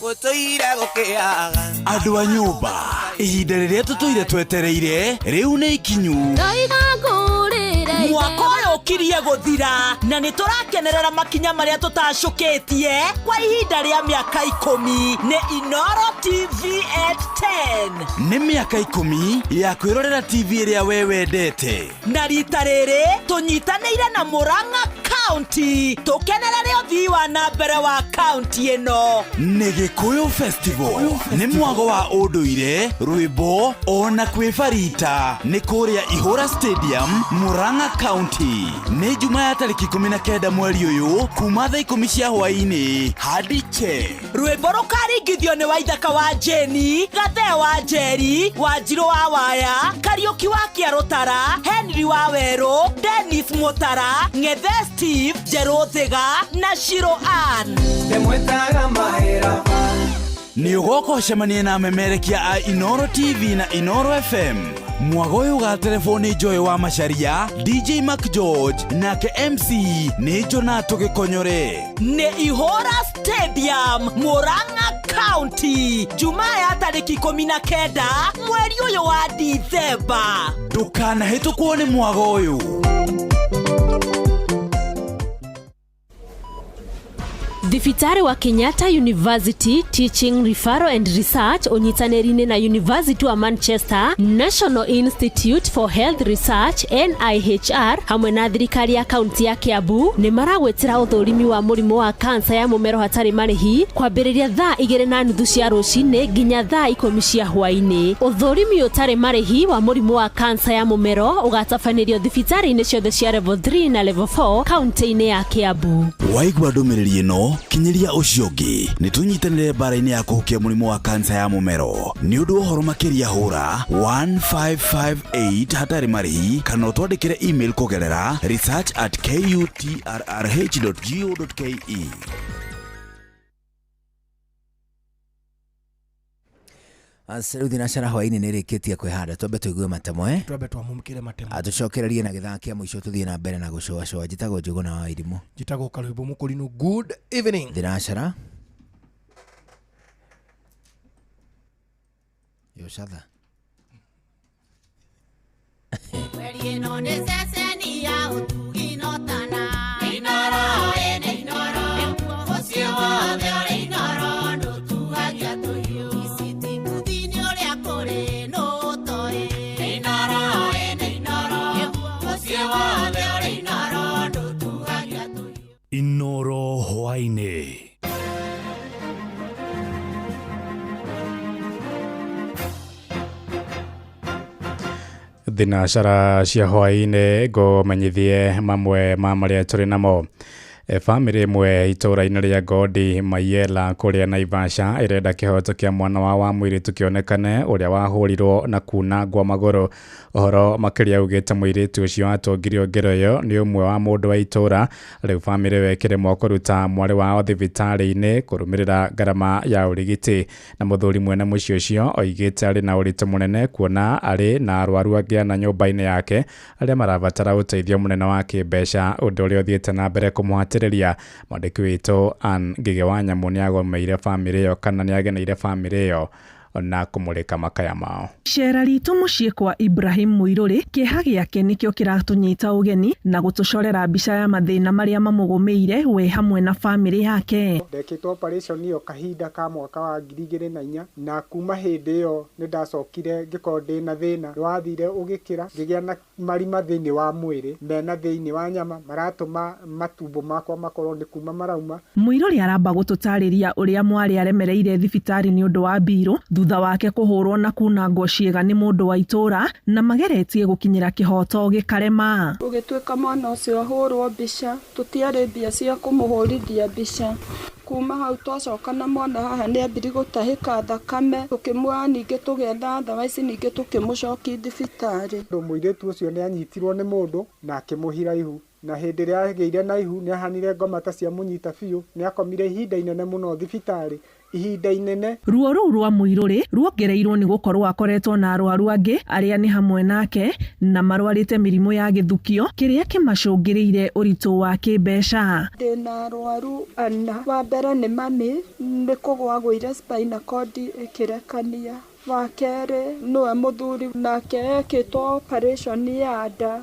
Gũtũire gũkĩaga. Andũ a nyũmba, ihinda rĩrĩa tũtũire twetereire rĩu nĩ ikinyu. Ndoiga ngũrĩre Mwaka ũyũ Gĩkirie gũthira na nĩ tũrakenerera makinya marĩa tũtacũkĩtie kwa ihinda rĩa mĩaka 10 nĩ Inoro TV at 10. Nĩ mĩaka 10 ya kwĩrorera TV ĩrĩa we wendete. Na rita rĩrĩ tũnyitanĩire na Murang'a County tũkenerere ũthii wa na mbere wa county ĩno. Nĩ Gĩkũyũ Festival nĩ mwago wa ũndũire, rwĩmbo ona kwĩbarita nĩ kũrĩa Ihũra Stadium, Murang'a County. Nĩ Jumaa ya tarĩki 19 mweri ũyũ kuma thaa 10 cia hwaĩ-inĩ hadi che. Rwĩmbo rũkaringithio nĩ Waithaka wa Jeni, Gathee wa Njeri, Wanjirũ wa Waya, Kariũki wa Kĩarũtara, Henry wa Werũ, Dennis Mutara, Ng'ethe Steve, Njerũ Thiga na Shiro Ann. Nĩ ũgoka ũcemanie na amemerekia a Inoro TV na Inoro FM. Mwago ũyũ ga telefoni Joy wa Macharia, DJ Mac George nake MC nĩ Jonato Gĩkonyore. Nĩ Ihũra Stadium, Murang'a County, Jumaa ya tarĩki 19 mweri ũyũ wa Dithemba. Ndũkanahĩtũkwo nĩ mwago ũyũ. Thibitarĩ wa Kenyatta University Teaching Referral and Research ũnyitanĩri-inĩ na University wa Manchester, National Institute for Health Research NIHR hamwe na thirikari ya kaunti ya Kiambu nĩ maragwĩtĩra ũthũrimi wa mũrimũ wa kansa ya mũmero hatarĩ marĩhi kwambĩrĩria thaa 2:30 cia rũcinĩ nginya thaa 10 cia hwaĩ-inĩ. Ũthũrimi ũtarĩ marĩhi wa mũrimũ wa kansa ya mũmero ũgatabanĩrio thibitarĩ-inĩ ciothe cia level 3 na level 4 kaunti-inĩ ya Kiambu. Waigua ndũmĩrĩri ĩno kinyĩria ũcio ũngĩ nĩ tũnyitanĩre mbara-inĩ ya kũhukia mũrimũ wa kansa ya mũmero. Nĩ ũndũ wa ũhoro makĩria hũra 1558 hatarĩ marĩhi kana ũtwandĩkĩre email kũgerera research@kutrrh.go.ke. Rĩu thinacara hwaĩ-inĩ nĩ ĩrĩkĩtie kwĩhanda twambe tũigue matemo twambe twamũmũkĩre matemo atũcokererie na gĩthaa kĩa mũico tũthiĩ na mbere na gũcoacoa. Njĩtagwo Njũgũna wa Irimũ. Njĩtagwo Karwĩmbo Mũkũrinũ. Good evening. Thinacara Yoshatha ĩno nĩ ceceni ya ũtugi notana Inoro ene Inoro mũciĩ wothe ũrĩ Inoro ndũtuagia tũhiũ Iciti kuthini ũrĩa kũrĩ nũtoĩ Inoro ene Inoro mũciĩ wothe ũrĩ Inoro ndũtuagia tũhiũ. Inoro hwaĩ-inĩ. Thinacara cia hwaĩ-inĩ ngũmenyithie mamwe ma marĩa tũrĩ namo. Bamĩrĩ ĩmwe itũũra-inĩ rĩa Gondi Mayela kũrĩa Naivasha ĩrenda kĩhoto kĩa mwana wao wa mũirĩtu kĩonekane ũrĩa wahũrirwo na kunangwo magũrũ. Ũhoro makĩria augĩte mũirĩtu ũcio atongirio ngero ĩyo nĩ ũmwe wa mũndũ wa itũũra. Rĩu bamĩrĩ ĩyo ĩkĩremwo kũruta mwarĩ wao thibitarĩ-inĩ kũrũmĩrĩra ngarama ya ũrigiti. Na mũthuri mwene mũciĩ ũcio oigĩte arĩ na ũritũ mũnene kuona arĩ na arwaru angĩ ana nyũmba-inĩ yake arĩa marabatara ũteithio mũnene wa kĩmbeca, ũndũ ũrĩa ũthiĩte na mbere kũmũhatĩrĩria. Mwandĩki witũ Ann Ngige wa Nyamũ nĩagomeire bamĩrĩ ĩyo kana nĩageneire bamĩrĩ ĩyo na kũmũrĩka makaya mao. Cera ritũ mũciĩ kwa Ibrahim Muiruri kĩeha gĩake nĩkĩo kĩratũnyita ũgeni na gũtũcorera mbica ya mathĩna marĩa mamũgũmĩire we hamwe na bamĩrĩ yake. Ndekĩtwo operation ĩyo kahinda ka mwaka wa 2004 na kuma hĩndĩ ĩyo nĩ ndacokire ngĩkorwo ndĩna thĩna wathire ũgĩkĩra ngĩgĩa na marima thĩinĩ wa mwĩrĩ mena thĩinĩ wa nyama maratũma matumbo makwa makorwo nĩ kuma marauma. Muiruri aramba gũtũtarĩria ũrĩa mwarĩ aremereire thibitarĩ nĩ ũndũ wa mbirũ thutha wake kũhũrwo na kunangwo ciĩga nĩ mũndũ wa itũũra na mageretie gũkinyĩra kĩhoto gĩkarema. Gũgĩtuĩka mwana ũcio ahũrwo mbica tũtiarĩ mbia cia kũmũhũrithia mbica. Kuma hau twacoka na mwana haha nĩ ambiri gũtahĩka thakame tũkĩmuoya ningĩ tũgĩetha ndawa ici ningĩ tũkĩmũcokia thibitarĩ. Mũirĩtu ũcio nĩ anyitirwo nĩ mũndũ na akĩmũhira ihu na hĩndĩ ĩrĩa agĩire na ihu nĩ ahanire ngoma ta ciamũnyita biũ nĩ akomire ihinda inene mũno thibitarĩ ihinda inene. Ruo rũu rwa Muiruri ruongereirwo nĩ gũkorwo akoretwo na arwaru angĩ arĩa nĩ hamwe nake na marwarĩte mĩrimũ ya gĩthukio kĩrĩa kĩmacũngĩrĩire ũritũ wa kĩmbeca. Ndĩna arwaru ana, wa mbere nĩ mami nĩ kũgũa agũire spinal cord ĩkĩrekania, wa kerĩ nĩwe mũthuri nake ekĩtwo operation ya nda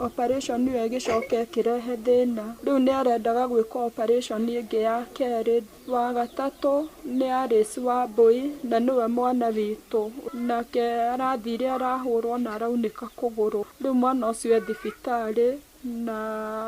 Operation ĩyo ĩgĩcoka ĩkĩrehe thĩna. Rĩu nĩ arendaga gwĩkwo operation ĩngĩ ya kerĩ. Wa gatatũ nĩ Alice Wambui na nĩwe mwana witũ, nake arathire arahũrwo na araunĩka kũgũrũ. Rĩu mwana ũcio e thibitarĩ. Na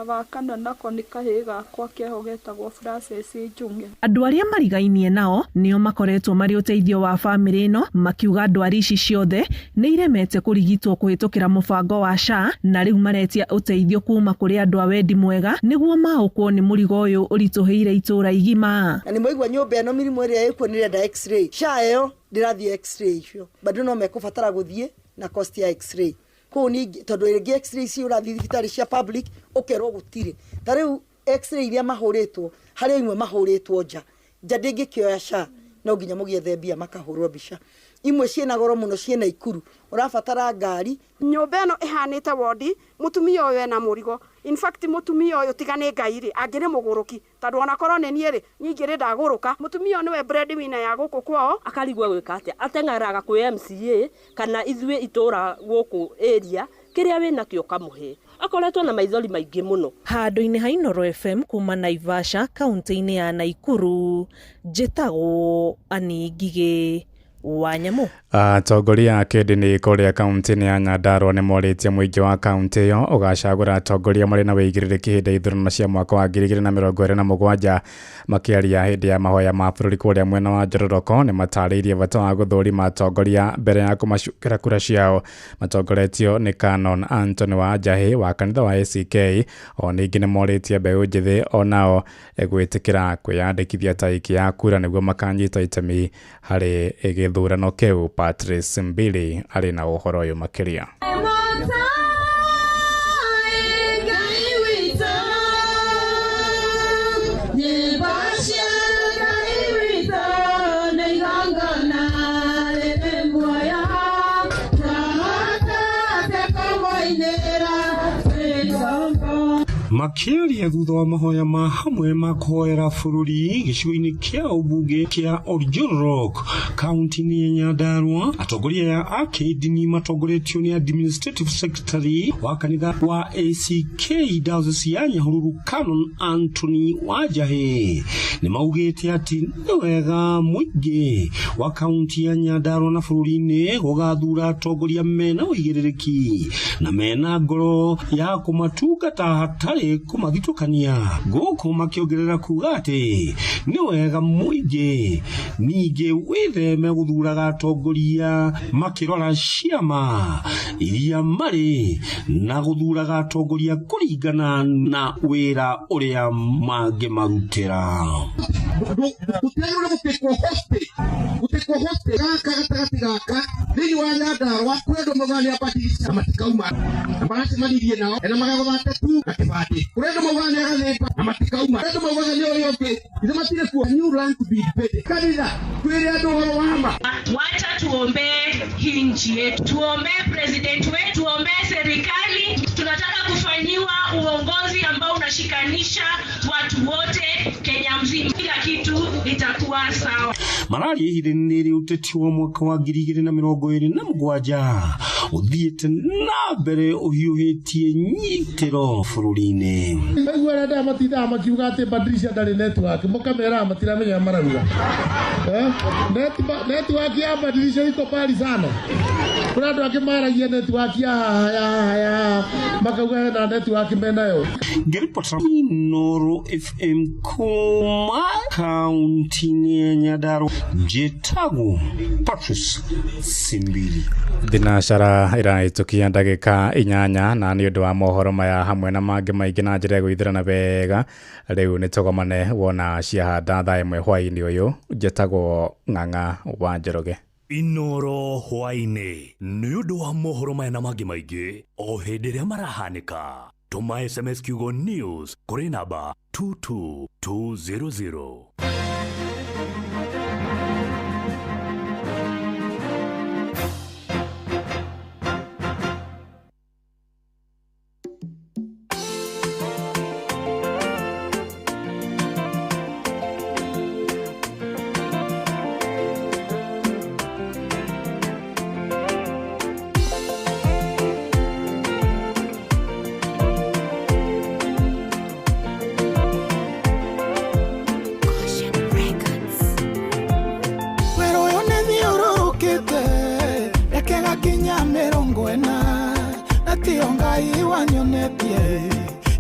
wa kana nako nĩ kahĩĩ gakwa keho getagwo Francis Njung'e. Andũ arĩa marigainie nao nĩo makoretwo marĩ ũteithio wa bamĩrĩ ĩno, makiuga ndwari ici ciothe nĩ iremete kũrigitwo kũhĩtũkĩra mũbango wa SHA, na rĩu maretia ũteithio kuma kũrĩ andũ a wendi mwega nĩguo maũkwo nĩ mũrigo ũyũ ũritũhĩire itũũra igima. Na nĩ mwaigua nyũmba ĩno mĩrimũ ĩrĩa ĩkuo nĩ ĩrenda x-ray. SHA ĩyo ndĩrathiĩ x-ray icio, bado no mekũbatara gũthiĩ na cost ya x-ray. Kũu ningĩ tondũ rĩngĩ x-ray ici ũrathiĩ thibitarĩ cia public ũkerwo gũtirĩ. Ta rĩu x-ray iria mahũrĩtwo, harĩ imwe mahũrĩtwo nja, nja ndĩngĩkĩoya SHA, no nginya mũgĩethe mbia makahũrwo mbica. Imwe ciĩna goro mũno, ciĩna ikuru, ũrabatara ngari. Nyũmba ĩno ĩhanĩte wondi, mũtumia ũyũ ena mũrigo. In fact mũtumia ũyũ tiga nĩ Ngai rĩ, angĩrĩ mũgũrũki, tondũ onakorwo nĩ niĩ rĩ, niĩ ingĩrĩ ndagũrũka. Mũtumia ũyũ nĩwe breadwinner ya gũkũ kwao. Akarigwo gwĩka atĩa, ateng'eraga kwĩ MCA kana ithuĩ itũra gũkũ area, kĩrĩa wĩnakĩo ũkamũhe. Akoretwo na maithori maingĩ mũno. Handũ-inĩ ha Inooro FM kuma Naivasha kaunti-inĩ ya Naikuru, njĩtagwo Annie Ngigĩ wa Nyamũ. Atongoria a kĩndini kũrĩa kaunti-inĩ ya Nyandarua nĩ morĩtie mũingĩ wa kaunti ĩyo ũgacagũra atongoria marĩ na wĩigĩrĩrĩki hĩndĩ ya ithurano cia mwaka wa 2027. Makĩaria hĩndĩ ya mahoya ma bũrũri kũrĩa mwena wa Njororoko, nĩ matarĩirie bata wa gũthũrima atongoria mbere ya kũmacukĩra kura ciao. Matongoretio nĩ Canon Anthony wa Njahĩ wa kanitha wa ACK. O ningĩ nĩ morĩtie mbeũ njĩthĩ onao gwĩtĩkĩra kwĩyandĩkithia ta aikia a kura nĩguo makanyita itemi harĩ gĩthurano kĩu. Patrice Mbili arĩ na ũhoro ũyũ makĩria. Makĩaria thutha wa mahoya ma hamwe ma kũhoera bũrũri gĩcigo-inĩ kĩa ũmbunge kĩa Oljororok kaunti-inĩ ya Nyandarua, atongoria aya a kĩndini matongoretio nĩ administrative secretary wa kanitha wa ACK Diocese ya Nyahururu Canon Anthony Wanjahi nĩ maugĩte atĩ nĩ wega mũingĩ wa kaunti ya Nyandarua na bũrũri-inĩ gũgathura atongoria mena ũigĩrĩrĩki na mena ngoro ya kũmatungata hatarĩ kũmathitũkania, gũkũ makĩongerera kuga atĩ nĩ wega mũingĩ ningĩ wĩtheme gũthuraga atongoria makĩrora ciama iria marĩ na gũthuraga atongoria kũringana na wĩra ũrĩa mangĩmarutĩra. Gũtiagĩrĩirwo gũtĩkwo hostage, gũtĩkwo hostage gaka gatagatĩ gaka thĩinĩ wa Nyandarua kwĩ andũ maugaga nĩ abadilisha na matikauma, na maracemanirie nao na magagũtha tu na kĩbandĩ. Kũrĩ andũ maugaga nĩ agathĩmba na matikauma, kũrĩ andũ maugaga nĩ ũrĩa ũngĩ, ithe matirĩ kuo. New land to be invaded. Kanitha twĩre andũ ũhoro wa ma. Wacha tuombee hii nchi yetu, tuombee president wetu, tuombee serikali. Tunataka kufanyiwa uongozi ambao unashikanisha watu wote Kenya mzima, kila kitu itakuwa sawa. Mararia ihinda-inĩ rĩa ũteti wa mwaka wa 2027 ũthiĩte na mbere ũhiũhĩtie nyitĩro bũrũri-inĩ. Aigua arĩa andũ matindaga makiuga atĩ Badirisha ndarĩ network, mũkamera matiramenya marauga. Network ya Badirisha iko mbali sana. Kuna andũ angĩ maragia network ya haha ya haha ya haha, makauga hena network menayo. Ngĩribota Inooro FM kuma kaunti-inĩ ya Nyandarua, njĩtagwo Patrice Simbili. Thinacara ĩrahĩtũkia ndagĩka 8 na nĩ ũndũ wa mohoro maya hamwe na mangĩ maingĩ na njĩra ya gũithĩrana wega, rĩu nĩ tũgomane wona ciahanda thaa 1 hwaĩ-inĩ ũyũ. Njĩtagwo Ng'ang'a wa Njoroge. Inooro hwaĩ-inĩ nĩ ũndũ wa mohoro maya na mangĩ maingĩ o hĩndĩ ĩrĩa marahanĩka. Tũma SMS kiugo news kũrĩ namba 22200. Ndakinya 40 na tiyo Ngai wanyonetie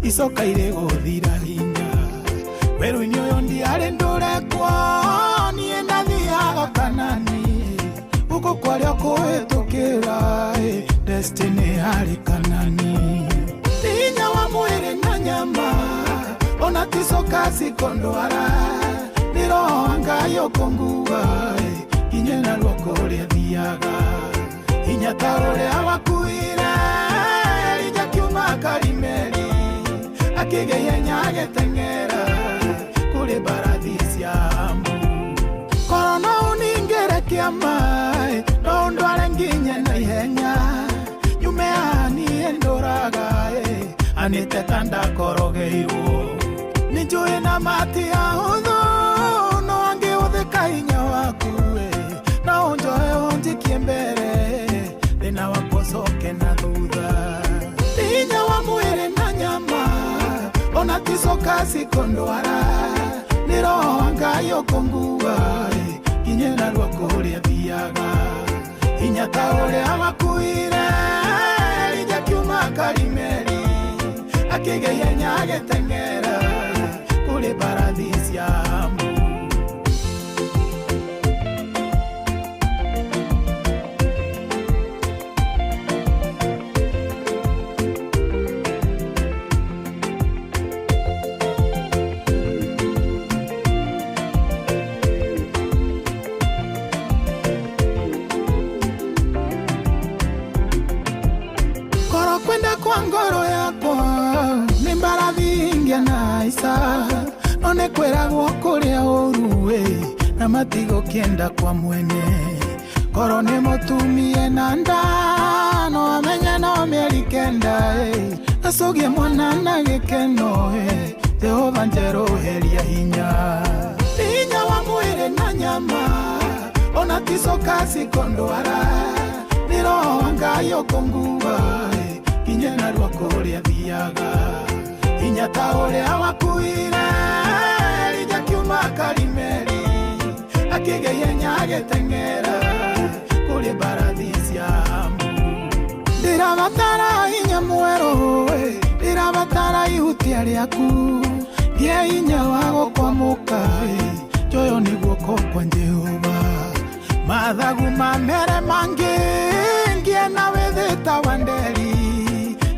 icoka irĩ gũthira hinya. Werũ-inĩ ũyũ ndiarĩ ndũrekwo, niĩ ndathiaga Kanani, gũkũ kwarĩa kũhĩtũkĩra, destiny yarĩ Kanani. Hinya wa mwĩrĩ na nyama ona ticoka cikondwara, nĩ roho wa Ngai ũkũngua nginye narua kũrĩa thiaga. Hinya ta ũrĩa wakuire Elija kiuma Karimeli, akĩgeihenya agĩteng'era kũrĩ mbarathi cia Ahabu. Korwo no ũningĩre kĩama, no ũndware nginye na ihenya, nyume haha niĩ ndũraga, anĩte ta ndakorogeirwo. Nĩ njũĩ na mati ahũthũ, no angĩhũthĩka hinya waku, no ũnjoe ũnjikie mbere, thĩna wakwa ũcoke na thutha. Hinya wa mwĩrĩ na nyama ona ticoka cikondwara, nĩ roho wa Ngai ũkũngua nginye narua kũrĩa thiaga. Hinya ta ũrĩa wakuire Elija kiuma Karimeli, akĩgeihenya agĩteng'era kũrĩ mbarathi cia Ahabu. Korwo kwenda kwa ngoro yakwa nĩ mbarathi ingĩanaica, no nĩ kwĩragwo kũrĩa ũru na matigũkĩenda kwa mwene. Korwo nĩ mũtumie na nda no amenye no mĩeri 9, acũgie mwana na gĩkeno, Jehova njerũheria hinya. Hinya wa mwĩrĩ na nyama ona ticoka cikondwara, nĩ roho wa Ngai ũkũngua nginye narua kũrĩa thiaga. Hinya ta ũrĩa wakuire Elija kiuma Karimeli, akĩgeihenya agĩteng'era kũrĩ mbarathi cia Ahabu. Ndĩrabatara hinya mwerũ, ndĩrabatara ihutia rĩaku, ngĩe hinya wa gũkwamũka, njoyo nĩ guoko kwa Jehova. Mathagu mamere mangĩ ngĩe na wĩthĩ ta wa nderi,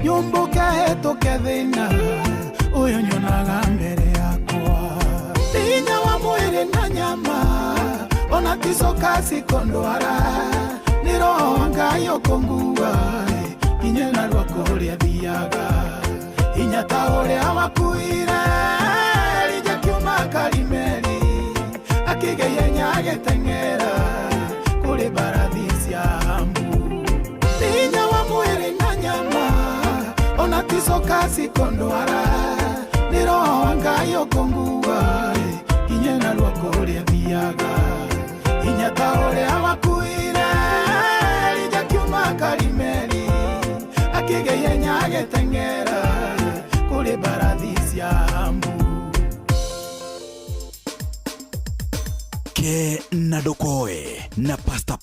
nyumbũke hĩtũke thĩna ũyũ nyonaga mbere yakwa. Hinya wa mwĩrĩ na nyama ona ticoka cikondwara, nĩ roho wa Ngai ũkũngua nginye narua kũrĩa thiaga. Hinya ta ũrĩa wakuire Elija kiuma Karimeli, akĩgeihenya agĩteng'era kũrĩ mbarathi cia Ahabu. Hinya wa mwĩrĩ na nyama ona ticoka cikondwara, nĩ roho wa Ngai ũkũngua nginye narua kũrĩa thiaga. Hinya ta ũrĩa wakuire Elija kiuma Karimeli, akĩgeihenya agĩteng'era kũrĩ mbarathi cia Ahabu. Ke na Ndokoe na Pastor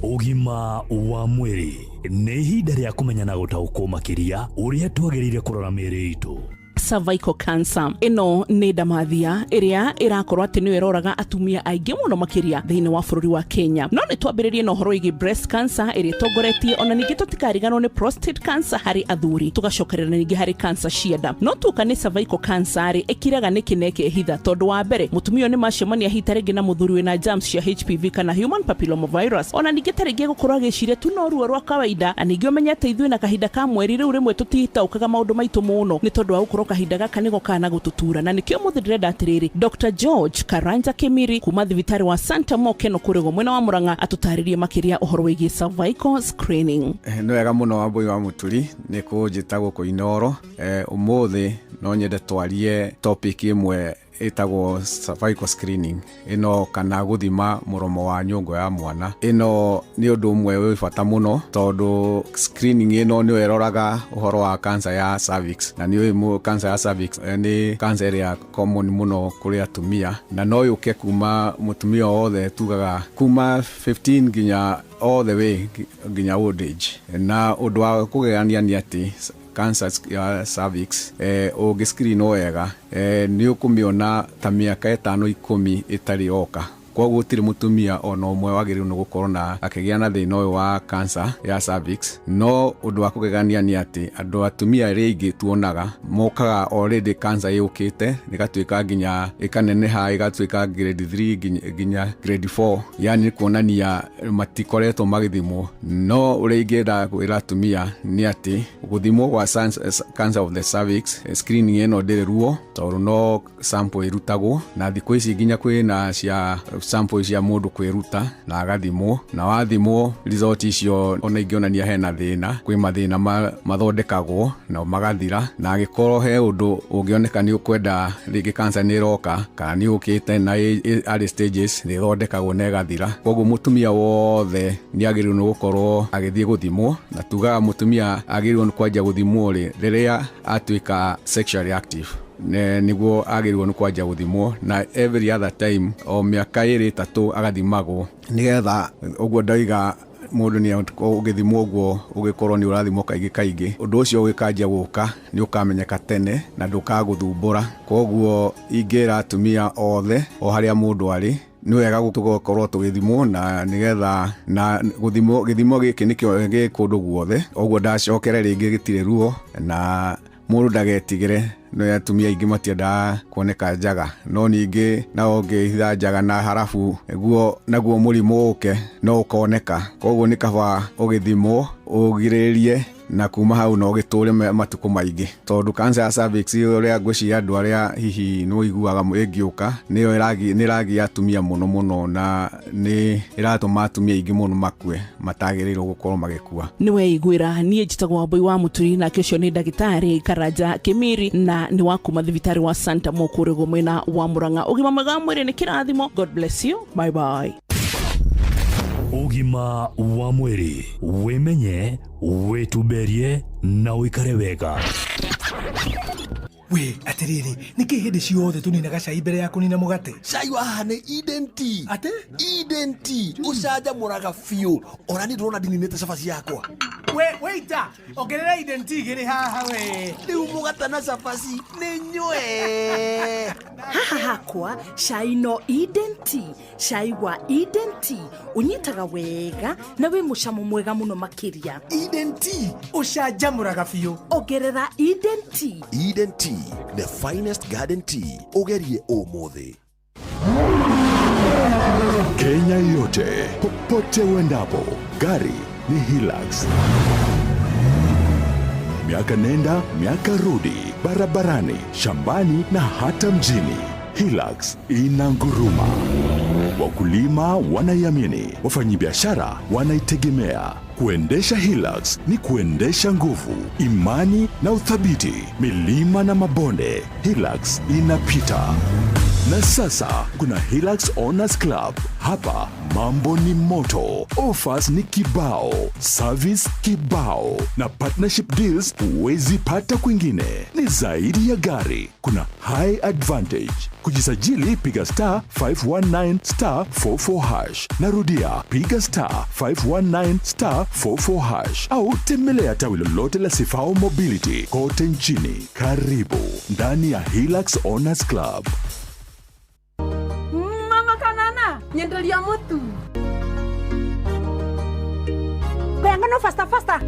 Ũgima wa mwĩrĩ nĩ ihinda rĩa kũmenya na gũtaũkwo makĩria ũrĩa twagĩrĩire kũrora mĩĩrĩ itũ. Cervical cancer ĩno nĩ ndamathia ĩrĩa ĩrakorwo atĩ nĩyo ĩroraga atumia aingĩ mũno makĩria thĩinĩ wa bũrũri wa Kenya. No nĩ twambĩrĩrie na ũhoro wĩgiĩ breast cancer ĩrĩa ĩtongoretie, ona ningĩ tũtikariganwo nĩ prostate cancer harĩ athuri, tũgacokerera ningĩ harĩ cancer cia nda. No tuoka nĩ cervical cancer rĩ, ĩkiraga nĩkĩ na ĩkehitha? Tondũ wa mbere mũtumia ũyũ nĩ macemania hihi ta rĩngĩ na mũthuri wĩna germs cia HPV kana human papilloma virus, ona ningĩ ta rĩngĩ gũkorwo agĩciria tu no ruo rwa kawaida. Na ningĩ ũmenye atĩ ithuĩ na kahinda ka mweri rĩu rĩmwe tũtitaũkaga maũndũ maitũ mũno nĩ tondũ wa gũkorwo kahinda gaka nĩgo kana gũtũtura. Na nĩkĩo mũthĩ ndĩrenda atĩrĩrĩ, Dr. George Karanja Kimiri kuma thibitarĩ wa Santa Mokeno kũrĩgwo mwena wa Murang'a atũtarĩrie makĩria ũhoro wĩgiĩ cervical screening. Nĩ wega mũno Wambui wa Mũturi nĩ kũnjĩta gũkũ Inoro. Ũmũthĩ no nyende twarie topic ĩmwe Ĩtagwo cervical screening ĩno, kana gũthima mũromo wa nyũngũ ya mwana. Ĩno nĩ ũndũ ũmwe wĩ bata mũno, tondũ screening ĩno nĩyo ĩroraga ũhoro wa cancer ya cervix. Na nĩ ũĩ cancer ya cervix nĩ cancer ĩrĩa common mũno kũrĩ atumia, na no yũke kuma mũtumia wothe, tugaga kuma 15 nginya all the way nginya old age. Na ũndũ wa kũgegania nĩ atĩ cancer ya cervix, ũngĩ-screenwo wega, nĩ ũkũmĩona ta mĩaka 5, 10 ĩtarĩ yoka. Koguo gũtirĩ mũtumia ona ũmwe wagĩrĩirwo nĩ gũkorwo na akĩgĩa na thĩna ũyũ wa cancer ya cervix. No ũndũ wa kũgegania nĩ atĩ andũ atumia arĩa aingĩ tuonaga mokaga already cancer yũkĩte, ĩgatuĩka nginya ĩkaneneha, ĩgatuĩka grade 3 nginya grade 4, yani nĩ kuonania matikoretwo magĩthimwo. No ũrĩa ingĩenda kwĩra atumia nĩ atĩ gũthimwo gwa cancer of the cervix, screening ĩno ndĩrĩ ruo, tondũ no sample ĩrutagwo. Na thikũ ici nginya kwĩna cia sample cia mũndũ kwĩruta na agathimwo, na wathimwo result icio ona ingĩonania hena thĩna, kwĩ mathĩna mathondekagwo na magathira. Na angĩkorwo he ũndũ ũngĩoneka nĩ ũkwenda rĩngĩ cancer nĩ ĩroka kana nĩ ũkĩte na early stages, nĩ ĩthondekagwo na ĩgathira. Koguo mũtumia wothe nĩ agĩrĩirwo nĩ gũkorwo agĩthiĩ gũthimwo, na tugaga mũtumia agĩrĩirwo nĩ kwanjia gũthimwo rĩ rĩrĩa atuĩka sexually active, nĩguo agĩrĩirwo nĩ kwanjia gũthimwo, na every other time, o mĩaka 2, 3 agathimagwo, nĩgetha ũguo ndoiga mũndũ nĩ ũgĩthimwo ũguo ũgĩkorwo nĩ ũrathimwo kaingĩ kaingĩ, ũndũ ũcio ũgĩkanjia gũka nĩ ũkamenyeka tene na ndũkagũthumbũra. Koguo ingĩra atumia othe o harĩa mũndũ arĩ, nĩ wega tũgakorwo tũgĩthimwo, na nĩgetha na gũthimwo gĩthimo gĩkĩ nĩkĩo gĩ kũndũ guothe. Ũguo ndacokere rĩngĩ, gĩtirĩ ruo na mũndũ ndagetigĩre. No atumia aingĩ matiendaga kuoneka njaga, no ningĩ nao ũngĩhitha njaga na harabu guo naguo mũrimũ ũke no ũkoneka. Koguo nĩ kaba ũgĩthimwo ũgirĩrĩrie, na kuma hau no ũgĩtũre matukũ maingĩ, tondũ cancer ya cervix, ũrĩa ngwĩciria andũ arĩa hihi nĩ ũiguaga ĩngĩũka, nĩyo nĩ ĩragia atumia mũno mũno, na nĩ ĩratũma atumia aingĩ mũno makue matagĩrĩirwo gũkorwo magĩkua. Nĩ weiguĩra. Niĩ njĩtagwo Wambui wa Mũturi, nake ũcio nĩ ndagĩtarĩ Karanja Kĩmiri, na nĩ wa kuma thibitarĩ wa Santa Mo kũrĩgwo mwena wa Murang'a. Ũgima mwega wa mwĩrĩ nĩ kĩrathimo. God bless you, bye bye. Ũgima wa mwĩrĩ: wĩmenye, wĩtumberie na ũikare wega. We atiriri, nĩkĩ hĩndĩ ciothe tũninaga cai mbere ya kũnina mũgate? Cai wa haha nĩ Eden Tea. Atĩ? Eden Tea ũcanjamũraga biũ. Ona niĩ ndĩrona ndininĩte cabaci yakwa. We waiter, ongerera Eden Tea igĩrĩ haha we. Rĩu mũgate na cabaci nĩ nywe. Haha hakwa cai no Eden Tea. Cai wa Eden Tea ũnyitaga wega na wĩ mũcamo mwega mũno makĩria. Eden Tea ũcanjamũraga biũ. Ongerera Eden Tea. Eden Tea, the finest garden tea. Ũgerie ũmũthĩ. Kenya yote, popote uendapo, gari ni Hilux. Miaka nenda, miaka rudi, barabarani, shambani na hata mjini. Hilux inanguruma. Wakulima wanaiamini, wafanyabiashara wanaitegemea. Kuendesha Hilux ni kuendesha nguvu, imani na uthabiti. Milima na mabonde, Hilux inapita. Na sasa kuna Hilux Owners Club. Hapa mambo ni moto, offers ni kibao, service kibao na partnership deals huwezi pata kwingine. Ni zaidi ya gari, kuna high advantage. Kujisajili, piga *519*44#. Narudia, piga *519*44# au tembelea tawi lolote la Sifao Mobility kote nchini. Karibu ndani ya Hilux Owners Club. Mama kanana, nyenderia mutu. Kuyangano faster faster.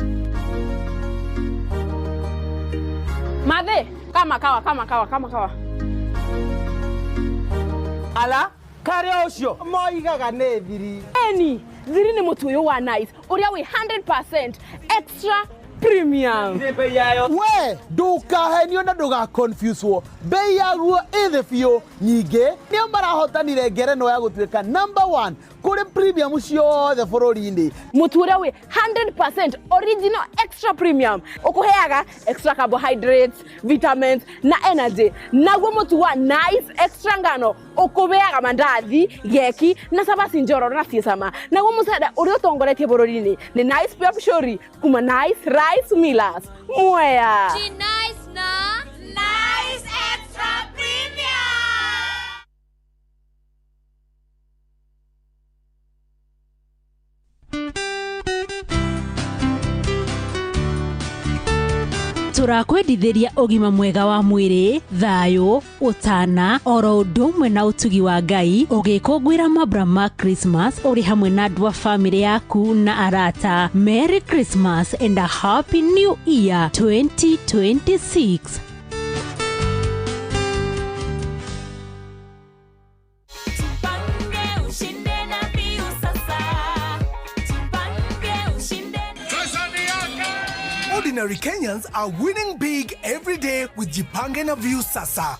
Madhe, kama kawa, kama kawa, kama kawa. Ala, karĩa ũcio moigaga nĩ thiri. Eni, thiri nĩ mũtu ũyũ wa Nice, ũrĩa wĩ 100% extra premium. We ndũkahenio na ndũgaconfuswo, bei yaguo ĩ thĩ biũ. Ningĩ nĩo marahotanire ngerenwa ya gũtuĩka number one Kũrĩ premium ciothe bũrũri-inĩ. Mũtu ũrĩa wĩ 100% original extra premium ũkũheaga extra carbohydrates, vitamins na energy. Naguo mũtu wa Nice Extra ngano ũkũheaga mandathi, geki na cabaci njororo na ciĩ cama. Naguo mũcere ũrĩa ũtongoretie bũrũri-inĩ nĩ Nice Pure Pishori kuma Nice Rice Millers. Mwea. Nice na Nice Extra Premium. Tũrakwendithĩria ũgima mwega wa mwĩrĩ, thayũ, ũtana, oro ũndũ ũmwe na ũtugi wa Ngai, ũgĩkũngũĩra mambura ma Christmas ũrĩ hamwe na andũ a bamĩrĩ yaku na arata. Merry Christmas and a Happy New Year 2026. Ordinary Kenyans are winning big every day with Jipange na Viusasa.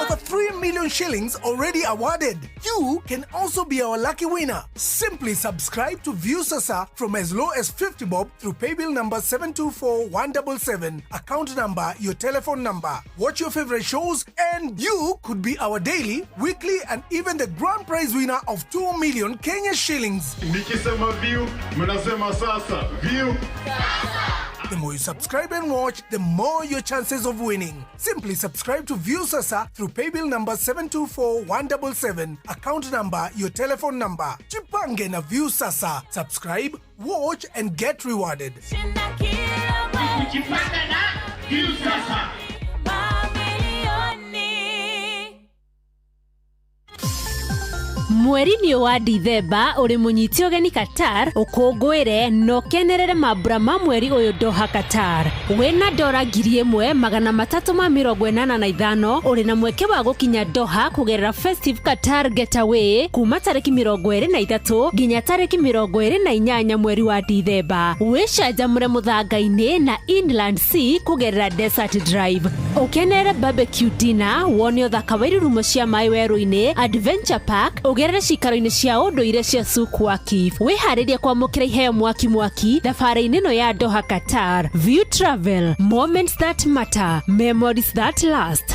Over 3 million shillings already awarded. You can also be our lucky winner. Simply subscribe to Viusasa from as low as 50 bob through paybill number 724177, account number, your telephone number. Watch your favorite shows and you could be our daily, weekly and even the grand prize winner of 2 million Kenya shillings. Nikisema view, mnasema sasa. View. The more you subscribe and watch, the more your chances of winning. Simply subscribe to Viusasa through paybill number 724177, account number, your telephone number. Jipange na Viusasa. Subscribe, watch and get rewarded. Jipange na Viusasa. Mweri-inĩ wa Dithemba ũrĩ mũnyite ũgeni Qatar ũkũngũĩre na ũkenerere mambura ma mweri ũyũ Doha Qatar. Wĩna dora 1385 ũrĩ na mweke wa gũkinya Doha kũgerera Festive Qatar Getaway kuma tarĩki 23 nginya tarĩki 28 mweri wa Dithemba. Wĩcanjamũre mũthanga-inĩ na Inland Sea kũgerera Desert Drive. Ũkenerere barbecue dinner, wone ũthaka wa irurumo cia maĩ werũ-inĩ, Adventure Park, ũgerere cikaro-inĩ cia ũndũire cia Souk Waqif. Wĩharĩrie kwamũkĩra iheo mwaki mwaki thabarĩ-inĩ ĩno ya Doha Qatar. View Travel, moments that matter, memories that last.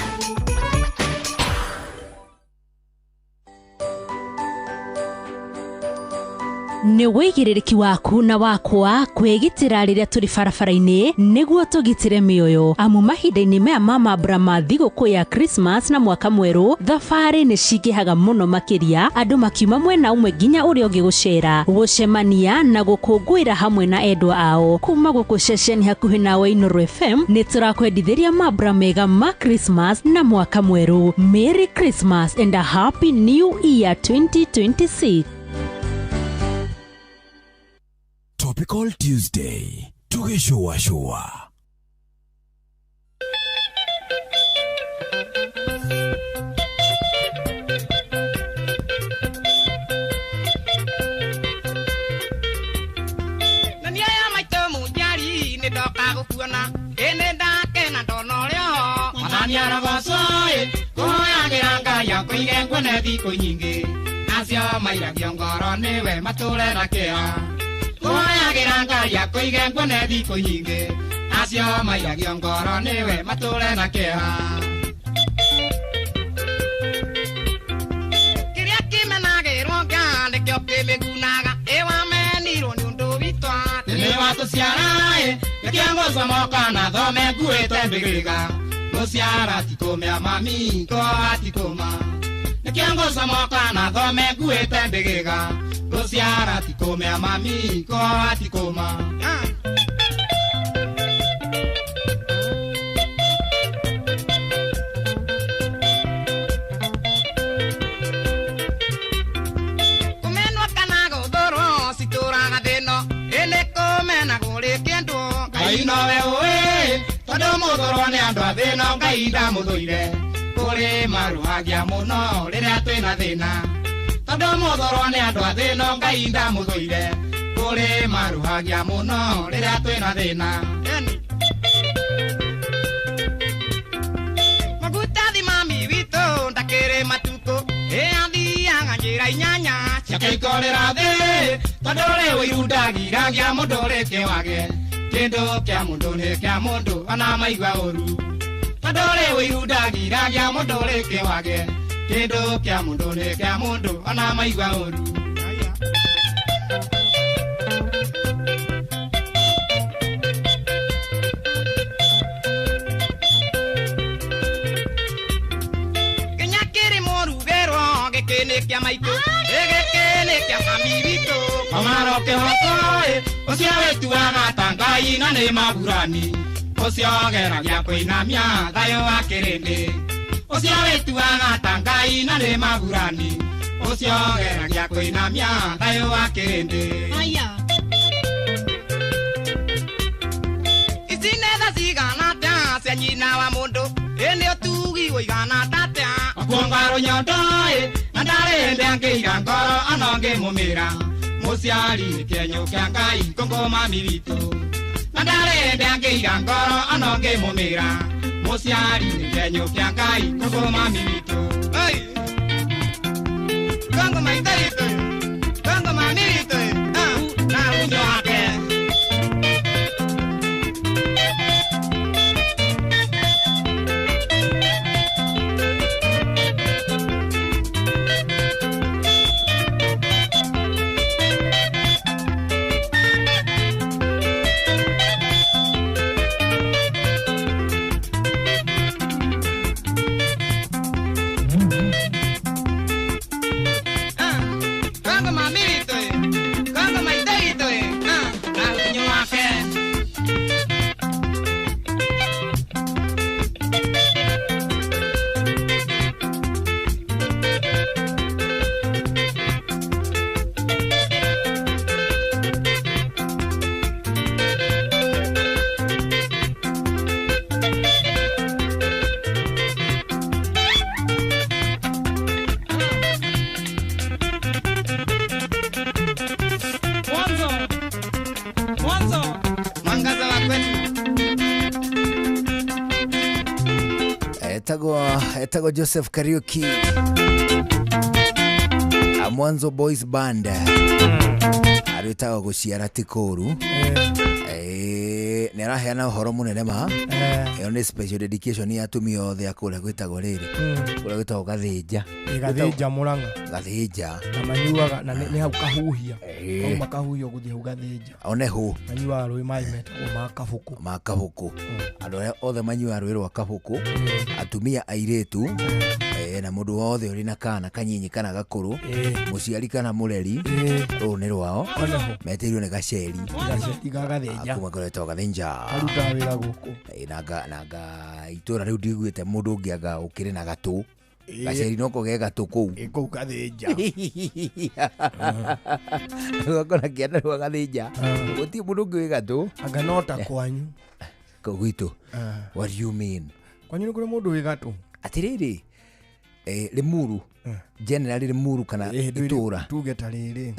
Nĩ wĩigĩrĩrĩki waku na wakwa kwĩgitĩra rĩrĩa tũrĩ barabara-inĩ nĩguo tũgitĩre mĩoyo, amu mahinda-inĩ maya ma mambura ma thigũkũ ya Christmas na mwaka mwerũ thabarĩ nĩ cingĩhaga mũno makĩria, andũ makiuma mwena ũmwe nginya ũrĩa ũngĩ gũcera, gũcemania na gũkũngũĩra hamwe na endwa ao. Kuma gũkũ ceceni hakuhĩ nawe Inooro FM nĩ tũrakwendithĩria mambura mega ma Christmas na mwaka mwerũ. Merry Christmas and a Happy New Year 2026. Topical Tuesday, tugishua shua. Na nĩ aya maitũ mũnjari nĩ ndoka gũkuona ĩ nĩ ndakena ndona ũrĩa ho mwathani arogocwo ĩ kũhoyagĩra Ngai akũige nguone thikũ nyingĩ nacio mairagio ngoro nĩwe matũre na kĩeha kũhoyagĩra Ngai akũige nguone thikũ nyingĩ nacio mairagio ngoro nĩwe matũre na kĩeha kĩrĩa kĩmenagĩrwo nga nĩkĩo kĩmĩgunaga ĩ wamenirwo nĩ ũndũ witũ atĩ nĩ watũciara ĩ nĩkĩo ngũcomoka na thome nguĩte mbĩgĩga gũciara ti kũmĩa mami koa ti kũma nĩkĩo ngũcomoka na thome nguĩte mbĩgĩga gũciara ti kũmĩa mami koa ti kũma. Kũmenwo kana gũthũrwo citũraga thĩno ĩnĩ kũmena gũrĩ kĩndũ Ngai nowe ũĩ tondũ mũthũrwo nĩ andũ a thĩno Ngai ndamũthũire kũrĩ marũhagia mũno rĩrĩa twĩna thĩna tondũ mũthũrwo nĩ andũ a thĩno Ngai ndamũthũire kũrĩ marũhagia mũno rĩrĩa twĩna thĩna. Magutathi mami witũ ndakĩrĩ matukũ ĩ athiaga njĩra inyanya Mũikarĩra thĩ tondũ rĩu irundagira kĩa mũndũ rĩkĩwage kĩndũ kĩa mũndũ nĩ kĩa mũndũ ona maigua ũru tondũ rĩu irundagira kĩa mũndũ rĩkĩwage kĩndũ kĩa mũndũ nĩ kĩa mũndũ ona maigua ũru. Kinya kĩrĩ mũrugerwo gĩkĩ nĩ kĩa maitũ gĩkĩ nĩ kĩa mami witũ kamaro kĩhoko ũcio wĩtuaga ta Ngai na nĩ maburani ũcio geragia kũinamia thayũ wa kĩrĩndĩ ũcio wĩtuaga ta Ngai na nĩ maburani ũcio geragia kũinamia thayũ wa kĩrĩndĩ. Ici nĩ tha cigana atĩa cia nyina wa mũndũ ĩ nĩ ũtugi ũigana atĩa akuonga rũnyondo ĩ na ndarĩ hĩndĩ angĩiga ngoro ona ngĩmũmĩra mũciari nĩ kĩenyũ kĩa Ngai kũngũ mami witũ na ndarĩ hĩndĩ angĩiga ngoro ona ngĩmũmĩra mũciari nĩ kĩenyũ kĩa Ngai kũngũ mami witũ. Kũngũ maitũ witũ kũngũ mami witũ na unyo wake. Etagwo Joseph Kariuki Mwanzo Boys Band arwĩtagwo gũciara ti kũũru. Nĩ araheana ũhoro mũnene ma ĩyo nĩ special dedication ya atumia othe a kũrĩa gwĩtagwo rĩrĩ kũrĩa gwĩtagwo Gathĩnja. Gathĩnja Mũrang'a. Gathĩnja na manyuaga na nĩ hau Kahuhia kauma Kahuhia gũthiĩ hau Gathĩnja one hũ manyuaga rũĩ maĩ metagwo ma Kabũkũ. Ma Kabũkũ andũ arĩa othe manyuaga rũĩ rwa Kabũkũ atumia airĩtu na mũndũ wothe ũrĩ na kana kanyinyi kana gakũrũ mũciari kana mũreri rũũ nĩ rwao metĩirwo nĩ gaceri. Gaceri ga Gathĩnja kuma kũrĩa Gathĩnja arutaga wĩra gũkũ nanga itũra rĩu ndiguĩte mũndũ ũngĩ anga ũkĩrĩ na gatũ gaceri no koge gatũ kũu kũu Gathĩnja ũgakora kĩandarũa Gathĩnja gũtirĩ mũndũ ũngĩ wĩ gatũ anga no ta kwanyu kũu gwitũ. What do you mean? Kwanyu nĩ kũrĩ mũndũ wĩ gatũ? Atĩrĩrĩ Limuru generally Limuru kana itũra tuge ta rĩrĩ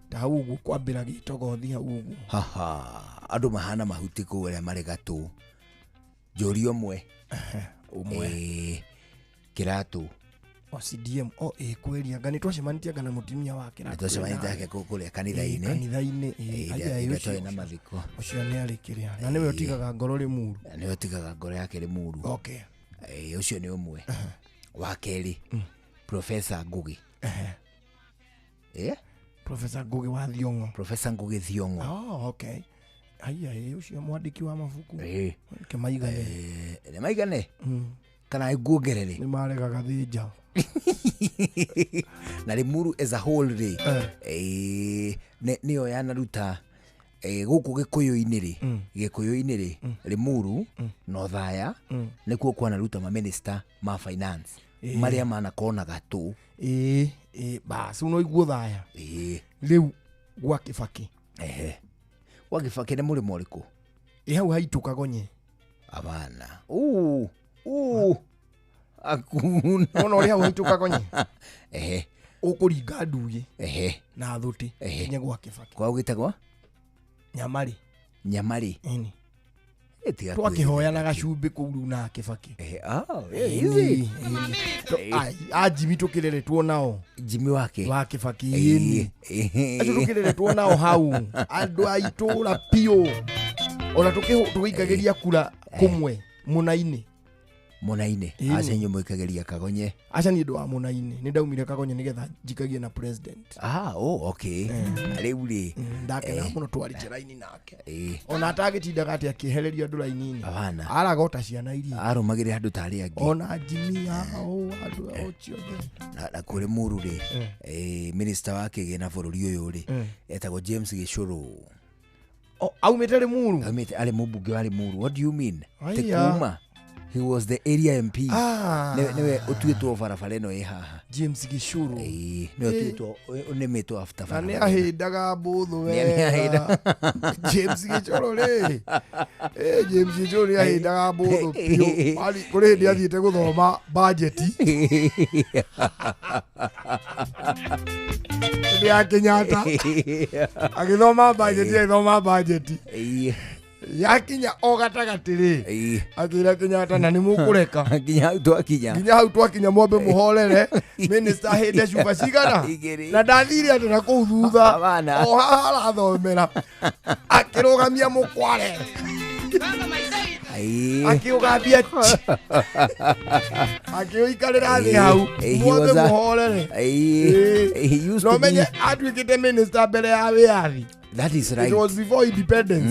ta hau ũguo kwambĩra gĩtogothi hau ũguo haha andũ mahana mahuti kũu arĩa marĩ gatũ njũri ũmwe kĩratũ o CDM o kwĩria nga nĩ twacemanĩtie anga na mũtumia wa kĩratũ twacemanĩtie nake kũrĩa kanitha-inĩ kanitha-inĩ na mathiko ũcio nĩ arĩ kĩrĩa na nĩwe ũtigaga ngoro Limuru. Nĩwe ũtigaga ngoro yake Limuru. Okay ũcio nĩ ũmwe. Wa kerĩ Professor Ngugi. Professor Ngugi wa Thiong'o. Professor Ngugi Thiong'o. Oh okay. Haya ũcio mwandĩki wa mabuku. Kĩmaigane. Nĩ maigane? Kana nguongerere? Nĩ marega Gathĩnja. Na Limuru as a whole rĩ nĩyo yanaruta gũkũ Gĩkũyũ-inĩ rĩ Gĩkũyũ-inĩ rĩ Limuru na Othaya nĩkuo kwanaruta ma minister ma finance marĩa manakorwo na gatũ. Basi no iguo Othaya rĩu gwa Kĩbakĩ. Gwa Kĩbakĩ nĩ mũrĩmo ũrĩkũ? Hau haitũ Kagonye. Abana akuna wona ũrĩa hau haitũ Kagonye ũkũringa nduĩ na thũtĩ nginya gwa Kĩbakĩ. Kwao gwĩtagwo Nyamari. Nyamari. Ĩni. Twakĩhoyana gacumbĩ kũu rĩu na Kĩbakĩ. A Jimmy tũkĩreretwo nao. Jimmy wake wa Kĩbakĩ ĩni. Acio tũkĩreretwo nao hau andũ a itũra piũ ona tũgĩikagĩria kura kũmwe mũna-inĩ. Mũna-inĩ aca inyuĩ mũikagĩria Kagonye. Aca niĩ ndĩ wa mũna-inĩ nĩ ndaumire Kagonye nĩgetha njikagie na president. Oh, okay. Rĩu rĩ ndakena mũno twarĩ njĩra-inĩ nake. Ona atagĩtindaga atĩ akĩehereria andũ raini-inĩ. Hapana. Araga ota ciana iria. Arũmagĩrĩra andũ ta arĩa angĩ. Ona Jimmy ao andũ ao ciothe. Na kũrĩ Mũru rĩ, minister wa kĩgĩna bũrũri ũyũ rĩ, etagwo James Gĩcũrũ. Aumĩte Limuru. Aumĩte arĩ mũmbunge wa Limuru. What do you mean? Te kuma. He was the area MP. Newe utuĩtwo barabara ĩno ĩ haha. James Gĩcũrũ. Nĩwe ũtuĩtwo ũnĩmĩtwo after Na barabara. nĩ ahĩndaga mbũthũ wega. James Gĩcũrũ rĩ. James Gĩcũrũ nĩ ahĩndaga mbũthũ biũ. Kũrĩ hĩndĩ athiĩte gũthoma bajeti. Hĩndĩ ya Kenyatta. Agĩthoma bajeti, agĩthoma bajeti. Yakinya o gatagatĩ rĩ akĩra Kenyatta na nĩ mũkũreka nginya hau twakinya, nginya hau twakinya mwambe mũhorere minister hĩndĩ cuba cigana na ndathire atĩ na kũu thutha o haha arathomera akĩrũgamia mũkware akiugambia akiuikarĩra thĩ hau mwambe mũhorere. No menye atuĩkĩte minister mbere ya wĩyathi. That is right. It was before independence.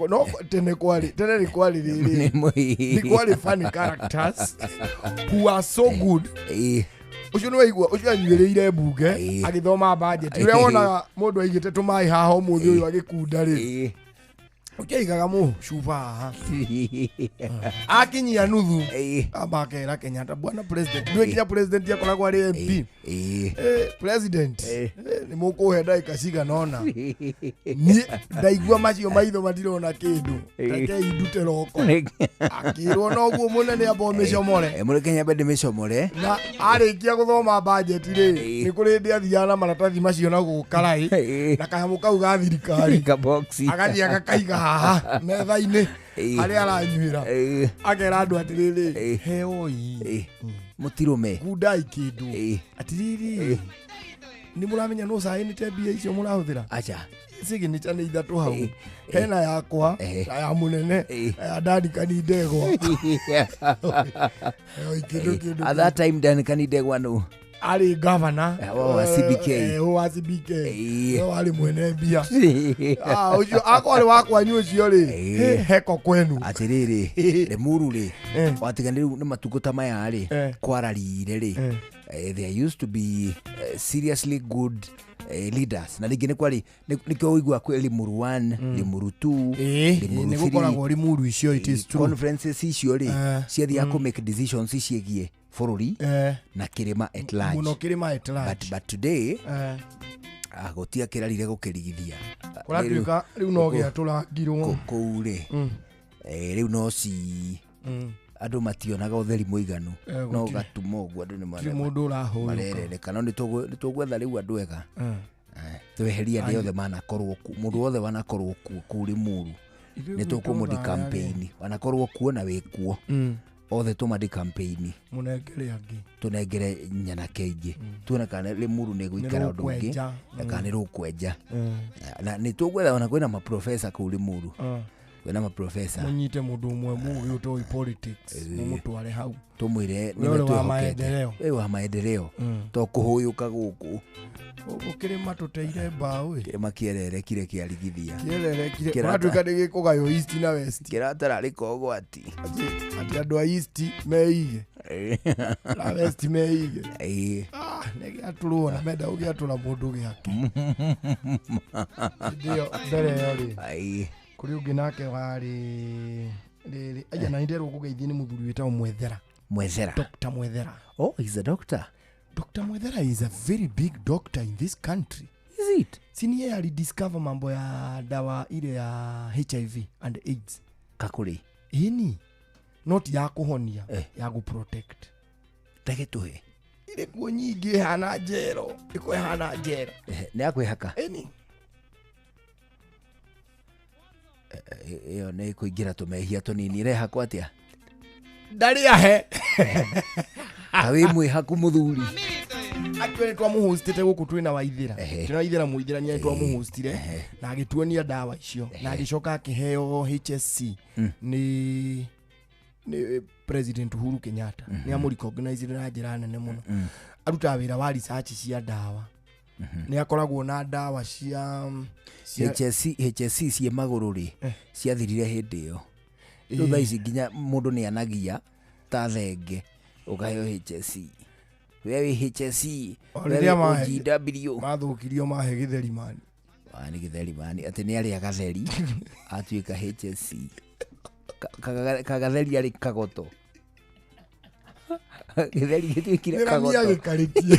No, tene kwari funny characters who are so good. Ucio nĩ waigua ucio anyuĩrĩire mbunge agĩthoma budget. Ũrĩa wonaga mũndũ aigĩte tũmaĩ haha ũmũthĩ ũyũ agĩkunda rĩ. Ũkĩigaga mũcuba haha. Akinyia nuthu amba akera Kenyatta bwana president. Nĩwe nginya president akoragwo arĩ MP. President nĩ mũkũhe ndagĩka cigana ũna. Niĩ ndaigua macio maitho matirona kĩndũ. Rekei ndute roko. Akĩrwo noguo mũnene amba ũmĩcomore. Mũreke nyambe ndĩmĩcomore. Na arĩkia gũthoma budget rĩ nĩ kũrĩ hĩndĩ athiaga na maratathi macio na gũkũ karaĩ na kanyamũ kau ga thirikari. Agathiĩ agakaiga haha metha-inĩ harĩa aranyuĩra akera andũ atĩrĩrĩ heoi mũtirũme kundai kĩndũ atĩrĩrĩ nĩ mũramenya no caĩnĩte mbia icio mũrahũthĩra. Acha signature nĩ ithatũ hau hena yakwa na ya mũnene na ya Duncan Ndegwa. Heoi kĩndũ kĩndũ. At that time Duncan Ndegwa no arĩ governor wa CBK. Wa CBK. No arĩ mwene mbia. Ũcio akwa arĩ wa kwanyu ũcio rĩ heko kwenu. Atĩrĩrĩ Limuru rĩ watiga rĩu nĩ matukũ ta maya rĩ kwararire rĩ there used to be seriously good leaders na rĩngĩ nĩ kwarĩ nĩkĩo ũigua kwĩ Limuru 1 Limuru 2 Limuru 3 nĩ gũkoragwo Limuru icio. It is true. Conferences icio rĩ ciathiaga kũ make decisions ciĩgiĩ bũrũri na kĩrĩma at large. Mũno kĩrĩma at large. But today gũtia kĩrarire gũkĩrigithia. Kũratuĩka rĩu no gĩatũrangirwo kũu rĩ rĩu no ci andũ mationaga ũtheri mũiganu no gatuma ũguo andũ nĩ marerereka no nĩ tũgwetha rĩu andũ ega tweheria andũ othe manakorwo kuo mũndũ wothe wanakorwo kuo kũu Limuru nĩ tũkũmũthi campaign wanakorwo kuo na wĩ kuo othe tũmathi campaign mũnengere angĩ tũnengere nyanake ingĩ tuone kana Limuru nĩ gũikara ũndũ ũngĩ na kana nĩ rũkwenja na nĩ tũgwetha ona kwĩna maprofesa kũu Limuru kwĩna maprofesa mũnyite mũndũ ũmwe mũgĩ ũtoĩ politics mũmũtware hau tũmwĩre nĩwe twĩhokete we wa maendeleo to kũhũyũka gũkũ gũkũ kĩrĩma tũteire mbaũ kĩrĩma kĩererekire kĩarigithia kĩererekire kũratuĩka nĩ gĩkũgaywo east na west kĩratararĩka ũgwati atĩ andũ a east meige na west meige nĩ gĩatũrwo na menda gũgĩatũra mũndũ gĩake hĩndĩ ĩyo mbere ĩyo rĩ kũrĩ ũngĩ nake warĩ rĩrĩ aya na nĩnderwo kũgeithio nĩ mũthuri wĩtagwo Mwethera. Mwethera. Dr. Mwethera. Oh, he's a doctor. Dr. Mwethera is a very big doctor in this country. Is it? Si ni yeye alidiscover mambo ya dawa ile ya HIV and AIDS. Kakuri. Ini not ya kuhonia, ya kuprotect. Tagetuhe. Ile kuo nyingi hana jero, iko hana jero. Ni akwihaka. Ini. Ĩyo nĩ kũingĩra tũmehia tũnini rehakwo atĩa Ndarĩ ahe. Ta wĩ mwĩhaku mũthuri. Actually twamuhostete gũkũ twĩna Waithĩra. Twĩna Waithĩra mũithĩrania twamuhostire na agĩtuonia ndawa icio na agĩcoka akĩheo HSC nĩ President Uhuru Kenyatta. Nĩ amũrecognize na njĩra nene mũno. Arutaga wĩra wa research cia ndawa. Nĩ akoragwo na ndawa cia HSC ciĩ magũrũ rĩ ciathirire hĩndĩ ĩyo. Rĩu thaa ici nginya mũndũ nĩ anagia ta thenge ũkaheo HSC. We wĩ HSC, O we rĩrĩa wĩ OGW. mathũkirio mahe gĩtheri mani. Nĩ gĩtheri mani atĩ nĩ arĩa gatheri atuĩka HSC. Kagatheri arĩ kagoto. Gĩtheri gĩtuĩkire Nĩ rami kagoto. agĩkarĩtie.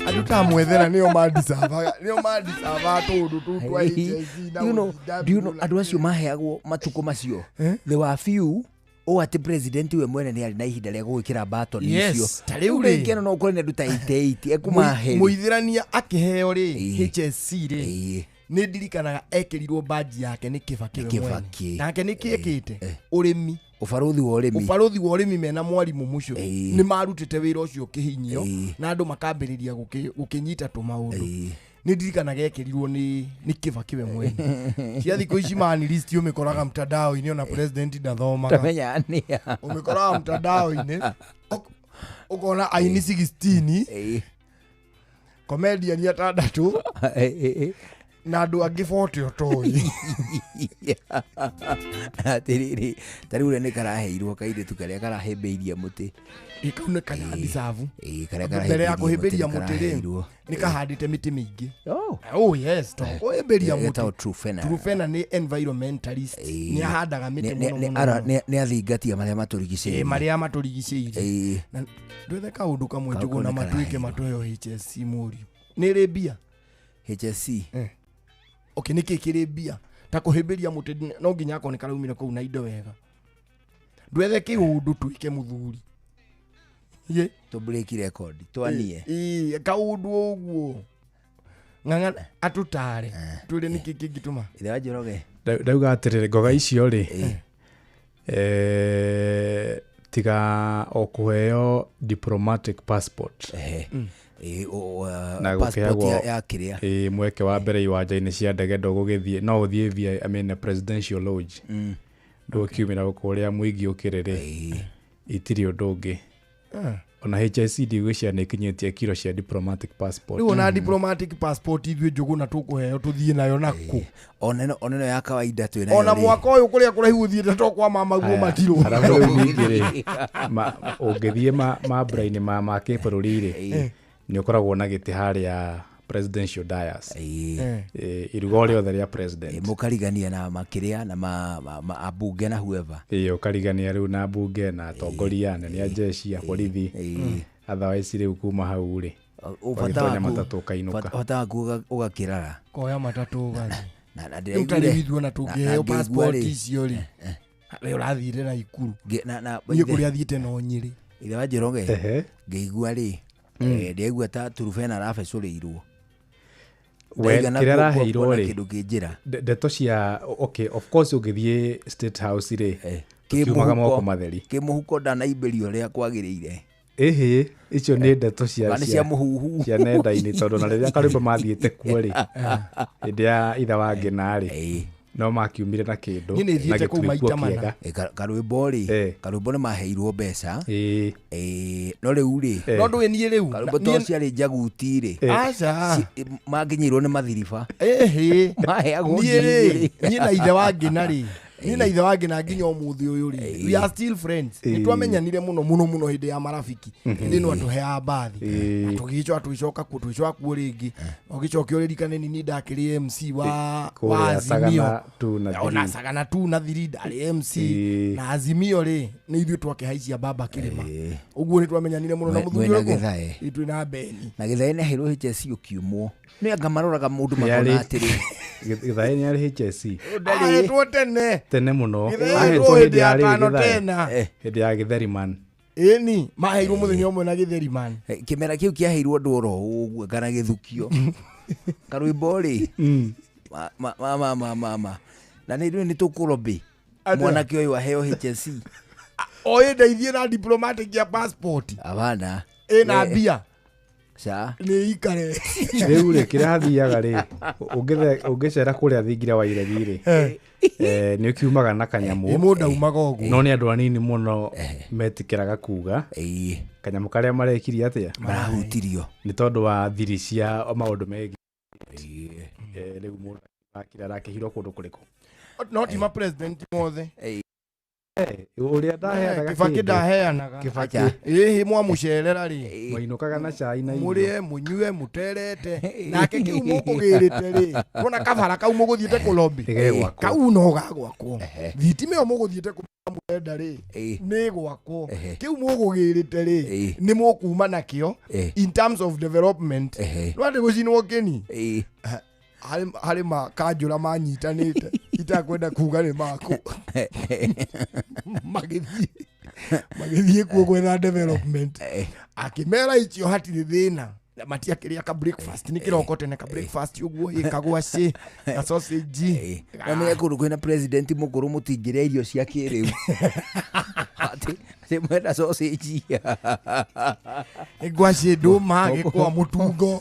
Andũ ta mwethera nĩo mandicavaga nĩo mandicavaga tũũndũ tũu twa HSC na You know, OGW do you know na andũ acio maheagwo matukũ macio they were few o atĩ president we mwene nĩ arĩ na ihinda rĩa gũgĩkĩra button Yes, icio ta rĩu rĩ. rĩngĩ no ũkore nĩ andũ ta 88 ekũmahe Mũithĩrania akĩheo rĩ HSC rĩ nĩ ndirikanaga ekĩrirwo baji yake nĩ Kibaki we mwene. Kibaki. Nake nĩ kĩ ekĩte ũrĩmi ũbarũthi wa ũrĩmi ũbarũthi wa ũrĩmi mena mwarimũ mũcio nĩ marutĩte wĩra ũcio kĩhinyio na andũ makambĩrĩria gũkĩnyita tũmaũndũ nĩ ndirikanaga ekĩrirwo nĩ Kibaki we mwene. Cia thikũ ici mani list ũmĩkoraga mtandao-inĩ ona president ndathomaga. Tamenya nĩa. Ũmĩkoraga mtandao-inĩ ũkona aini 16 comedian atandatũ na andũ angĩ 40 ũtoĩ. Atĩrĩrĩ ta rĩu ũrĩa nĩ karaheirwo kairĩtu karĩa karahĩmbĩirie mũtĩ. Kau nĩ karadeserve. Karĩa Mbere ya karahĩmbĩirie mũtĩ kũhĩmbĩria nĩ mũtĩ rĩ karaheirwo. nĩ kahandĩte mĩtĩ mĩingĩ. Oh yes, to kũhĩmbĩria mũtĩ. Getagwo Trufena. Trufena nĩ environmentalist. Nĩ ahandaga mĩtĩ mũno mũno mũno. Nĩ athingatia marĩa matũrigicĩirie. Marĩa matũrigicĩirie. Na ndwethe kaũndũ kamwe Kau njũgũ na nĩ matuĩke matũheo HSC mũriũ. Nĩ ĩrĩ mbia? HSC. Okay, nĩ kĩ kĩrĩ mbia? Ta kũhĩmbĩria mũtĩ no nginya akorwo nĩ karaumire kũu na indo wega. Ndwethe kĩũndũ tuĩke mũthuri. Ye. Tũ break record twanie. Ĩ kaũndũ ũguo. Ng'ang'a atũtare. Twĩre nĩkĩ kĩngĩtũma. Ithe wa Njoroge. Ndauga atĩrĩrĩ ngoga icio rĩ tiga o kũheo diplomatic passport. Na passport gũkĩheagwo ya kĩrĩa. Mweke wa mbere iwanja-inĩ cia ndege ndũgũgĩthiĩ no ũthiĩ via, I mean, presidential lodge. Ndũgũkiumĩra gũkũ ũrĩa mũingĩ ũkĩrĩ rĩ itirĩ ũndũ ũngĩ. Ona HSC ndigwĩciria nĩ ĩkinyĩtie kiro cia diplomatic passport. Rĩu ona diplomatic passport ithuĩ njũgũ na tũkũheo tũthiĩ nayo nakũ. Ona ĩno ya kawaida twĩ nayo Ona rĩ. mwaka ũyũ kũrĩa kũraihu ũthiĩte to kwa mama guo matirwo. Arabu rĩu ningĩ rĩ, ũngĩthiĩ mambura-inĩ ma kĩbũrũri rĩ nĩ ũkoragwo na gĩtĩ harĩa presidential dais. Iruga o rĩothe rĩa president. Mũkarigania na makĩrĩa na ambunge na whoever. Ũkarigania rĩu na mbunge na atongoria anene a jeshi a borithi. Otherwise rĩu kuma hau rĩ ũgagĩtonya matatũ ũkainũka. Bata waku ũgakĩrara. Koya matatũ ũgathiĩ. Na Rĩu ta rĩu ithuĩ ona tũngĩheo passport icio rĩ we ũrathiire na Ikuru. Niĩ kũrĩa thiĩte no Nyĩrĩ. Ithe wa Njoroge ngĩigua rĩ ndĩraigua ta Trufena arabecũrĩirwo. We Ndaigana kĩrĩa araheirwo kuona rĩ kĩndũ kĩ njĩra. Ndeto cia okay of course ũngĩthiĩ State House rĩ tũkiumaga moko matheri. Kĩmũhuko ndanaimberio ũrĩa kwagĩrĩire. Ĩhĩ icio nĩ ndeto Kana cia mũhuhu. cia nenda-inĩ tondũ na rĩrĩa Karwĩmbo mathiĩte kuo rĩ hĩndĩ ya ithe wa Ngĩna rĩ no makiumire na kĩndũ Niĩ nĩ na thiĩte kũu gĩtuĩkuo maita mana. kĩega. Karwĩmbo rĩ Karwĩmbo nĩ maheirwo mbeca. No rĩu rĩ No ndũĩ niĩ rĩu Karwĩmbo to ciarĩ njaguti rĩ Aca. Makinyĩirwo nĩ mathiriba. Ĩhĩ. Maheagwo Niĩ rĩ ngiri igĩrĩ. niĩ na ithe wa Ngĩna rĩ niĩ na ithe wa Ngĩna nginya ũmũthĩ ũyũ rĩ we are still friends. Nĩ twamenyanire mũno mũno mũno hĩndĩ ya marafiki. Hĩndĩ ĩno atũheaga mbathi. Na tũgĩcoka tũgĩcoka kuo tũgĩcoka kuo rĩngĩ. Ũgĩcoka ũririkane ni niĩ ndakĩrĩ MC wa Kũrĩa Azimio. Sagana 2 na Ona 3. Sagana 2 na 3 ndarĩ MC. Na Azimio rĩ nĩ ithuĩ twakĩhaicia baba kĩrĩma. Ũguo nĩ twamenyanire mũno na mũthuri Mwena ũrĩkũ? Gĩthae. Ithuĩ na Beni. Na Gĩthae nĩ aheirwo HSC ũkiumwo. Nĩ anga maroraga mũndũ Nĩ makona arĩ- atĩrĩ. Gĩthae nĩ arĩ HSC. Ahetwo tene. Tene mũno. Gĩthae Ahetwo ahetwo hĩndĩ hĩndĩ ya ya rĩrĩ tano Gĩthae. tena. Hĩndĩ ya Gĩtheriman. Ĩni maheirwo mũthenya ũmwe na gĩtheri man. Kĩmera kĩu kĩaheirwo andũ oro ũguo kana gĩthukio. Karwĩmbo rĩ. Ma ma ma ma ma. Na nĩ rĩu nĩ tũkũrobĩ. Atĩa? Mwanake ũyũ aheo HSC. O ĩ ndeithie na diplomatic ya passport. Abana. Ĩna mbia. Ca. Nĩ ikare. Rĩu rĩ kĩrĩa hathiaga rĩ ũngĩcera kũrĩa thingira wa iregi rĩ nĩ ũkiumaga na kanyamũ. Ĩ mũndũ aumaga ũguo. No nĩ andũ anini mũno metĩkĩraga kuga. Kanyamũ karĩa marekirie atĩa? Marahutirio. Nĩ tondũ wa thiri cia maũndũ megiĩ. Rĩu mũndũ akira arakĩhirwo kũndũ kũrĩkũ? No ti ma president mothe. Ũrĩa ndaheanaga Kibaki kĩndũ. ndaheanaga. Kibaki. Ĩhĩ mwamũcerera rĩ. Mwainũkaga na cai na irio. Mũrĩe mũnyue mũterete. Nake kĩu mũkũgĩrĩte rĩ. Wona kabara kau mũgũthiĩte kũlobby. Nĩgegwakwo. Kau no gagwakwo. Thitima ĩyo mũgũthiĩte kũmwenda rĩ. Nĩ gwakwo. Kĩu mũgũgĩrĩte rĩ. Nĩ mũkuma nakĩo. In terms of development. No atĩ gũcinwo kĩni. Harĩ makanjũra manyitanĩte itakwenda kuga nĩ maku magĩthiĩ kuo gwetha development akĩmera icio hatirĩ thĩna matiakĩrĩa ka breakfast nĩ kĩroko tene ka breakfast ũguo ĩ kagwacĩ na sausage. Namenya kũndũ kwĩna president mũkũrũ mũtingĩrĩa irio cia kĩrĩu. Atĩ mwenda sausage. Ngwacĩ ndũma gĩkwa mũtungo.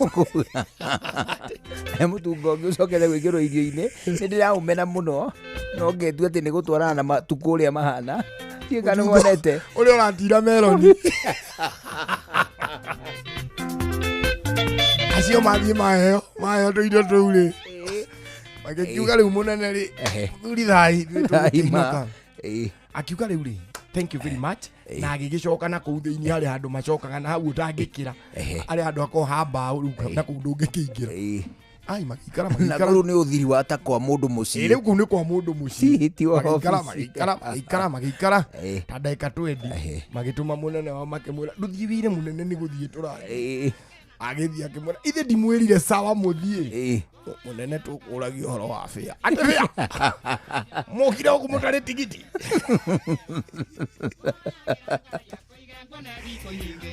Mũtungo ũngĩ ũcokete gwĩkĩrwo irio-inĩ nĩ ndĩraũmena mũno no ngetua atĩ nĩ gũtwarana na matukũ ũrĩa mahana. Ndiũĩ kana nĩwonete. Ũrĩa ũratira meloni. Acio mathiĩ maheo tũirio tũu rĩ. Magĩkiuga rĩu mũnene rĩ, mũthuri thai ithuĩ tũgũkĩinũka. Akiuga rĩu rĩ, thank you very much. Na agĩgĩcoka na kũu thĩinĩ harĩ handũ macokaga na hau ũtangĩkĩra. Harĩ handũ hakoragwo ha mbaũ rĩu na kũu ndũngĩkĩingĩra. Ai magĩikara Na magĩikara. kũu nĩ ũthiri wa ta kwa mũndũ mũciĩ. Rĩu kũu nĩ kwa mũndũ mũciĩ. Ti wa Magĩikara obici. magĩikara magĩikara magĩikara ta ndagĩka 20 magĩtũma mũnene wao makĩmwĩra ndũthiĩ wĩre mũnene nĩ gũthiĩ tũrathiĩ. Agĩthiĩ akĩmwĩra ithe ndimwĩrire sawa mũthiĩ. Mũnene tũkũragia ũhoro wa bĩa. Atĩ bĩa? Mũkire gũkũ mũtarĩ tigiti.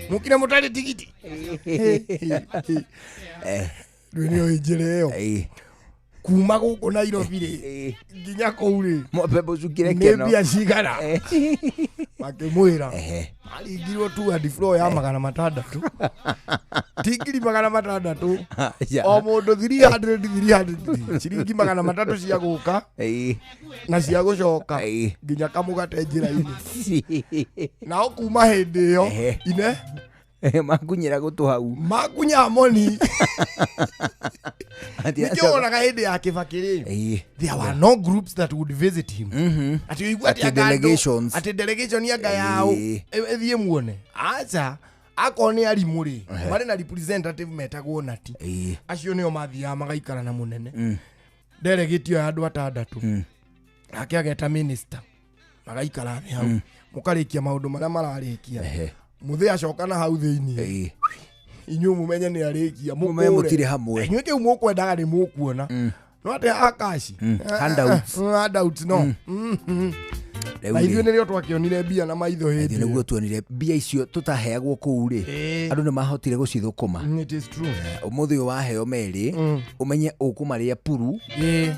Mũkire mũtarĩ tigiti. Rĩu nĩyo njĩra ĩyo. Kuma gũkũ Nairobi rĩ nginya kũu rĩ mwambe mũcukire nĩ keno. mbia cigana makĩmwĩra maringirwo tu and floor ya 600 ti ngiri 600 o mũndũ 300 300 ciringi 300 cia gũka na cia gũcoka nginya kamũgate njĩra-inĩ. Nao kuma hĩndĩ ĩyo ine makunyĩra gũtũ hau makunya moni. Nĩkĩo wonaga hĩndĩ ya Kibaki rĩ there were no groups that would visit him. Atĩ ũigua atĩ Atĩ anga andũ- delegations. atĩ delegation anga yao ĩthiĩ muone. Aca akorwo nĩ arimũ rĩ marĩ na representative metagwo nati. Acio nĩo mathiaga magaikara na mũnene. Delegate ĩyo ya andũ atandatũ nake ageta minister magaikara thĩ hau mũkarĩkia maũndũ marĩa mararĩkia. Mũthĩ acoka na hau thĩinĩ inyuĩ mũmenye nĩ arĩkia Mũmenye mũtirĩ hamwe. Inyuĩ kĩu mũkwendaga nĩ mũkuona. No atĩ haha cash. Handouts. Handouts no. Na ithuĩ nĩrĩo twakĩonire mbia na maitho hĩndĩ Ithuĩ nĩguo tuonire mbia icio tũtaheagwo kũu rĩ andũ nĩ mahotire gũcithũkũma. It is true. Ũmũthĩ ũyũ waheo merĩ ũmenye ũkũmarĩa puru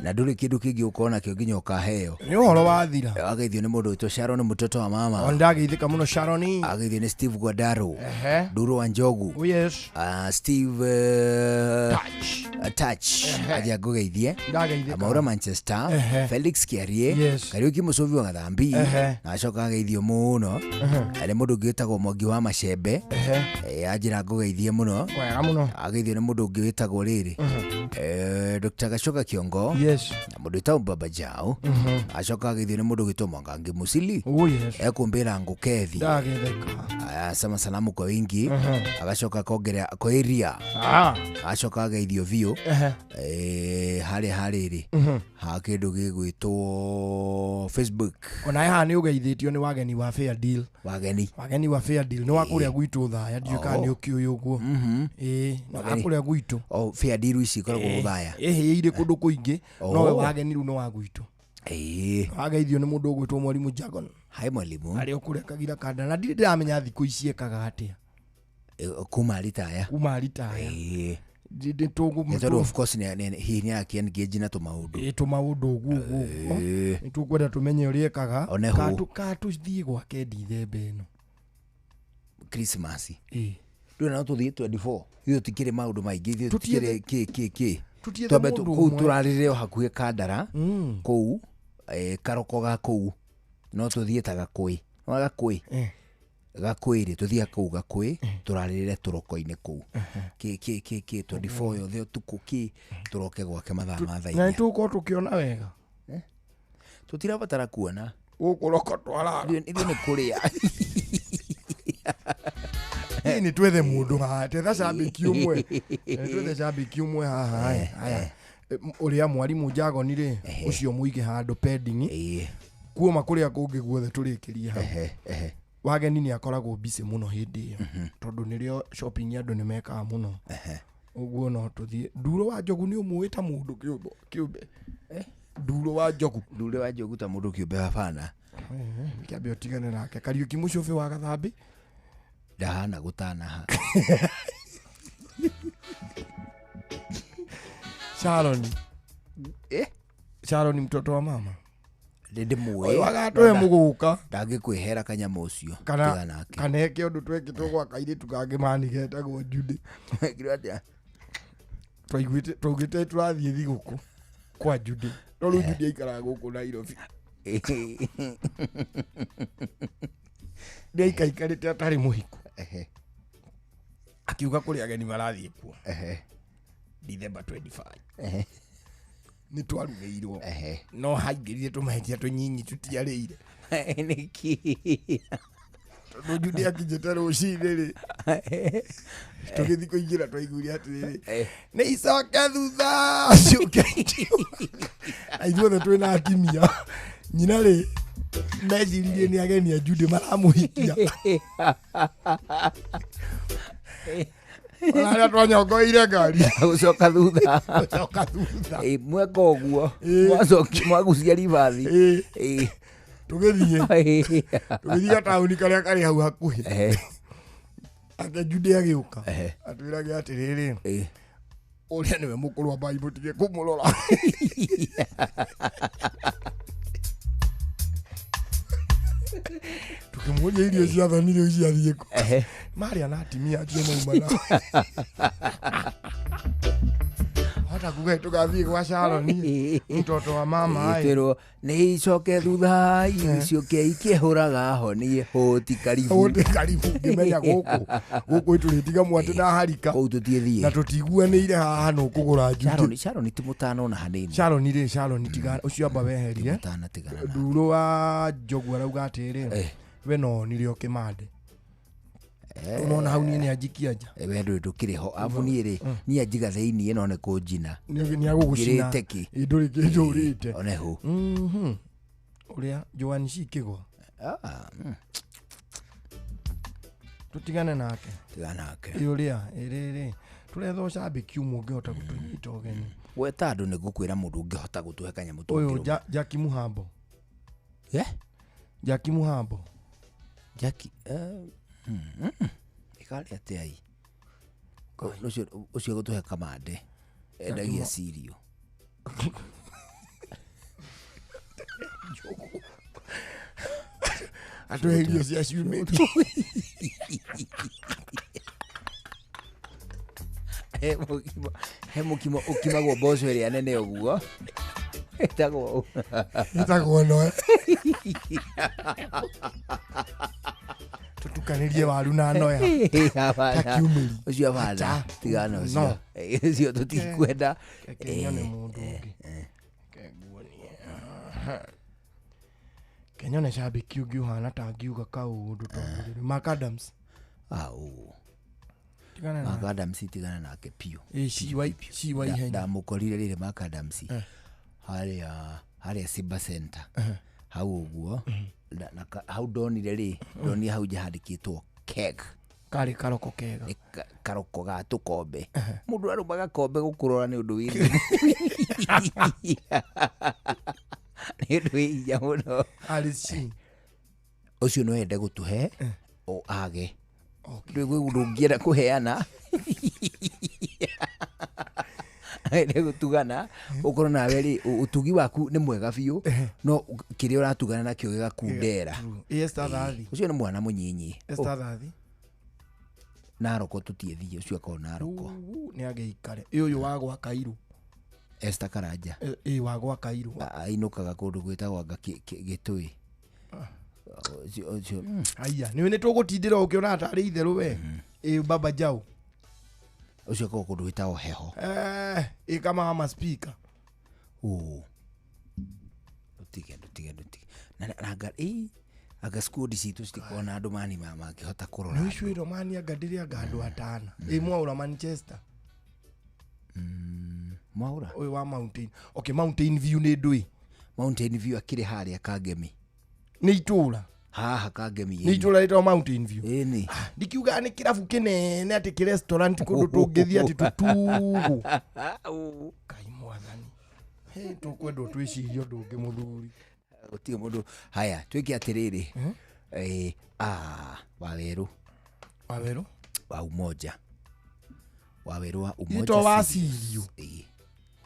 na ndũrĩ kĩndũ kĩngĩ ũkorwo nakĩo nginya ũkaheo. Nĩ ũhoro wathira. Ageithio nĩ mũndũ wĩtwo Sharon mũtoto wa mama. O ndageithĩka mũno Sharon. Ageithio nĩ Steve Gwadaro. Nduru wa Njogu. Oh yes. Steve Touch. Aja ngũgeithie. Ndageithĩka. Maura Manchester. Felix Kiarie. Kariuki Mũcũvi wa Gathambi. Na acoka ageithio mũno. Nĩ mũndũ ũngĩ wĩtagwo Mwangi wa Macembe. Anjĩra ngũgeithie mũno. Wega mũno. Ageithio nĩ mũndũ ũngĩ wĩtagwo rĩrĩ. Dr. Gachoka Kiongo. Yes. Na mũndũ wĩtagwo Baba Jao. Acoka ageithio nĩ mũndũ ũgwĩtwo Mwangangi Musili. Oh yes. Ekũmbĩra ngũkethi. Ndageithĩka. Asema salamu kwa wingi. Agacoka akongerera kwa area. Agacoka ageithio biũ. Harĩa harĩrĩ. Ha kĩndũ gĩgwĩtwo Facebook. Ona haha nĩ ũgeithĩtio nĩ wageni wa Fair Deal. Wageni. Wageni wa Fair Deal nĩ wa kũrĩa gwitũ Thaya ndiũĩ kana nĩ ũkĩũĩ ũguo. Ĩĩ nĩ wa kũrĩa gwitũ. Oh, Fair Deal ici ikoragwo Thaya. Ĩhĩire kũndũ kũingĩ no we wageni rĩu nĩ wa gwitũ. Wageithio nĩ mũndũ ũgwĩtwo Mwalimu Jagon. Hi mwalimu. Arĩ o kũrĩa Kagira Kanda na ndirĩ ndĩramenya thikũ ici ekaga atĩa. Kuma ritaya. Kuma ritaya. Nĩ tondũ of course hihi nĩ akĩ-engage na tũmaũndũ. Ĩ tũmaũndũ ũguo ũguo. Nĩ tũkwenda tũmenye ũrĩa ekaga. One hũ. Ka tũthiĩ gwake Ndithemba ĩno. Christmas. Ĩ. Ndũĩ no tũthiĩ 24. Ithuĩ tũtikĩrĩ maũndũ maingĩ, ithuĩ Tũtiethe- tũtikĩrĩ kĩ kĩ kĩ. Tũtiethe Twambe mũndũ kũu ũmwe. tũrarĩrĩre o hakuhĩ Kandara. Kũu karoko ga kũu no tũthiĩ ta Gakũĩ. No Gakũĩ. Gakũĩ rĩ tũthiĩ kũu Gakũĩ tũrarĩrĩre tũroko-inĩ kũu. Kĩ kĩ kĩ kĩ 24 yothe ũtukũ kĩ tũroke gwake mathaa ma thaa Na inya. nĩ tũgũkorwo tũkĩona wega. Tũtirabatara kuona. Gũkũ roko twarara. Ithuĩ nĩ kũrĩa. Ĩ nĩ twethe mũndũ haha, tetha cambĩki ũmwe. Twethe cambĩki ũmwe haha. Haya. Ũrĩa mwarimũ Jagoni rĩ, ũcio mũige handũ pending. Kuoma kũrĩa kũngĩ guothe tũrĩkĩrie hau. Wageni nĩ akoragwo busy mũno hĩndĩ ĩyo tondũ nĩrĩo shopping andũ nĩ mekaga mũno. Ũguo no tũthiĩ. Nduro wa Njogu nĩ ũmũĩ ta mũndũ kĩũmbe? Nduro wa Njogu. Nduro wa Njogu ta mũndũ kĩũmbe hapana. Kĩambe ũtigane nake. Kariũki Mũcũbĩ wa Gathambĩ. Ndahana gũtanaha. Sharon. Sharon mtoto wa mama. Ndĩmũĩ. Ũyũ agatũhe mũgũka. Ndangĩkwĩhera kanyamũ ũcio. Kana Tiga nake. kana eke ũndũ twekĩtwo gwa kairĩtu kangĩ mani getagwo Judy. Wekirwo atĩa? Twaiguĩte twaugĩte tũrathiĩ thigũkũ kwa Judy. No rĩu Judy aikaraga gũkũ Nairobi. Nĩ aikaikarĩte atarĩ mũhiku. Akiuga kũrĩ ageni marathiĩ kuo. December 25. Nĩ twarugĩirwo. No haingĩrire tũmahĩtia tũnyinyi tũtiarĩire. Nĩkĩ? Tondũ Judy akinyĩte rũcinĩ rĩ, tũgĩthiĩ kũingĩra twaiguire atĩrĩrĩ, nĩ icoke thutha ciũke. Na ithuothe twĩna atimia. Nyina rĩ, meciririe nĩ ageni a Judy maramũhikia. Ona harĩa twanyongoire ngari. Gũcoka thutha. Gũcoka thutha. Mweka ũguo. Mwacokia mwagucia ribathi. Tũgĩthiĩ. Tũgĩthiĩ gataũni karĩa karĩ hau hakuhĩ. Ake Judy agĩũka. Atwĩrage atĩrĩrĩ, ũrĩa nĩwe mũkũrũ ambai mũtige kũmũrora. Tũkĩmũria irio cia thoni rĩu ciathiĩ kũ. Marĩa na atimia acio mauma nao. Hota kuga tũgathiĩ gwa Sharon mtoto wa mama. Twĩrwo nĩ icoke thutha ciũke ikĩhũraga honi hũti karibu. Hũti karibu ngĩmenya gũkũ. Gũkũ tũrĩtiga mwatĩ na harika. Kũu tũtiĩthiĩ. Na tũtiguanĩire haha no kũgũra Judy. Sharon ti mũtana ona hanini. Sharon rĩ, Sharon tiga ũcio amba weherie. Mũtana tigana. Nduro wa Njogu arauga atĩrĩ, we no onire o kĩmande. Unaona hau niĩ nĩ anjikia nja. We ndũrĩ ndũkĩrĩ ho. Abu niĩ rĩ, niĩ anjiga thĩiniĩ no nĩ kũnjina. Nĩ agũgũcina. Ngĩrĩte kĩ? Ĩ, ndũrĩ kĩndũ ũrĩte. One hũ. Ũrĩa Joan C Kĩgwa. Tũtigane nake. Tigana nake. Ĩ ũrĩa, ĩrĩrĩ. Tũretha ũcambĩki ũmwe ũngĩhota gũtũnyita ũgeni. Gweta andũ nĩ ngũkwĩra mũndũ ũngĩhota gũtũhe kanyamũ Ũyũ tũngĩrũma. Jackie Muhambo. Jackie Muhambo. Jackie, Ĩkarĩ atĩa ĩ? Ũcio gũtũhe kamande. Endagia cereal. Atũhe irio cia ciumĩte. He mũkimo ũkimagwo mboco ĩrĩa nene ũguo. Ĩtagwo Ĩtagwo noe. Tũtukanĩrie waru na noya. Hapana. Ũcio hapana. Tigana ũcio. No. Ũcio tũtikwenda. Reke nyone mũndũ ũngĩ. Reke nguonie. Reke nyone cambĩki ũngĩ ũhana ta ngiuga kaũndũ tondũ rĩrĩ Mark Adams. Tigana Mark nake. Adams tigana nake biũ. Ĩ, ciwa ihenya. Ndamũkorire rĩrĩ Mark Adams. Harĩa Simba Center. Hau ũguo. Na hau ndonire rĩ, ndonire hau nja handĩkĩtwo keg. Karĩ karoko kega. Nĩ karoko ga tũkombe. Mũndũ arũma gakombe gũkũrora nĩ ũndũ wĩ nĩ ũndũ wĩ hinya mũno. Alice. Ũcio no ende gũtũhe o age. Rĩu gwĩ ũndũ ũngĩenda kũheana ende gũtugana ũkorwo nawe rĩ ũtugi waku nĩ mwega biũ no kĩrĩa ũratugana nakĩo gĩgakundera. Ĩ Esther Thathi. Ũcio nĩ mwana mũnyinyi. Esther Thathi. Naroko tũtiĩthiĩ, ũcio akorwo Naroko. Nĩ agĩikare. Ĩ ũyũ wa gwa Kairũ. Esther Karanja. Ĩ wa gwa Kairũ. Ainũkaga kũndũ gwĩtagwo anga Gĩtũĩ. Ũcio. Aya, nĩ tũgũtindĩra ũkĩona tarĩ itherũ we. Ĩ Baba Jau. Ũcio akorwo kũndũ gwĩtagwo Heho. Ĩ kama ama speaker. Ndũtige, ndũtige, ndũtige. Na anga ĩ anga squad citũ citikoragwo na andũ mani mangĩhota kũrora. Nĩ ũcio ĩro mani anga ndĩrĩ anga andũ atano. Ĩ Mwaũra Manchester. Mwaũra? Ũyũ wa Mountain. Okay, Mountain View nĩ ndũĩ. Mountain View akĩrĩ harĩa Kangemi. Nĩ itũra. Haha Kangemi. Nĩ itũra rĩtagwo Mountain View. Ĩni. Ndikiugaga nĩ kĩrabu kĩnene atĩ kĩ restaurant kũndũ tũngĩthiĩ atĩ tũtugũ. Ngai mwathani. Hĩ, tũkwendwo twĩcirie ũndũ ũngĩ mũthuri. Gũtirĩ mũndũ. Haya, twĩke atĩrĩrĩ. Wawerũ. Wawerũ? Wa Umoja. Wawerũ wa Umoja. Ito wa Sirius. Sirius. Ĩĩ.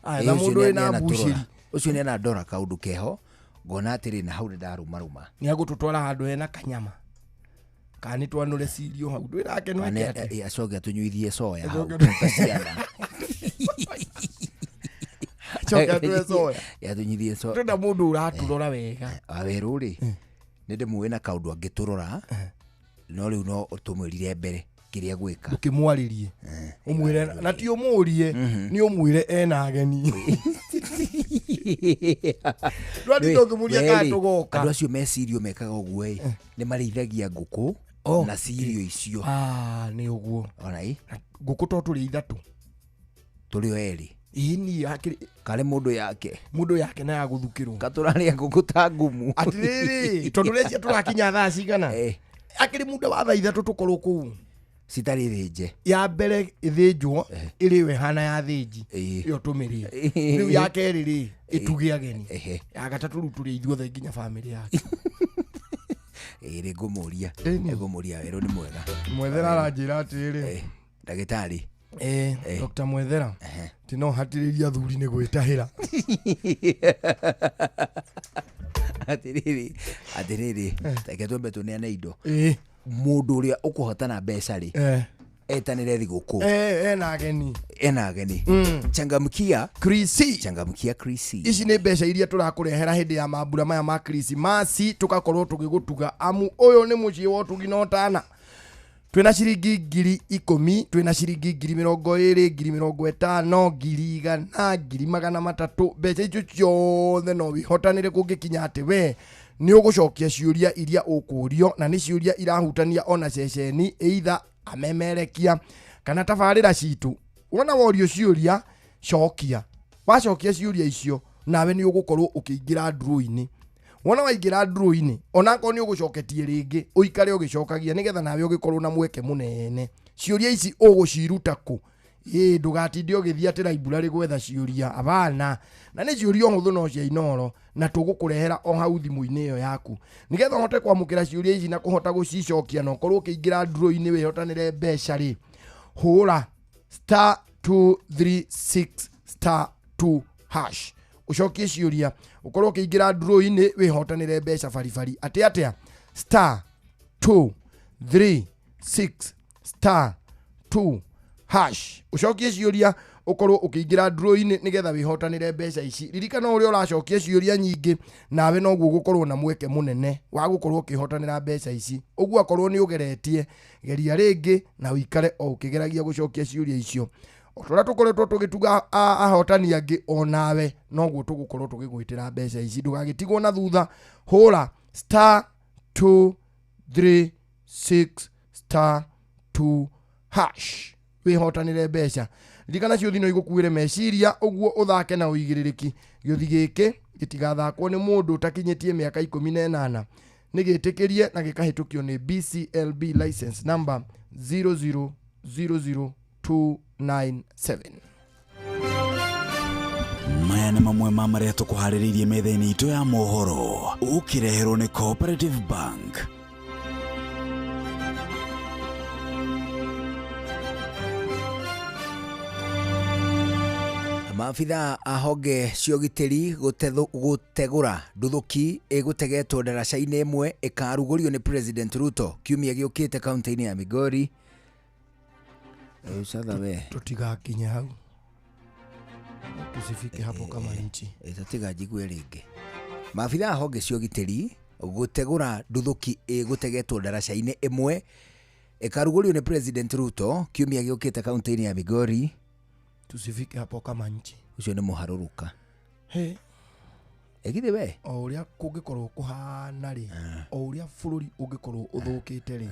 Aya, na Ũcio mũndũ wĩna nĩ mbucĩri. anatũrora. Ũcio nĩ anandora kaũndũ keho. Ngona atĩrĩ na hau nĩ ndarũmarũma. Nĩ agũtũtwara handũ hena kanyama. Kana nĩ twanũre cirio hau. Ndwĩrake no Kana eke atĩa? acoke atũnyuithie soya hau. Acoke Ta ciana. Acoke atũhe soya. Atũnyuithie soya. Ndĩrenda mũndũ ũratũrora wega. Wawerũ rĩ, nĩ ndĩmũĩ na kaũndũ angĩtũrora, no rĩu no tũmwĩrire mbere kĩrĩa gwĩka. Ndũkĩmwarĩrie. Ũmwĩre na ti ũmũrie, nĩ ũmwĩre ena ageni. Ndwatinda ũkĩmũria kana tũgoka. Andũ acio me cirio mekaga ũguo ĩ, nĩ marĩithagia ngũkũ na cirio icio. Nĩ ũguo. Ona ĩ? Ngũkũ to tũrĩ ithatũ. Tũrĩ o erĩ. Ĩĩ niĩ hakĩrĩ Karĩ mũndũ yake. Mũndũ yake na ya gũthukĩrwo. Katũrarĩa ngũkũ ta ngumu. Atĩrĩrĩ, tondũ rĩcio tũrakinya thaa cigana? Akĩrĩ muda wa thaa ithatũ tũkorwo kũu. Citarĩ thĩnje. Ya mbere ĩthĩnjwo, ĩrĩwe hana ya thĩnji. Ĩyo tũmĩrĩe. Rĩu ya kerĩ rĩ, ĩtuge ageni. Ya gatatũ rĩu tũrĩe ithuothe nginya bamĩrĩ yake. Ĩĩ rĩ ngũmũria. Ngũmũria werũ nĩ mwega. Mwethera aranjĩra atĩrĩrĩ. Ndagĩtarĩ. Dr. Mwethera. Ti no hatĩrĩria athuri nĩ gwĩtahĩra. Atĩrĩrĩ, atĩrĩrĩ, reke twambe tũneane indo. Mũndũ ũrĩa ũkũhotana mbeca rĩ, etanĩre thigũkũ. Ena ageni. Ena ageni. Changamkia Krisi. Changamkia Krisi. Ici nĩ mbeca iria tũrakũrehera hĩndĩ ya mambura maya ma Krismasi, tũgakorwo tũgĩgũtuga amu ũyũ nĩ mũciĩ wa ũtugi na ũtana. Twĩna ciringi 10,000, twĩna ciringi 20,000, 50,000, 100,000, 300,000. Mbeca icio ciothe no wĩhotanĩre kũngĩkinya atĩ we nĩ ũgũcokia ciũria iria ũkũrio, na nĩ ciũria irahutania ona ceceni, either amemerekia kana tabarĩra citũ. Wona worio ciũria, cokia. Wacokia ciũria icio, nawe nĩ ũgũkorwo ũkĩingĩra draw-inĩ. Wona waingĩra draw-inĩ, onakorwo nĩ ũgũcoketie rĩngĩ, ũikare ũgĩcokagia nĩgetha nawe ũgĩkorwo na mweke mũnene. Ciũria ici ũgũciruta kũ? Ĩ, ndũgatinde ũgĩthiĩ atĩ library gwetha ciũria, abana. Na nĩ ciũria hũthũ no cia Inooro, na tũgũkũrehera o hau thimũ-inĩ ĩyo yaku. Nĩgetha ũhote kwamũkĩra ciũria ici na kũhota gũcicokia na ũkorwo ũkĩingĩra draw-inĩ wĩhotanĩre mbeca rĩ, hũra star two three six star two hash. Ũcokie ciũria, ũkorwo ũkĩingĩra draw-inĩ wĩhotanĩre mbeca baribari. Atĩ atĩa? Star two three six star two hash. Ũcokie ciũria, ũkorwo ũkĩingĩra draw-inĩ nĩgetha wĩhotanĩre mbeca ici. Ririkana ũrĩa ũracokia ciũria nyingĩ, nawe noguo ũgũkorwo na mweke mũnene wa gũkorwo ũkĩhotanĩra mbeca ici. Ũguo akorwo nĩ ũgeretie, geria rĩngĩ na ũikare o ũkĩgeragia gũcokia ciũria icio. O ta ũrĩa tũkoretwo tũgĩtuga ahotani angĩ, o nawe noguo tũgũkorwo tũgĩgwĩtĩra mbeca ici. Ndũgagĩtigwo na thutha. Hũra star two three six star two hash wĩhotanĩre mbeca. Ririkana ciũthi no igũkuĩre meciria, ũguo ũthake na ũigĩrĩrĩki. Gĩũthi gĩkĩ gĩtigathakwo nĩ mũndũ ũtakinyĩtie mĩaka 18. Nĩ gĩtĩkĩrie na gĩkahĩtũkio nĩ BCLB license number zero zero zero zero two nine seven. Maya nĩ mamwe ma marĩa tũkũharĩrĩirie metha-inĩ itũ ya mohoro, ũkĩreherwo nĩ Cooperative Bank. Maabithaa a honge cia ũgitĩri gũtegũra nduthũki ĩgũtegetwo ndaraca-inĩ ĩmwe ĩkarugũrio nĩ President Ruto kiumia gĩũkĩte kaunti-inĩ ya Migori. Ũcatha we tutigakinye hau, tusifike hapo kama nchi. Tatiga njigue rĩngĩ. Maabithaa a honge cia ũgitĩri gũtegũra nduthũki ĩgũtegetwo ndaraca-inĩ ĩmwe ĩkarugũrio nĩ President Ruto kiumia gĩũkĩte kaunti-inĩ ya Migori. Tusifike hapo kama nchi. Ucio nĩ mũharũrũka. He Egithe we o ũrĩa kũngĩkorwo kũhana rĩ, o ũrĩa bũrũri ũngĩkorwo ũthũkĩte rĩ,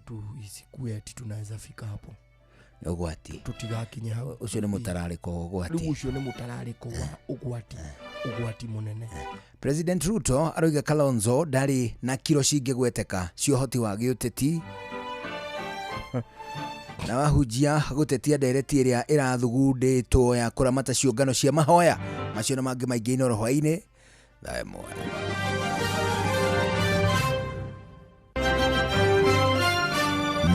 tu isikue ati tunaweza fika hapo. Nĩ ũgwati. Tutigakinye hau. Ucio nĩ mũtararĩko wa ũgwati. Rĩu ũcio nĩ mũtararĩko wa ũgwati, ũgwati mũnene. President Ruto aroiga Kalonzo ndarĩ na kiro cingĩgweteka cia ũhoti wa gĩũteti na wahunjia gũtetia ndereti ĩrĩa ĩrathugundĩtwo ya kũramata ciũngano cia mahoya. Macio na mangĩ maingĩ Inooro hwaĩ-inĩ thaa 1.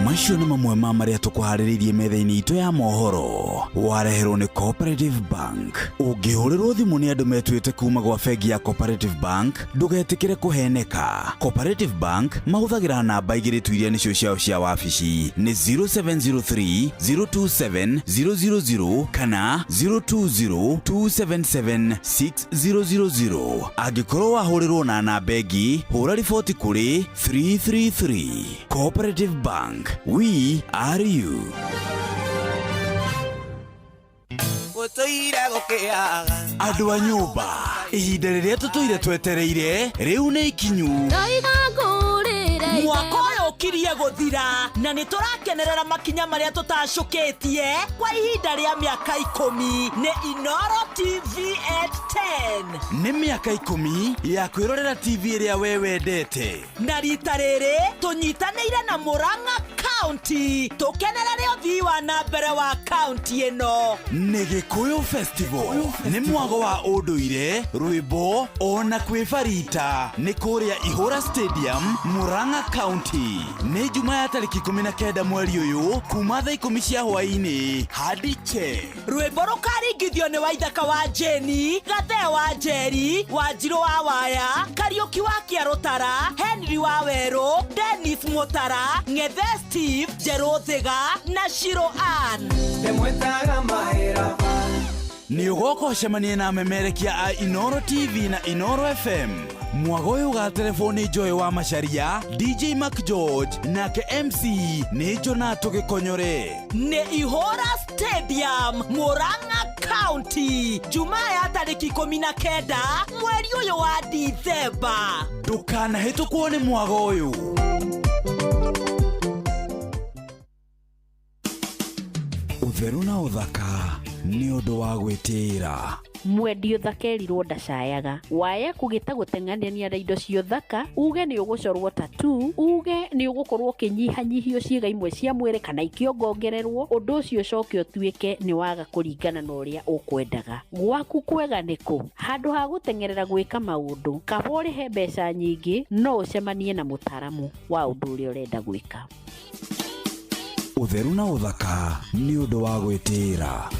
Macio nĩ mamwe ma marĩa tũkũharĩrĩirie metha-inĩ itũ ya mohoro. Wareherwo nĩ Cooperative Bank. Ũngĩhũrĩrwo thimũ nĩ andũ metuĩte kuma gwa bengi ya Cooperative Bank, ndũgetĩkĩre kũheneka. Cooperative Bank mahũthagĩra namba igĩrĩ tu iria nĩcio ciao cia wabici, nĩ 0703 027 000 kana 020 277 6000. Angĩkorwo wahũrĩrwo na namba ĩngĩ, hũra riboti kũrĩ 333. Cooperative Bank. We are you. Andũ a nyũmba, ihinda rĩrĩa tũtũire twetereire rĩu nĩ ikinyu. Mwaka ũyũ ũkirie gũthira na nĩ tũrakenerera makinya marĩa tũtacũkĩtie kwa ihinda rĩa mĩaka 10 nĩ Inooro TV at 10. Nĩ mĩaka 10 ya kwĩrorera TV ĩrĩa we wendete, na rita rĩrĩ tũnyitanĩire na Murang'a County tũkenerere ũthii wa na mbere wa county ĩno. Nĩ Gĩkũyũ Festival, nĩ mwago wa ũndũire, rwĩmbo ona kwĩbarita, nĩ kũrĩa Ihũra Stadium, Murang'a County. Nĩ Jumaa ya tarĩki 19 mweri ũyũ kuma thaa 10 cia hwaĩ-inĩ hadi che. Rwĩmbo rũkaringithio nĩ Waithaka wa Jeni, Gathee wa Njeri, Wanjirũ wa Waya, Kariũki wa Kĩarũtara, Henry wa Werũ, Dennis Mutara, Ng'ethe Steve, Njerũ Thiga na Shiro Ann. Nĩ ũgoka ũcemanie na amemerekia a Inooro TV na Inooro FM. Mwago ũyũ ũgaterefwo nĩ Joy wa Macharia, DJ Mac George nake MC nĩ Jonato Gĩkonyore. Nĩ Ihũra Stadium, Murang'a County, Jumaa ya tarĩki 19 mweri ũyũ wa Dithemba. Ndũkanahĩtũkwo nĩ mwago ũyũ. Ũtheru na ũthaka nĩ ũndũ wa gwĩtĩĩra. Mwendi ũthaka erirwo ndacayaga, waya kũgĩta gũteng'anania na indo cia ũthaka, uge nĩ ũgũcorwo tattoo, uge nĩ ũgũkorwo ũkĩnyihanyihio ciĩga imwe cia mwĩrĩ kana ikĩongongererwo, ũndũ ũcio ũcoke ũtuĩke nĩ waga kũringana na ũrĩa ũkwendaga. Gwaku kwega nĩkũ? Handũ ha gũteng'erera gwĩka maũndũ, kaba ũrĩhe mbeca nyingĩ no ũcemanie na mũtaaramu wa ũndũ ũrĩa ũrenda gwĩka. Ũtheru na ũthaka nĩ ũndũ wa gwĩtĩĩra.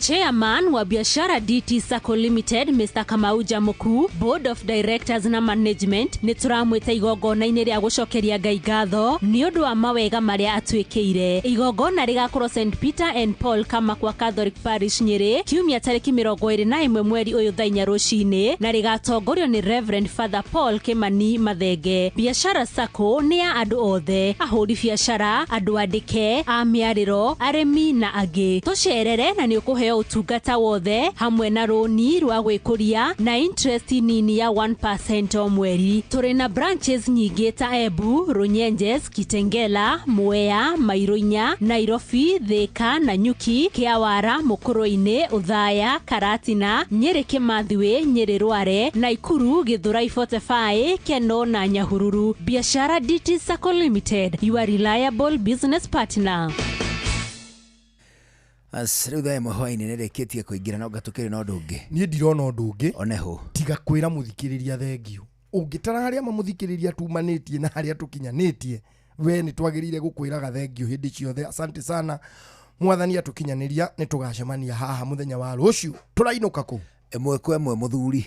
Chairman wa Biashara DT Sacco Limited Mr. Kamau Jamuku, Board of Directors na Management nĩ tũramwĩta igongona-inĩ rĩa gũcokeria Ngai ngatho nĩ ũndũ wa mawega marĩa atwĩkĩire. Igongona rĩgakorwo St Peter and Paul Kamakwa Catholic Parish Nyĩrĩ kiumia tarĩki 21 mweri ũyũ thaa 4 rũcinĩ na rĩgatongorio nĩ Reverend Father Paul Kimani Mathenge. Biashara Sacco nĩ ya andũ othe, ahũri biashara, andũ andĩke, a mĩarĩro, arĩmi na angĩ. Tũcerere na nĩ ũkũheo ũtungata wothe hamwe na rũni rwa gwĩkũria na interest nini ya 1% o mweri. Tũrĩ na branches nyingĩ ta Embu, Runyenjes, Kitengela, Mwea, Mairuinya, Nairobi, Thika, Nanyuki, Kĩawara, Mũkũrũ-inĩ, Othaya, Karatina, Nyĩrĩ Kĩmathiwĩ, Nyĩrĩ Rware, Naikuru, Githurai 45, Keno na Nyahururu. Biashara DT Sacco Limited, your reliable business partner. As rĩu thaa ĩmwe hwaĩ-inĩ nĩrĩkĩtie kũingĩra no ngatũkĩrĩ na ũndũ ũngĩ. Niĩ ndirona ũndũ ũngĩ oneho tiga kwĩra mũthikĩrĩria thengio. Ũngĩtara harĩa mamũthikĩrĩria tumanĩtie na harĩa tũkinyanĩtie, we nĩ twagĩrĩire gũkwĩraga thengio hĩndĩ ciothe. Asante sana Mwathani atukinyaniria nĩ tũgacemania haha mũthenya wa rũciũ. Tũrainũka kũ? Ĩmwe kwa ĩmwe mũthuri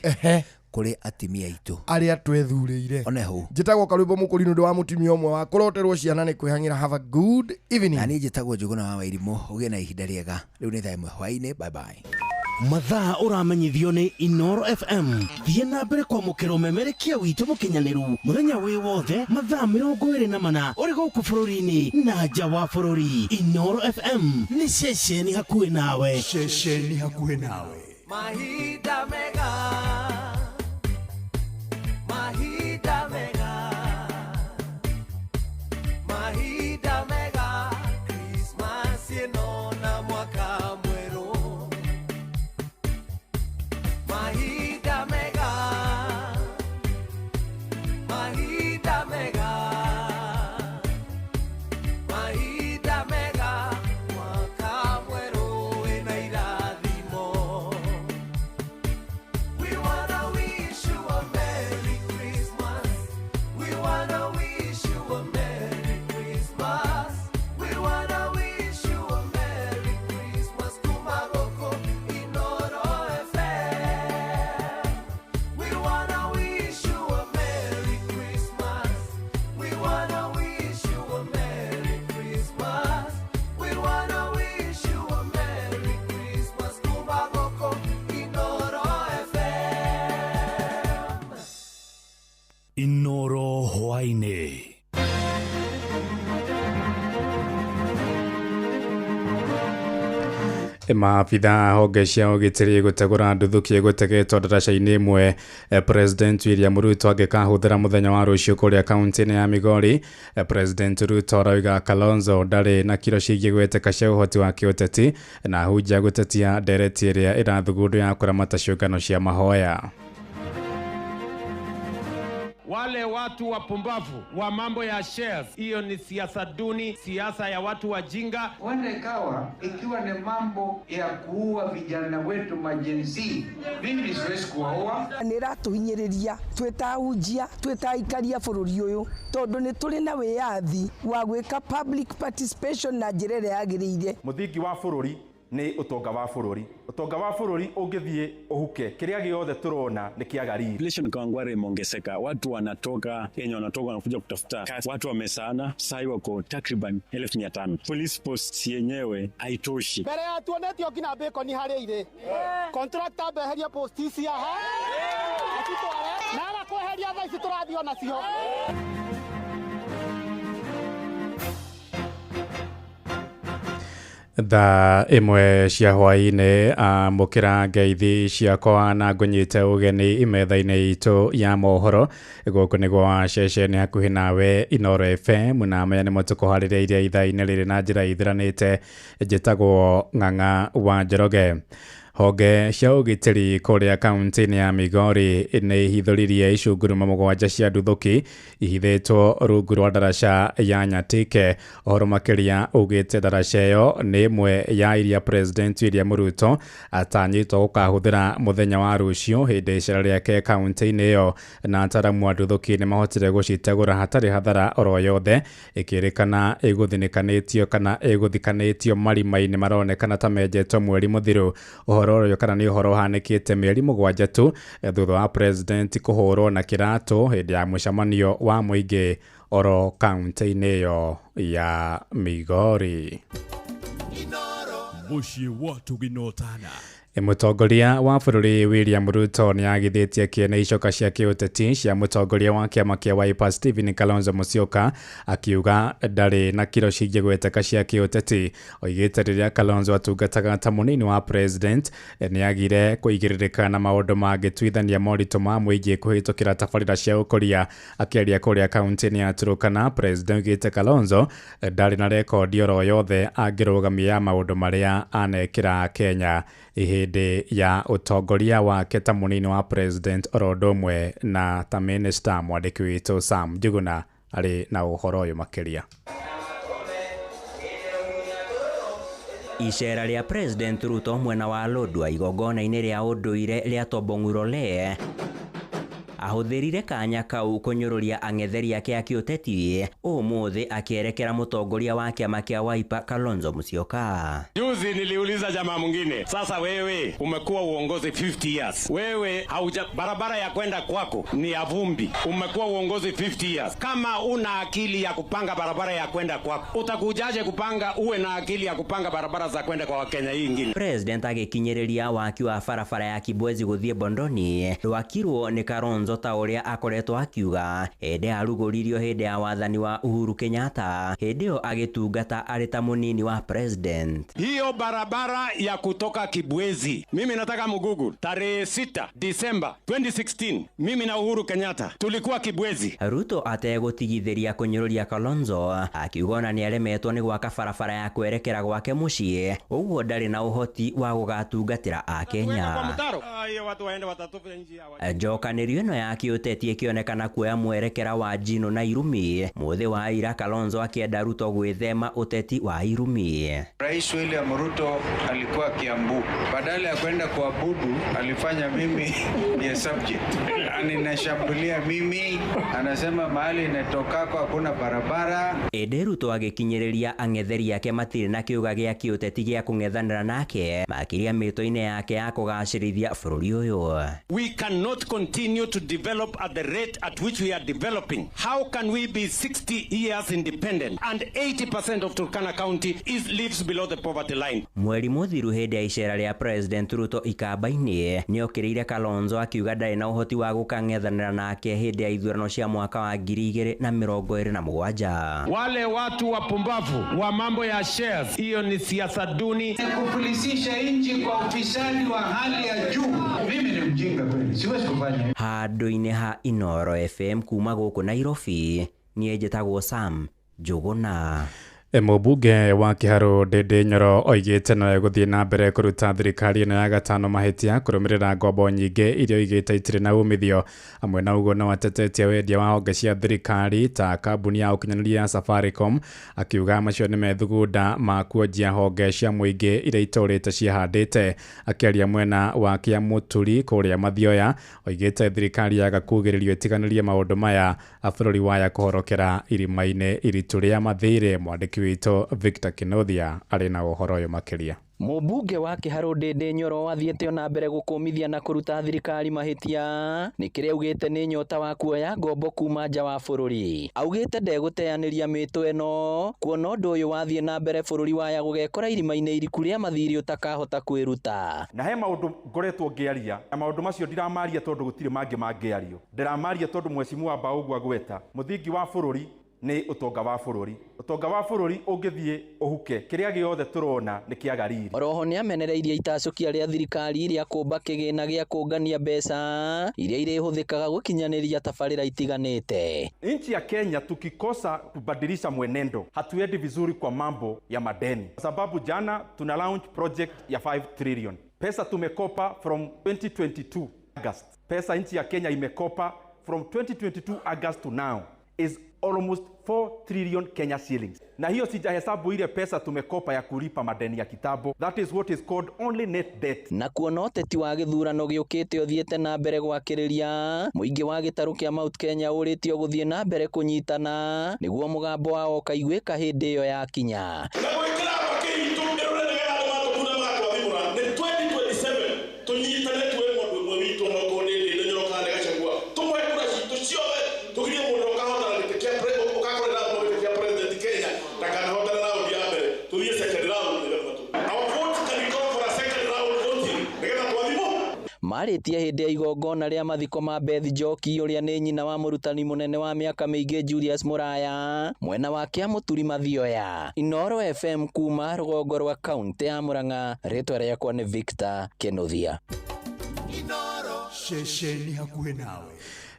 kũrĩ atimia aitũ arĩa twethurĩire. Oneho. Njĩtagwo Karwĩmbo Mũkũrinũ, ndĩ wa mũtumia ũmwe wa kũroterwo ciana nĩ kwĩhang'ĩra. Have a good evening. Na niĩ njĩtagwo Njũgũna wa Wairimũ, ũgĩe na ihinda rĩega. Rĩu nĩ thaa 1 hwaĩ-inĩ. Bye bye. Mathaa ũramenyithio nĩ Inoro FM. Thiĩ na mbere kwamũkĩra ũmemerekia witũ mũkinyanĩru mũthenya wĩ wothe mathaa 24 ũrĩ gũkũ bũrũri-inĩ na nja wa bũrũri. Inoro FM nĩ ceceni hakuhĩ nawe. Ceceni hakuhĩ nawe. Mahinda mega, mahinda mega, mahinda mega, Christmas ĩno na mwaka mwerũ. Mahinda mega, mahinda mega, mahinda mega, mwaka mwerũ wĩna irathimo. We wanna wish you a Merry Christmas. We wanna wish you a Merry Christmas. We wanna wish you a Merry Christmas. Kumagoko Inoro FM. We wanna wish you a Merry Christmas. We wanna wish you a Merry Christmas. We wanna wish you a Merry Christmas. Kumagoko Inoro FM. Inoro hwaĩ-inĩ. Maabitha honge cia ũgitĩri gũtegũra nduthũki ĩgũtegetwo ndaraca-inĩ ĩmwe. President William Ruto angĩkahũthĩra mũthenya wa rũciũ kũrĩa kaunti-inĩ ya Migori. President Ruto arauga Kalonzo ndarĩ na kiro ciĩgiĩ gwĩtĩka cia ũhoti wa kĩũteti na ahunjia gũtetia ndereti ĩrĩa ĩrathugundwo ya kũramata ciũngano cia mahoya. Wale watu wapumbavu wa mambo ya shares, hiyo ni siasa duni, siasa ya watu wajinga. Huenda ikawa ikiwa ni mambo ya kuua vijana wetu majenzi, mimi siwezi kuwaua. Nä ratå twä ta ahunjia twä ta aikari a bå rå ri å yå tondå nä tå rä na wä yathi wa gwä ka public participation na njä ra ä rä a yagä rä ire. Mũthingi wa bũrũri nĩ ũtonga wa bũrũri. Ũtonga wa bũrũri ũngĩthiĩ ũhuke, kĩrĩa gĩothe tũrona nĩ kĩaga riri. Inflation Kawangware imeongezeka, watu wanatoka Kenya, wanatoka wanakuja kutafuta kazi, watu wamesana sai wako takriban 1500. Police post yenyewe haitoshi. Mbere ya tuonetio nginya bacon harĩa irĩ, contractor mbeherie post ici haha acitware, na ara kweheria thaa ici tũrathiĩ onacio. Thaa 1 cia hwaĩ-inĩ. Amũkĩra ngeithi ciakwa na ngũnyite ũgeni imetha-inĩ itũ ya mohoro. Gũkũ nĩ gwa ceceni hakuhĩ nawe Inoro FM, na maya nĩmo tũkũharĩrĩirie ithaa-inĩ rĩrĩ na njĩra ithiranĩte. Njĩtagwo Ng'ang'a wa Njoroge. Honge cia ũgitĩri kũrĩa kaunti-inĩ ya Migori nĩ ihithũririe icunguruma 7 cia nduthũki ihithĩtwo rungu rwa ndaraca ya Nyatike. Ũhoro makĩria ugĩte ndaraca ĩyo nĩ ĩmwe ya iria President William Ruto atanyĩtwo gũkahũthĩra mũthenya wa rũciũ hĩndĩ icera rĩake kaunti-inĩ ĩyo, na ataramu a nduthũki nĩ mahotire gũcitegũra hatarĩ hathara oro yothe, ĩkĩrĩkana ĩgũthinĩkanĩtio kana ĩgũthikanĩtio marima-inĩ maronekana ta menjetwo mweri mũthiru. Ũhoro ũyũ kana nĩ ũhoro ũhanĩkĩte mĩeri 7 tu thutha wa president kũhũrwo na kĩratũ hĩndĩ ya mũcemanio wa mũingĩ oro kaunti-inĩ ĩyo ya Migori. Mũciĩ wa Tũginotana. Mũtongoria wa bũrũri William Ruto nĩ agithĩtie kĩene icoka cia kĩũteti cia mũtongoria wa kĩama kĩa Wiper Stephen Kalonzo Musyoka, akiuga ndarĩ na kiro cingĩgweteka cia kĩũteti. Oigĩte rĩrĩa Kalonzo atungataga ta mũnini wa president nĩ agire kũigĩrĩrĩka na maũndũ mangĩtuithania moritũ ma mũingĩ kũhĩtũkĩra tabarĩra cia ũkũria. Akĩaria kũrĩa kaunti-inĩ ya Turkana, president oigĩte Kalonzo ndarĩ na rekondi oro yothe angĩrũgamia ya maũndũ marĩa anekĩra Kenya hĩndĩ ya ũtongoria wake ta mũnini wa president oro ũndũ ũmwe na ta minister. Mwandĩki witũ Sam Njuguna arĩ na ũhoro ũyũ makĩria. Icera rĩa President Ruto mwena wa Lodwar igongona-inĩ rĩa ũndũire rĩa Tobong'urole Ahũthĩrire kanya kau kũnyũrũria ang'etheri ake a kĩũteti ũmũthĩ akĩerekera mũtongoria wa kĩama kĩa Wiper Kalonzo Musyoka. Juzi niliuliza jamaa mwingine, sasa wewe umekuwa uongozi 50 years, wewe hauja barabara ya kwenda kwako ni ya vumbi, umekuwa uongozi 50 years, kama una akili ya kupanga barabara ya kwenda kwako utakujaje kupanga uwe na akili ya kupanga barabara za kwenda kwa Wakenya hii ingine? President agĩkinyĩrĩria waki wa barabara ya Kibwezi gũthiĩ Bondoni rwakirwo nĩ Kalonzo ta ũrĩa akoretwo akiuga hĩndĩ arugũririo hĩndĩ ya wathani wa Uhuru Kenyatta, hĩndĩ ĩyo agĩtungata arĩ ta mũnini wa president. Hiyo barabara ya kutoka Kibwezi, mimi nataka mugugu, tarehe 6 Disemba 2016 mimi na Uhuru Kenyatta tulikuwa Kibwezi. Ruto ategũtigithĩria kũnyũrũria Kalonzo akiuga ona nĩaremetwo nĩ gwaka barabara ya kwerekera gwake mũciĩ, ũguo ndarĩ na ũhoti wa gũgatungatĩra Akenya. Njokanĩrio ĩno ya kĩũteti ĩkĩonekana kuoya mwerekera wa njino na irumi. Mũthĩ wa ira Kalonzo akĩenda Ruto gwĩthema ũteti wa irumi. Rais William Ruto alikuwa Kiambu, badala ya kwenda kuabudu alifanya mimi ni subject. Aninashambulia mimi, anasema mahali inatokako hakuna barabara. Ĩndĩ Ruto agĩkinyĩrĩria ang'etheri ake matirĩ na kĩũga gĩa kĩũteti gĩa kũng'ethanĩra nake makĩria mĩtũ-inĩ yake ya kũgacĩrithia bũrũri ũyũ. We cannot continue to develop at the rate at which we are developing. How can we be 60 years independent and 80% of Turkana County lives below the poverty line? Mweri mũthiru hĩndĩ ya icera rĩa President Ruto Ikamba-inĩ nĩokĩrĩire Kalonzo akiuga ndarĩ na ũhoti wa gũkang'ethanĩra nake hĩndĩ ya ithurano cia mwaka wa 2027. Wale watu wapumbavu wa mambo ya shares, hiyo ni siasa duni. Kufilisisha nchi kwa ufisadi wa hali ya juu. Mimi ni mjinga kweli, siwezi kufanya. Handũ-inĩ ha Inooro FM kuma gũkũ Nairobi, niĩ njĩtagwo Sam Njũgũna. Mũmbunge wa Kĩharũ Ndindi Nyoro oigĩte no egũthiĩ na mbere kũruta thirikari ĩno ya gatano mahĩtia kũrũmĩrĩra ngombo nyingĩ iria oigĩte itirĩ na umithio. Hamwe na ũguo no atetetie wendia wa honge cia thirikari ta kambuni ya ũkinyanĩria ya Safaricom, akiuga macio nĩ methugunda ma kuonjia honge cia mũingĩ iria itũrĩte ciĩhandĩte. Akĩaria mwena wa Kĩamũturi kũrĩa Mathioya, oigĩte thirikari yaga kugĩrĩrio ĩtiganĩrie maũndũ maya bũrũri waya kũhorokera irima-inĩ iritũ rĩa mathirĩ. Mwandĩki witũ Victor Kinothia arĩ na ũhoro ũyũ makĩria. Mũmbunge wa Kĩharũ Ndindi Nyoro athiĩte ona mbere gũkũmithia na kũruta thirikari mahĩtia nĩ kĩrĩa augĩte nĩ nyota wa kuoya ngombo kuma nja wa bũrũri. Augĩte ndegũteanĩria mĩtũ ĩno kuona ũndũ ũyũ wathiĩ na mbere bũrũri waya gũgekora irima-inĩ iriku rĩa mathirĩ ũtakahota kwĩruta. Na he maũndũ ngoretwo ngĩaria na maũndũ macio ndiramaria tondũ gũtirĩ mangĩ mangĩario, ndĩramaria tondũ mheshimiwa Mbaũgũ agweta mũthingi wa bũrũri nĩ ũtonga wa bũrũri. Ũtonga wa bũrũri ũngĩthiĩ ũhuke, kĩrĩa gĩothe tũrona nĩ kĩaga riri. Oroho nĩamenereirie itacũkia rĩa thirikari rĩa kũmba kĩgĩna gĩa kũngania mbeca iria irĩhũthĩkaga gũkinyanĩria tabarĩra itiganĩte. Nchi ya Kenya tukikosa kubadilisha mwenendo, hatuendi vizuri kwa mambo ya madeni. Kwa sababu jana tuna launch project ya 5 trillion. Pesa tumekopa from 2022 August. Pesa nchi ya Kenya imekopa from 2022 August to now is almost 4 trillion Kenya shillings. Na hiyo sijahesabu ile pesa tumekopa ya kulipa madeni ya kitambo. That is what is called only net debt. Na kuona ũteti wa gĩthurano gĩũkĩte ũthiĩte na mbere gwakĩrĩria, mũingĩ wa gĩtarũ kĩa Mount Kenya ũrĩtio gũthiĩ na mbere kũnyitana nĩguo mũgambo wao ũkaiguĩka hĩndĩ ĩyo yakinya. Marĩtie hĩndĩ ya igongona rĩa mathiko ma Beth Njoki ũrĩa nĩ nyina wa mũrutani mũnene wa mĩaka mĩingĩ Julius Muraya mwena wa Kĩamũturi Mathioya. Inooro FM kuma rũgongo rwa kaunti ya Murang'a, rĩtwa rĩakwa nĩ Victor Kenothia. Ceceni hakuhĩ nawe.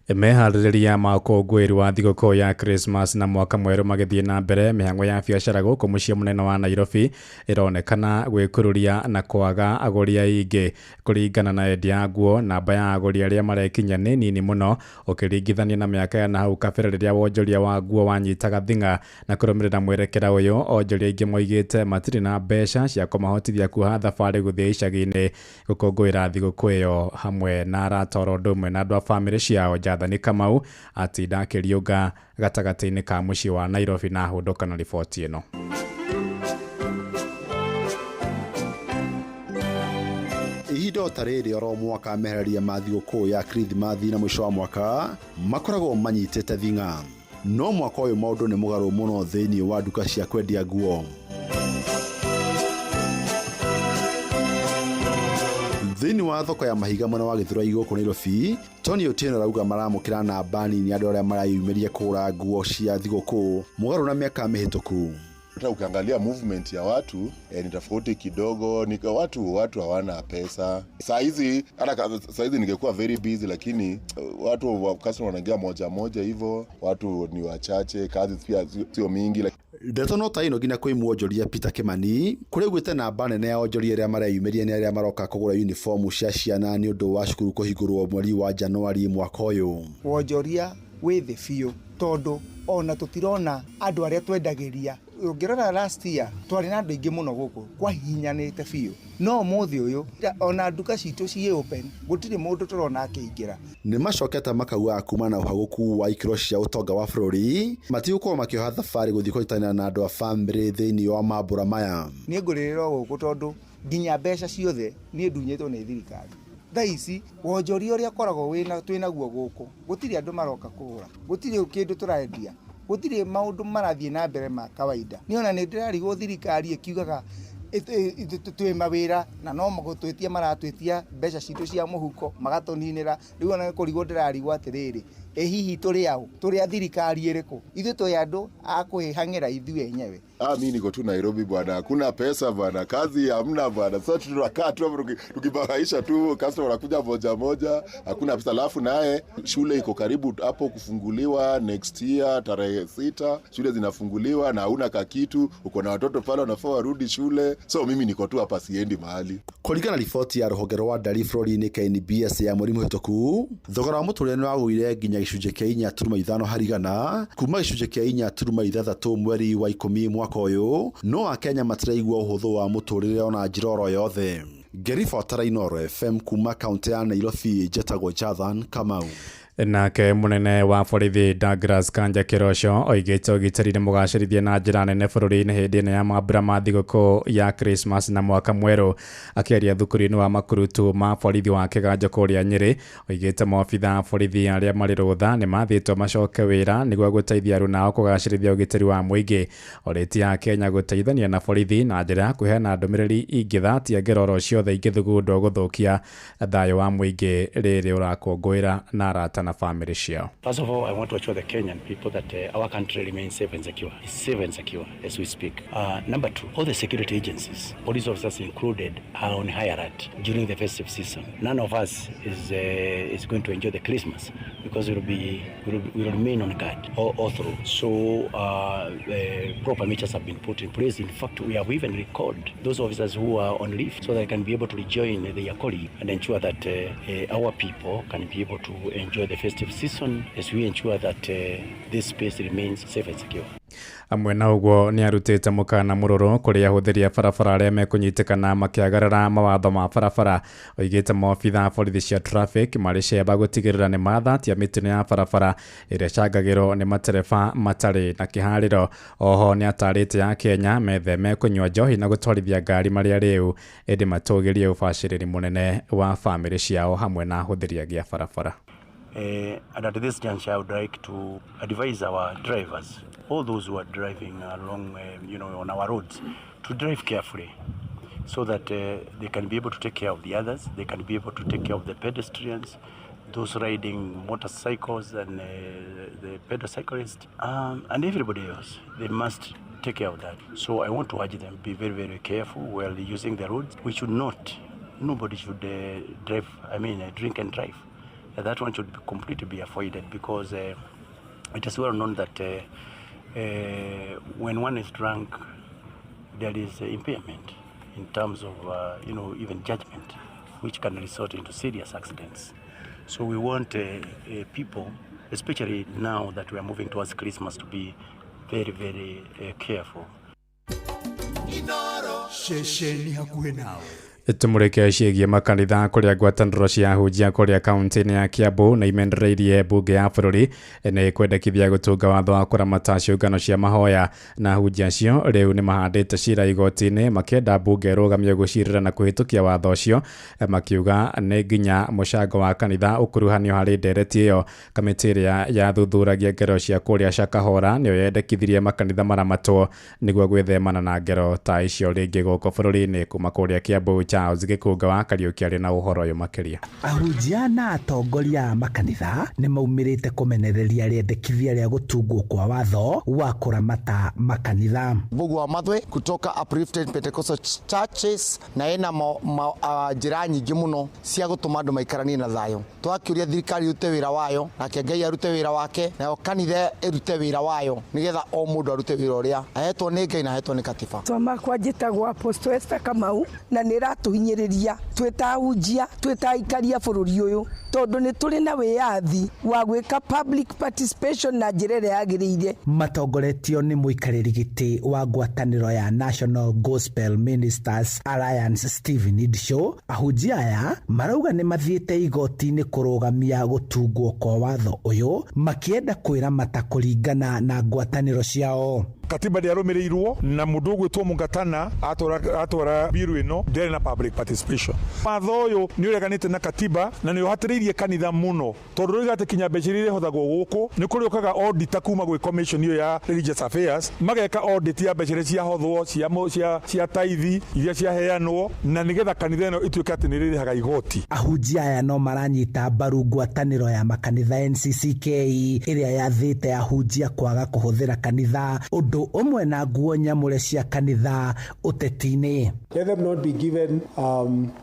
Meharĩrĩria ma ũkũngũĩri wa thigũkũ ya Christmas na mwaka mwerũ magĩthiĩ na mbere, mĩhang'o ya biacara gũkũ mũciĩ mũnene wa Nairobi ĩronekana gwĩkururia na kwaga agũri aingĩ. Kũringana na endia a nguo, namba ya agũri arĩa marekinya nĩ nini mũno ũkĩringithania na mĩaka ya nahau kabere rĩrĩa wonjoria wa nguo wanyitaga thing'a. Na kũrũmĩrĩra mwerekera ũyũ, onjoria aingĩ moigĩte matirĩ na mbeca cia kũmahotithia kuoha thabarĩ gũthiĩ icagi-inĩ gũkũngũĩra thigũkũ ĩyo hamwe na arata oro ũndũ ũmwe na andũ a bamĩrĩ ciao. Jathani Kamau atinda akĩriũnga gatagatĩ-inĩ ka mũciĩ wa Nairobi na ahũndũka na riboti ĩno. Ihinda o ta rĩrĩ oro mwaka mehereria ma thigũkũ ya Kirithimathi na mũico wa mwaka makoragwo manyitĩte thing'a, no mwaka ũyũ maũndũ nĩ mũgarũ mũno thĩinĩ wa nduka cia kwendia nguo. Thĩinĩ wa thoko ya mahiga mwena wa Gĩthũrai gũkũ Nairobi, Tony Otieno arauga maramũkĩra namba nini andũ arĩa mareyumĩria kũgũra nguo cia thigũkũ mũgarũ na mĩaka mĩhĩtũku. Hata ukiangalia movement ya watu ni tofauti kidogo, ni watu hawana pesa. Saa hizi hata saa hizi ningekuwa very busy, lakini watu wa customer wanaingia moja moja hivyo, watu ni wachache, kazi pia sio mingi. Ndeto no ta ĩno nginya kwĩ mwonjoria Peter Kimani kũrĩa augĩte namba nene ya onjoria arĩa mareyumĩria nĩ arĩa maroka kũgũra uniform cia ciana nĩ ũndũ wa cukuru kũhingũrwo mweri wa Januari mwaka ũyũ. Wonjoria wĩ thĩ biũ tondũ ona tũtirona andũ arĩa twendagĩria. Ũngĩrora last year twarĩ na andũ aingĩ mũno gũkũ kwahihinyanĩte biũ, no ũmũthĩ ũyũ ona nduka citũ ciĩ open gũtirĩ mũndũ tũrona akĩingĩra. Nĩ macokete makauga kuma na ũhagũku wa ikĩro cia ũtonga wa bũrũri matigũkorwo makĩoha thabarĩ gũthiĩ kũnyitanĩra na andũ a bamĩrĩ thĩinĩ wa mambũra maya. Niĩ ngũrĩrĩra o gũkũ tondũ nginya mbeca ciothe niĩ ndunyĩtwo nĩ thirikari. Thaa ici wonjoria ũrĩa ũkoragwo twĩnaguo gũkũ gũtirĩ andũ maroka kũgũra, gũtirĩ kĩndũ tũrendia, gũtirĩ maũndũ marathiĩ na mbere ma kawaida. Niĩ ona nĩ ndĩrarigwo thirikari ĩkiugaga twĩ mawĩra na no gũtwĩtia maratwĩtia mbeca citũ cia mũhuko magatũninĩra. Rĩu ona kũrigwo ndĩrarigwo atĩrĩrĩ, ĩ hihi tũrĩ aũ, tũrĩ a thirikari ĩrĩkũ? Ithuĩ twĩ andũ a kwĩhang'ĩra ithuĩ enyewe. Mi niko tu Nairobi bwana, hakuna pesa bwana, kazi hamna bwana. Sasa tunakaa tu hapo tukibahaisha tu, customer wanakuja moja moja, hakuna pesa. Alafu naye shule iko karibu hapo kufunguliwa next year tarehe 6, shule zinafunguliwa na hauna kakitu, uko na watoto pale wanafaa warudi shule. So mimi niko tu hapa, siendi mahali. Kũringana na riboti ya rũhonge rwa ndari bũrũri-inĩ KNBS ya mweri mũhĩtũku, thogora wa mũtũrĩre nĩwagũire nginya gĩcunjĩ kĩa 4.5 harĩ igana kuma gĩcunjĩ kĩa 4.6 mweri wa 10 mwaka ũyũ, no Akenya matiraigua ũhũthũ wa mũtũrĩre ona njĩra oro yothe. Ngĩribotera Inooro FM kuma kaunti ya Nairobi, njetagwo Jathan Kamau. Nake munene wa borithi Douglas Kanja Kĩroco oigĩte ũgitĩri nĩ mũgacĩrithie na njĩra nene bũrũri-inĩ hĩndĩ ĩno ya mambura ma thigũkũ ya Christmas na mwaka mwerũ. Akĩaria thukuru-inĩ wa makurutu ma borithi wa Kĩganjo kũrĩa Nyĩrĩ, oigĩte maobitha a borithi arĩa marĩ rũtha nĩ mathĩtwo macoke wĩra nĩguo gũteithia aruna ao kũgacĩrithia ũgitĩri wa mũingĩ. Orĩtie Akenya gũteithania na borithi na njĩra ya kũheana ndũmĩrĩri ingĩthatia ngero oro ciothe ingĩthugundwo gũthũkia thayũ wa mũingĩ rĩrĩ ũrakũngũĩra na arata na family ciao. First of all, I want to assure the Kenyan people that our country remains safe and secure. It's safe and secure as we speak. Number two, all the security agencies, police officers included, are on high alert during the festive season. None of us is going to enjoy the Christmas because we will remain on guard all through. So proper measures have been put in place. In fact, we have even recalled those officers who are on leave so they can be able to rejoin their colleagues and ensure that our people can be able to enjoy the festive season as we ensure that this space remains safe and secure. Amwe na ũguo nĩ arutĩte mũkana mũrũrũ kũrĩ ahũthĩri a barabara arĩa mekũnyitĩkana makĩagarara mawatho ma barabara. Oigĩte maobitha a borithi cia traffic marĩ ceba gũtigĩrĩra nĩ mathatia mĩtino ya barabara ĩrĩa ĩcangagĩrwo nĩ matereba matarĩ na kĩharĩro. Oho nĩ atarĩte Akenya metheme kũnyua njohi na gũtwarithia ngari marĩ arĩu, ĩndĩ matũgĩrie ũbacĩrĩri mũnene wa bamĩrĩ ciao hamwe na ahũthĩri angĩ a barabara. And at this juncture, I would like to advise our drivers, all those who are driving along, on our roads, to drive carefully, so that they can be able to take care of the others, they can be able to take care of the pedestrians, those riding motorcycles and the pedocyclists, and everybody else. They must take care of that. So I want to urge them, be very, very careful while using the roads. We should not, nobody should drink and drive. That one should be completely be avoided because it is well known that when one is drunk, there is impairment in terms of, even judgment, which can result into serious accidents. So we want people, especially now that we are moving towards Christmas, to be very, very careful. Ceceni hakuhĩ nawe. Tumurike ciĩgiĩ makanitha kũrĩa ngwatanĩro cia ahunjia kũrĩa kaunti-inĩ ya Kiambu na imendereirie mbunge ya bũrũri nĩ kwendekithia gũtunga watho wa kũramata ciũngano cia mahoya na ahunjia acio rĩu nĩ mahandĩte cira igoti-inĩ makĩenda mbunge ĩrũgamie gũcirĩra na kũhĩtũkia watho ũcio makiuga nĩ nginya mũcango wa kanitha ũkuruhanio harĩ ndereti ĩyo. Kamĩtĩ ĩrĩa yathuthuragia ngero cia kũrĩa Shakahola nĩyo yendekithirie makanitha maramatwo nĩguo gwĩthemana na ngero ta icio rĩngĩ gũkũ bũrũri-inĩ. Kuma kũrĩa Kiambu, Charles Gĩkũnga wa Kariũki arĩ na ũhoro ũyũ makĩria. Ahunjia na atongoria a makanitha nĩ maumĩrĩte kũmenereria rĩendekithia rĩa gũtungwo kwa watho wa kũramata makanitha. Mbugu wa Mathwe kutoka Uplifted Pentecostal Churches na ena njĩra nyingĩ mũno cia gũtũma andũ maikaranie na thayũ. Twakĩũria thirikari ĩrute wĩra wayo, nake Ngai arute wĩra wake, nayo kanitha ĩrute wĩra wayo, nĩgetha o mũndũ arute wĩra ũrĩa ahetwo nĩ Ngai na ahetwo nĩ katiba. Twamakwa njĩtagwo Apostle Esther Kamau na nĩ ĩratũhinyĩrĩria twĩ ta ahunjia twĩ ta aikaria bũrũri ũyũ tondũ nĩ tũrĩ na wĩyathi wa gwĩka public participation na njĩra ĩrĩa yagĩrĩire. Matongoretio nĩ mũikarĩri gĩtĩ wa ngwatanĩro ya National Gospel Ministers Alliance Stephen Idshow, ahunjia aya marauga nĩ mathiĩte igoti-inĩ kũrũgamia gũtungwo kwa watho ũyũ makĩenda kwĩramata kũringana na ngwatanĩro ciao. Katiba ndĩarũmĩrĩirwo na mũndũ ũgwĩtwo Mũngatana atwara biru ĩno ndĩarĩ na public participation. Watho ũyũ nĩ ũreganĩte na katiba na nĩ ũhatĩrĩirie kanitha mũno tondũ rĩu atĩ kinya mbeca iria irĩhothagwo gũkũ nĩ kũrĩũkaga auditor kuma gwĩ commission ĩyo ya religious affairs mageka audit ya mbeca iria ciahothwo cia taithi iria ciaheanwo na nĩgetha kanitha ĩno ĩtuĩke atĩ nĩ ĩrĩrĩhaga igoti. Ahunjia aya no maranyita mbaru ngwatanĩro ya makanitha NCCK ĩrĩa yathĩte ahunjia kwaga kũhũthĩra kanitha ũndũ ũmwe na nguo nyamũre cia kanitha ũteti-inĩ. Let them not be given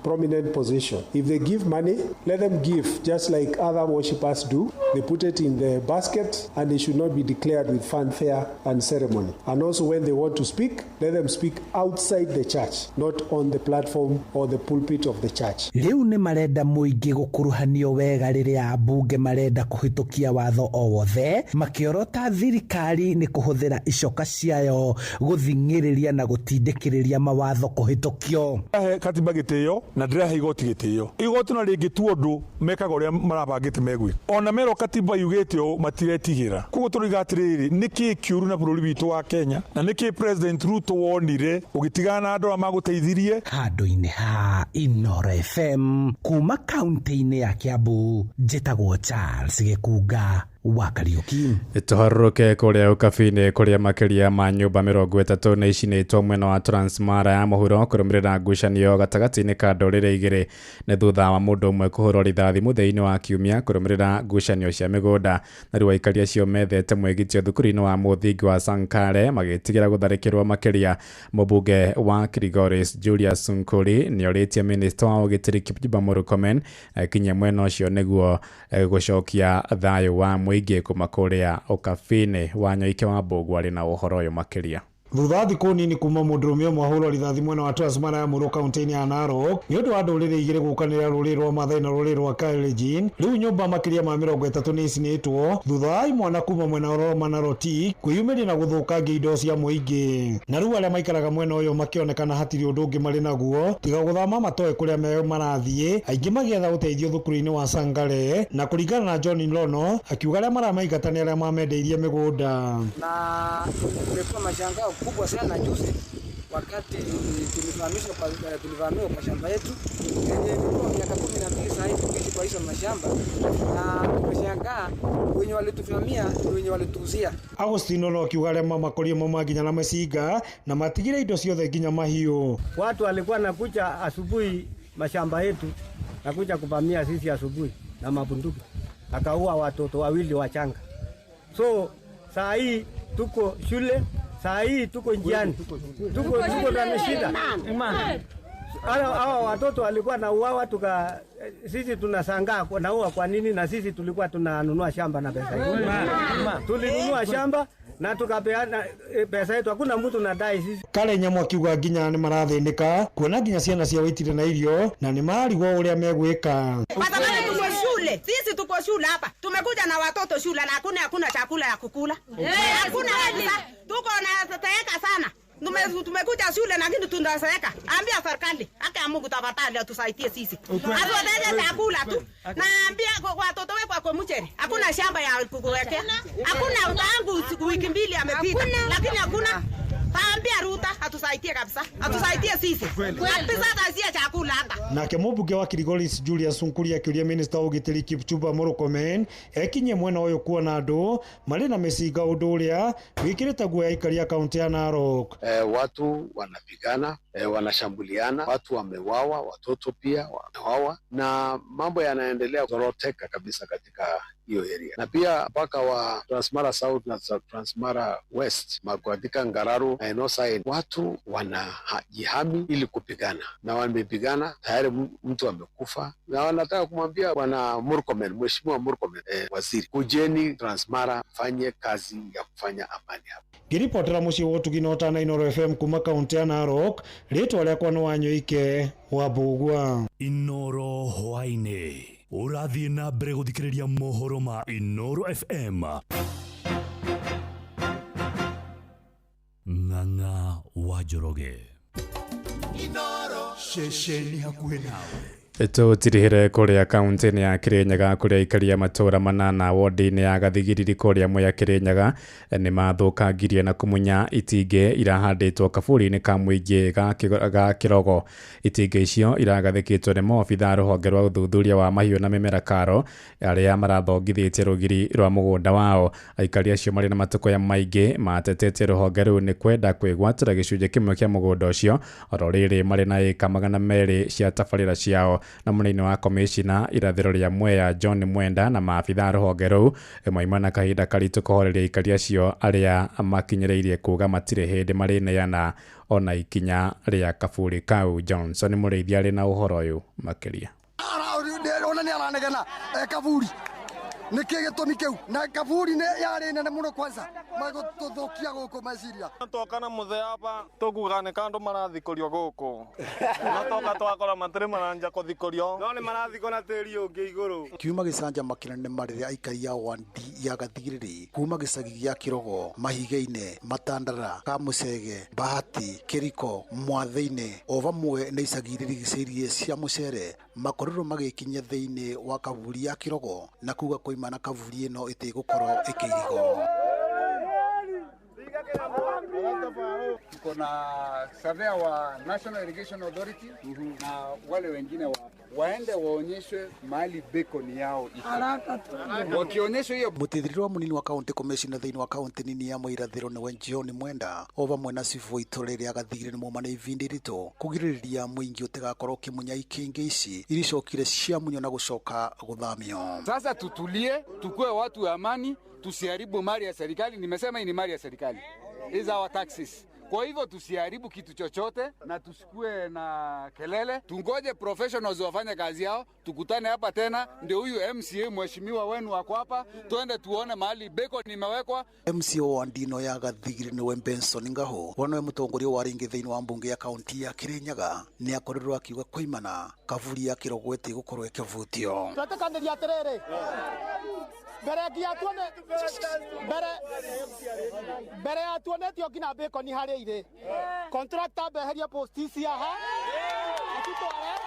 prominent position. If they give money, let them give just like other worshippers do. They put it in the basket and it should not be declared with fanfare and ceremony. And also when they want to speak, let them speak outside the church, not on the platform or the pulpit of the church. Rĩu nĩ marenda mũingĩ gũkuruhanio wega rĩrĩa ambunge marenda kũhĩtũkia watho o wothe makĩorota thirikari nĩ kũhũthĩra icoka ciayo gũthing'ĩrĩria na gũtindĩkĩrĩria mawatho kũhĩtũkio. Ndĩrahe katiba gĩtĩo na ndĩrahe igoti gĩtĩo. Igoti na rĩngĩtua ũndũ mekaga ũrĩa marabangĩte megwĩka. Ona merwo katiba yugĩte ũũ matiretigĩra. Koguo tũroiga atĩrĩrĩ, nĩkĩĩ kĩũru na bũrũri witũ wa Kenya na nĩkĩĩ President Ruto wonire ũgĩtigana na andũ arĩa magũteithirie? Handũ-inĩ ha Inooro FM kuma kaunti-inĩ ya Kiambu, njĩtagwo Charles Gĩkunga wa Kariũki. Tũharũrũke kũrĩa ũkabi-inĩ kũrĩa makĩria ma nyũmba 30 nĩ icinĩtwo mwena wa Transmara ya mũhuro kũrũmĩrĩra ngucanio gatagatĩ-inĩ ka ndũrĩrĩ igĩrĩ nĩ thutha wa mũndũ ũmwe kũhũrwo rithathi mũthia-inĩ wa kiumia kũrũmĩrĩra ngucanio cia mĩgũnda. Na rĩu aikari acio methete mwĩgitio thukuru-inĩ wa mũthingi wa Sankare magĩtigĩra gũtharĩkĩrwo makĩria. Mũmbunge wa Kilgoris Julius Sunkuri nĩorĩtie minista wa ũgitĩri Kipchumba Murkomen akinyie mwena ũcio nĩguo gũcokia thayũ wa mũingĩ kuma kũrĩa ũkabi-inĩ. Wanyoike wa Mbũgũ arĩ na ũhoro ũyũ makĩria. Thutha wa thikũ nini kuma mũndũrũme ũmwe ahũrwo rithathi mwena wa Transmara ya mũhuro kaunti-inĩ ya Narok nĩ ũndũ wa ndũrĩrĩ igĩrĩ gũkanĩra rũrĩrĩ rwa Maathai na rũrĩrĩ rwa Kalenjin, rĩu nyũmba makĩria ma 30 nĩ icinĩtwo thutha wa imwana kuma mwena wa Oroma na Rotich kwĩyumĩria na gũthũkangia indo cia mũingĩ. Na rĩu arĩa maikaraga mwena ũyũ makĩonekana hatirĩ ũndũ ũngĩ marĩ naguo tiga gũthama matoe kũrĩa marathiĩ, aingĩ magĩetha ũteithio thukuru-inĩ wa Sangare. Na kũringana na John Lono akiuga arĩa maramaingata nĩ arĩa mamendeirie mĩgũnda. Na kumekuwa mashangao kubwa sana juzi wakati tulivamiwa kwa shamba yetu yenye ilikuwa miaka 12 sasa hivi tukiishi kwa hizo mashamba, na tumeshangaa wenye walituvamia ni wenye walituuzia. Agustino no akiuga arĩa mamakorie mauma nginya na macinga na matigire indo ciothe nginya mahiũ. Watu walikuwa nakuja asubuhi mashamba yetu nakuja kuvamia sisi asubuhi na mabunduki, akaua watoto wawili wachanga. So saa hii tuko shule, saa hii tuko njiani, tuko na shida. Hawa watoto walikuwa na uawa, sisi tunashangaa naua kwa nini, na sisi tulikuwa tunanunua shamba na pesa yetu. Tulinunua shamba na tukapeana pesa yetu, hakuna mtu nadai sisi. Kale nyamu akiuga nginya nĩ marathĩnĩka kuona nginya ciana ciao itirĩ na irio na nĩ mararigwo ũrĩa megwĩka. Kwa sababu tuko shule, sisi tuko shule hapa, tumekuja na watoto shule na hakuna chakula ya kukula. Hakuna kabisa, tuko na tetaeka sana. Tumekuja shule lakini tunazeeka. Ambia serikali Tunaambia Mungu tafadhali atusaidie sisi. Atuletee chakula tu. Naambia kwa watoto wetu kwa mchele. Hakuna shamba ya kuwekea. Hakuna tangu wiki mbili amepita. Lakini hakuna. Taambia Ruto atusaidie kabisa. Atusaidie sisi. Kabisa tasia chakula hata. Nake mũmbunge wa Kilgoris Julius Sunkuri akĩũria minista wa ũgitĩri Kipchumba Murkomen ekinye mwena ũyũ kuona andũ marĩ na mĩcinga ũndũ ũrĩa wĩkĩrĩte guoya aikari a kaunti ya Narok. Watu wanapigana, wanashambuliana, watu wamewawa, watoto pia wamewawa, na mambo yanaendelea kuzoroteka kabisa katika hiyo area, na pia mpaka wa Transmara South na Transmara West katika Ngararu na Enosain, watu wanajihami ili kupigana na wamepigana tayari, mtu amekufa, na wanataka kumwambia bwana Murkomen, mheshimiwa Murkomen, waziri, kujeni Transmara fanye kazi ya kufanya amani hapa. Ngĩribotera mũciĩ wa ũtugi na ũtana Inooro FM kuma kaunti ya Narok, rĩtwa rĩakwa nĩ Wanyoike wa Mbugua. Inooro hwaĩ-inĩ ũrathiĩ na mbere gũthikĩrĩria mohoro ma Inooro FM. Ng'ang'a wa Njoroge. Inooro ceceni hakuhĩ nawe. Tũtirihĩre kũrĩa kaunti-inĩ ya Kirinyaga kũrĩa aikari a matũũra manana wodi-inĩ ya Gathigiriri kũrĩa Mwea Kirinyaga nĩ mathũkangirie na kũmunya itingĩ irahandĩtwo kaburi-inĩ ka mũingĩ ga Kĩrogo. Itingĩ icio iragathĩkĩtwo nĩ maobitha a rũhonge rwa ũthuthuria wa mahiũ na mĩmera KALRO arĩa marathongithĩtie rũgiri rwa mũgũnda wao. Aikari acio marĩ na matũkũya maingĩ matetetie rũhonge rũu nĩ kwenda kwĩgwatĩra gĩcunjĩ kĩmwe kĩa mũgũnda ũcio oro rĩrĩ marĩ na ĩka 200 cia tabarĩra ciao. Na mũnene wa komishina irathĩro rĩa Mwea John Mwenda na maabitha a rũhonge rũu mauma na kahinda karitũ kũhoreria aikari acio arĩa makinyĩrĩirie kuga matirĩ hĩndĩ marĩneana ona ikinya rĩa kaburi kau. Johnson Mũrĩithi arĩ na ũhoro ũyũ makĩria. Ona nĩ aranegena kaburi nĩkĩ gĩtũmi kĩu na kaburi nĩ yarĩ nene mũno kwanza magũtũthũkia gũkũ meciria toka na mũthee apa tũkuga nĩ kandũ marathikũrio gũkũ no toka twakora matirĩ maranja kũthikũrio no nĩ marathikwo na tĩri ũngĩ igũrũ. Kiuma gĩcanjama kĩnene marĩrĩa aikari a wandi ya Gathigiriri kuma gĩcagi gĩa Kĩrogo, Mahiga-inĩ, Matandara, Kamũcege, Bahati, Kĩriko, Mwathĩ-inĩ o vamwe na icagi iria irigicĩirie cia Mũcere makorirwo magĩkinya thĩinĩ wa kaburi ya Kĩrogo na kuga koima na kaburi ĩno ĩtĩgũkorwo ĩkĩirigwo. Tuko na surveyor wa National Irrigation Authority na wale wengine waende waonyeshwe mahali beacon yao iko. Wakionyeshwa hiyo. Mũteithĩrĩria wa mũnini wa county commissioner thĩinĩ wa kaunti nini ya Mũirathĩro nĩwe John Mwenda o vamwe na cibũ itũra rĩa Gathigiriri nĩ mauma na ibindi ritũ kũgirĩrĩria mũingĩ ũtigakorwo ũkĩmunya ikĩngĩ ici iricokire ciamunywo na gũcoka gũthamio. Sasa tutulie, tukue watu wa amani, tusiharibu mali ya serikali. Nimesema hii ni mali ya serikali. These are our taxes. Kwa hivyo tusiharibu kitu chochote na tusikue na kelele. Tungoje professionals wafanye kazi yao, tukutane hapa tena. Ndio huyu MCA mheshimiwa wenu wako hapa, tuende tuone mahali bacon imewekwa. MCA wa Ndino ya Gathigiri niwe Benson Ngaho wanowe mutongoria wa ringi thiini wa mbunge ya kaunti ya Kirinyaga ni akorirwo akiuga koimana kaburi ya Kirogo ĩtĩgũkorwo ĩkĩvutio. Twetĩkanĩria atĩrĩrĩ, mbere nginya tuone mbere ya tuonetio nginya bacon harĩa irĩ, contractor mbeherie post ici haha atitware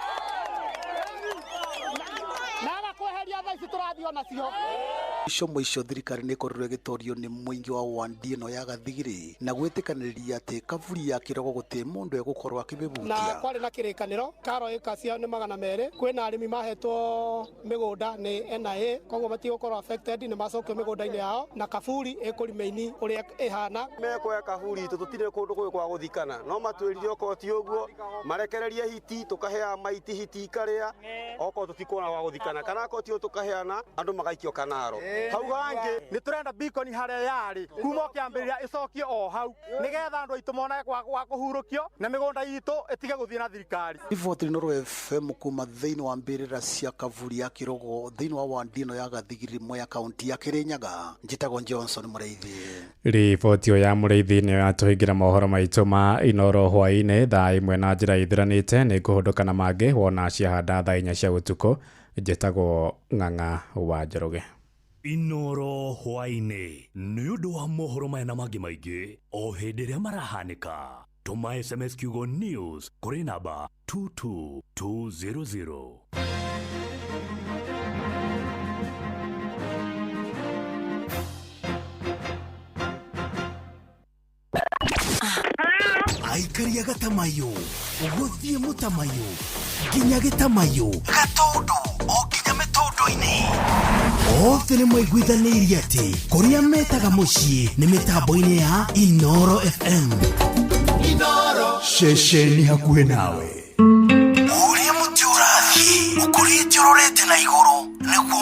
na kweheria thaa ici tũrathiĩ onacio. Ico mũico thirikari nĩ ĩkorirwo ĩgĩtorio nĩ mũingĩ wa wandi ĩno ya Gathigiri na gwĩtĩkanĩria atĩ kaburi ya Kirogo gũtirĩ mũndũ egũkorwo akĩmĩbutia. Na kwarĩ na kĩrĩkanĩro karo ĩka ciao nĩ 200, kwĩna arĩmi mahetwo mĩgũnda nĩ NIA, koguo matigũkorwo affected, nĩ macokio mĩgũnda-inĩ yao na kaburi ĩkũrimaini ũrĩa ĩhana. Mekuoya kaburi itũ tũtirĩ kũndũ kũu kwa gũthikana, no matwĩrire okorwo ti ũguo marekererie hiti tũkaheaga maiti hiti ikarĩa, okorwo tũtikuona gwa gũthikana, kana okorwo ti ũguo tũkaheana andũ magaikio kanaro. Hau hangĩ nĩ tũrenda beacon harĩa yarĩ kuma ũkĩambĩrĩria ĩcokio o hau nĩgetha andũ aitũ monage gwa kũhurũkio na mĩgũnda itũ ĩtige gũthiĩ na thirikari. Riboti Inooro FM kuma thĩinĩ wa mbĩrĩra cia kaburi ya Kirogo thĩinĩ wa wandi ĩno ya Gathigiri Mwea kaunti ya Kirinyaga, njĩtagwo Johnson Mũrĩithi. Riboti ĩyo ya Mũrĩithi nĩyo yatũhingĩra mohoro maitũ ma Inooro hwaĩ-inĩ thaa 1 na njĩra ithiranĩte. Nĩ ngũhũndũka na mangĩ wona ciahanda thaa 4 cia ũtukũ. Njĩtagwo Ng'ang'a wa Njoroge. Inooro hwaĩ-inĩ nĩ ũndũ wa mohoro maya na mangĩ maingĩ o hĩndĩ ĩrĩa marahanĩka. Tũma SMS kiugo news kũrĩ namba 22200. Aikaria gatamayo gũthiĩ mũtamayo nginya gĩtamayo gatũndũ o nginya mĩtũndũ-inĩ othe nĩ maiguithanĩirie atĩ kũrĩa metaga mũciĩ nĩ mĩtambo-inĩ ya Inoro FM. Inoro ceceni hakuhĩ nawe. Ũrĩa mũtĩ ũrathiĩ ũkũrĩte ũrorete na igũrũ nĩguo.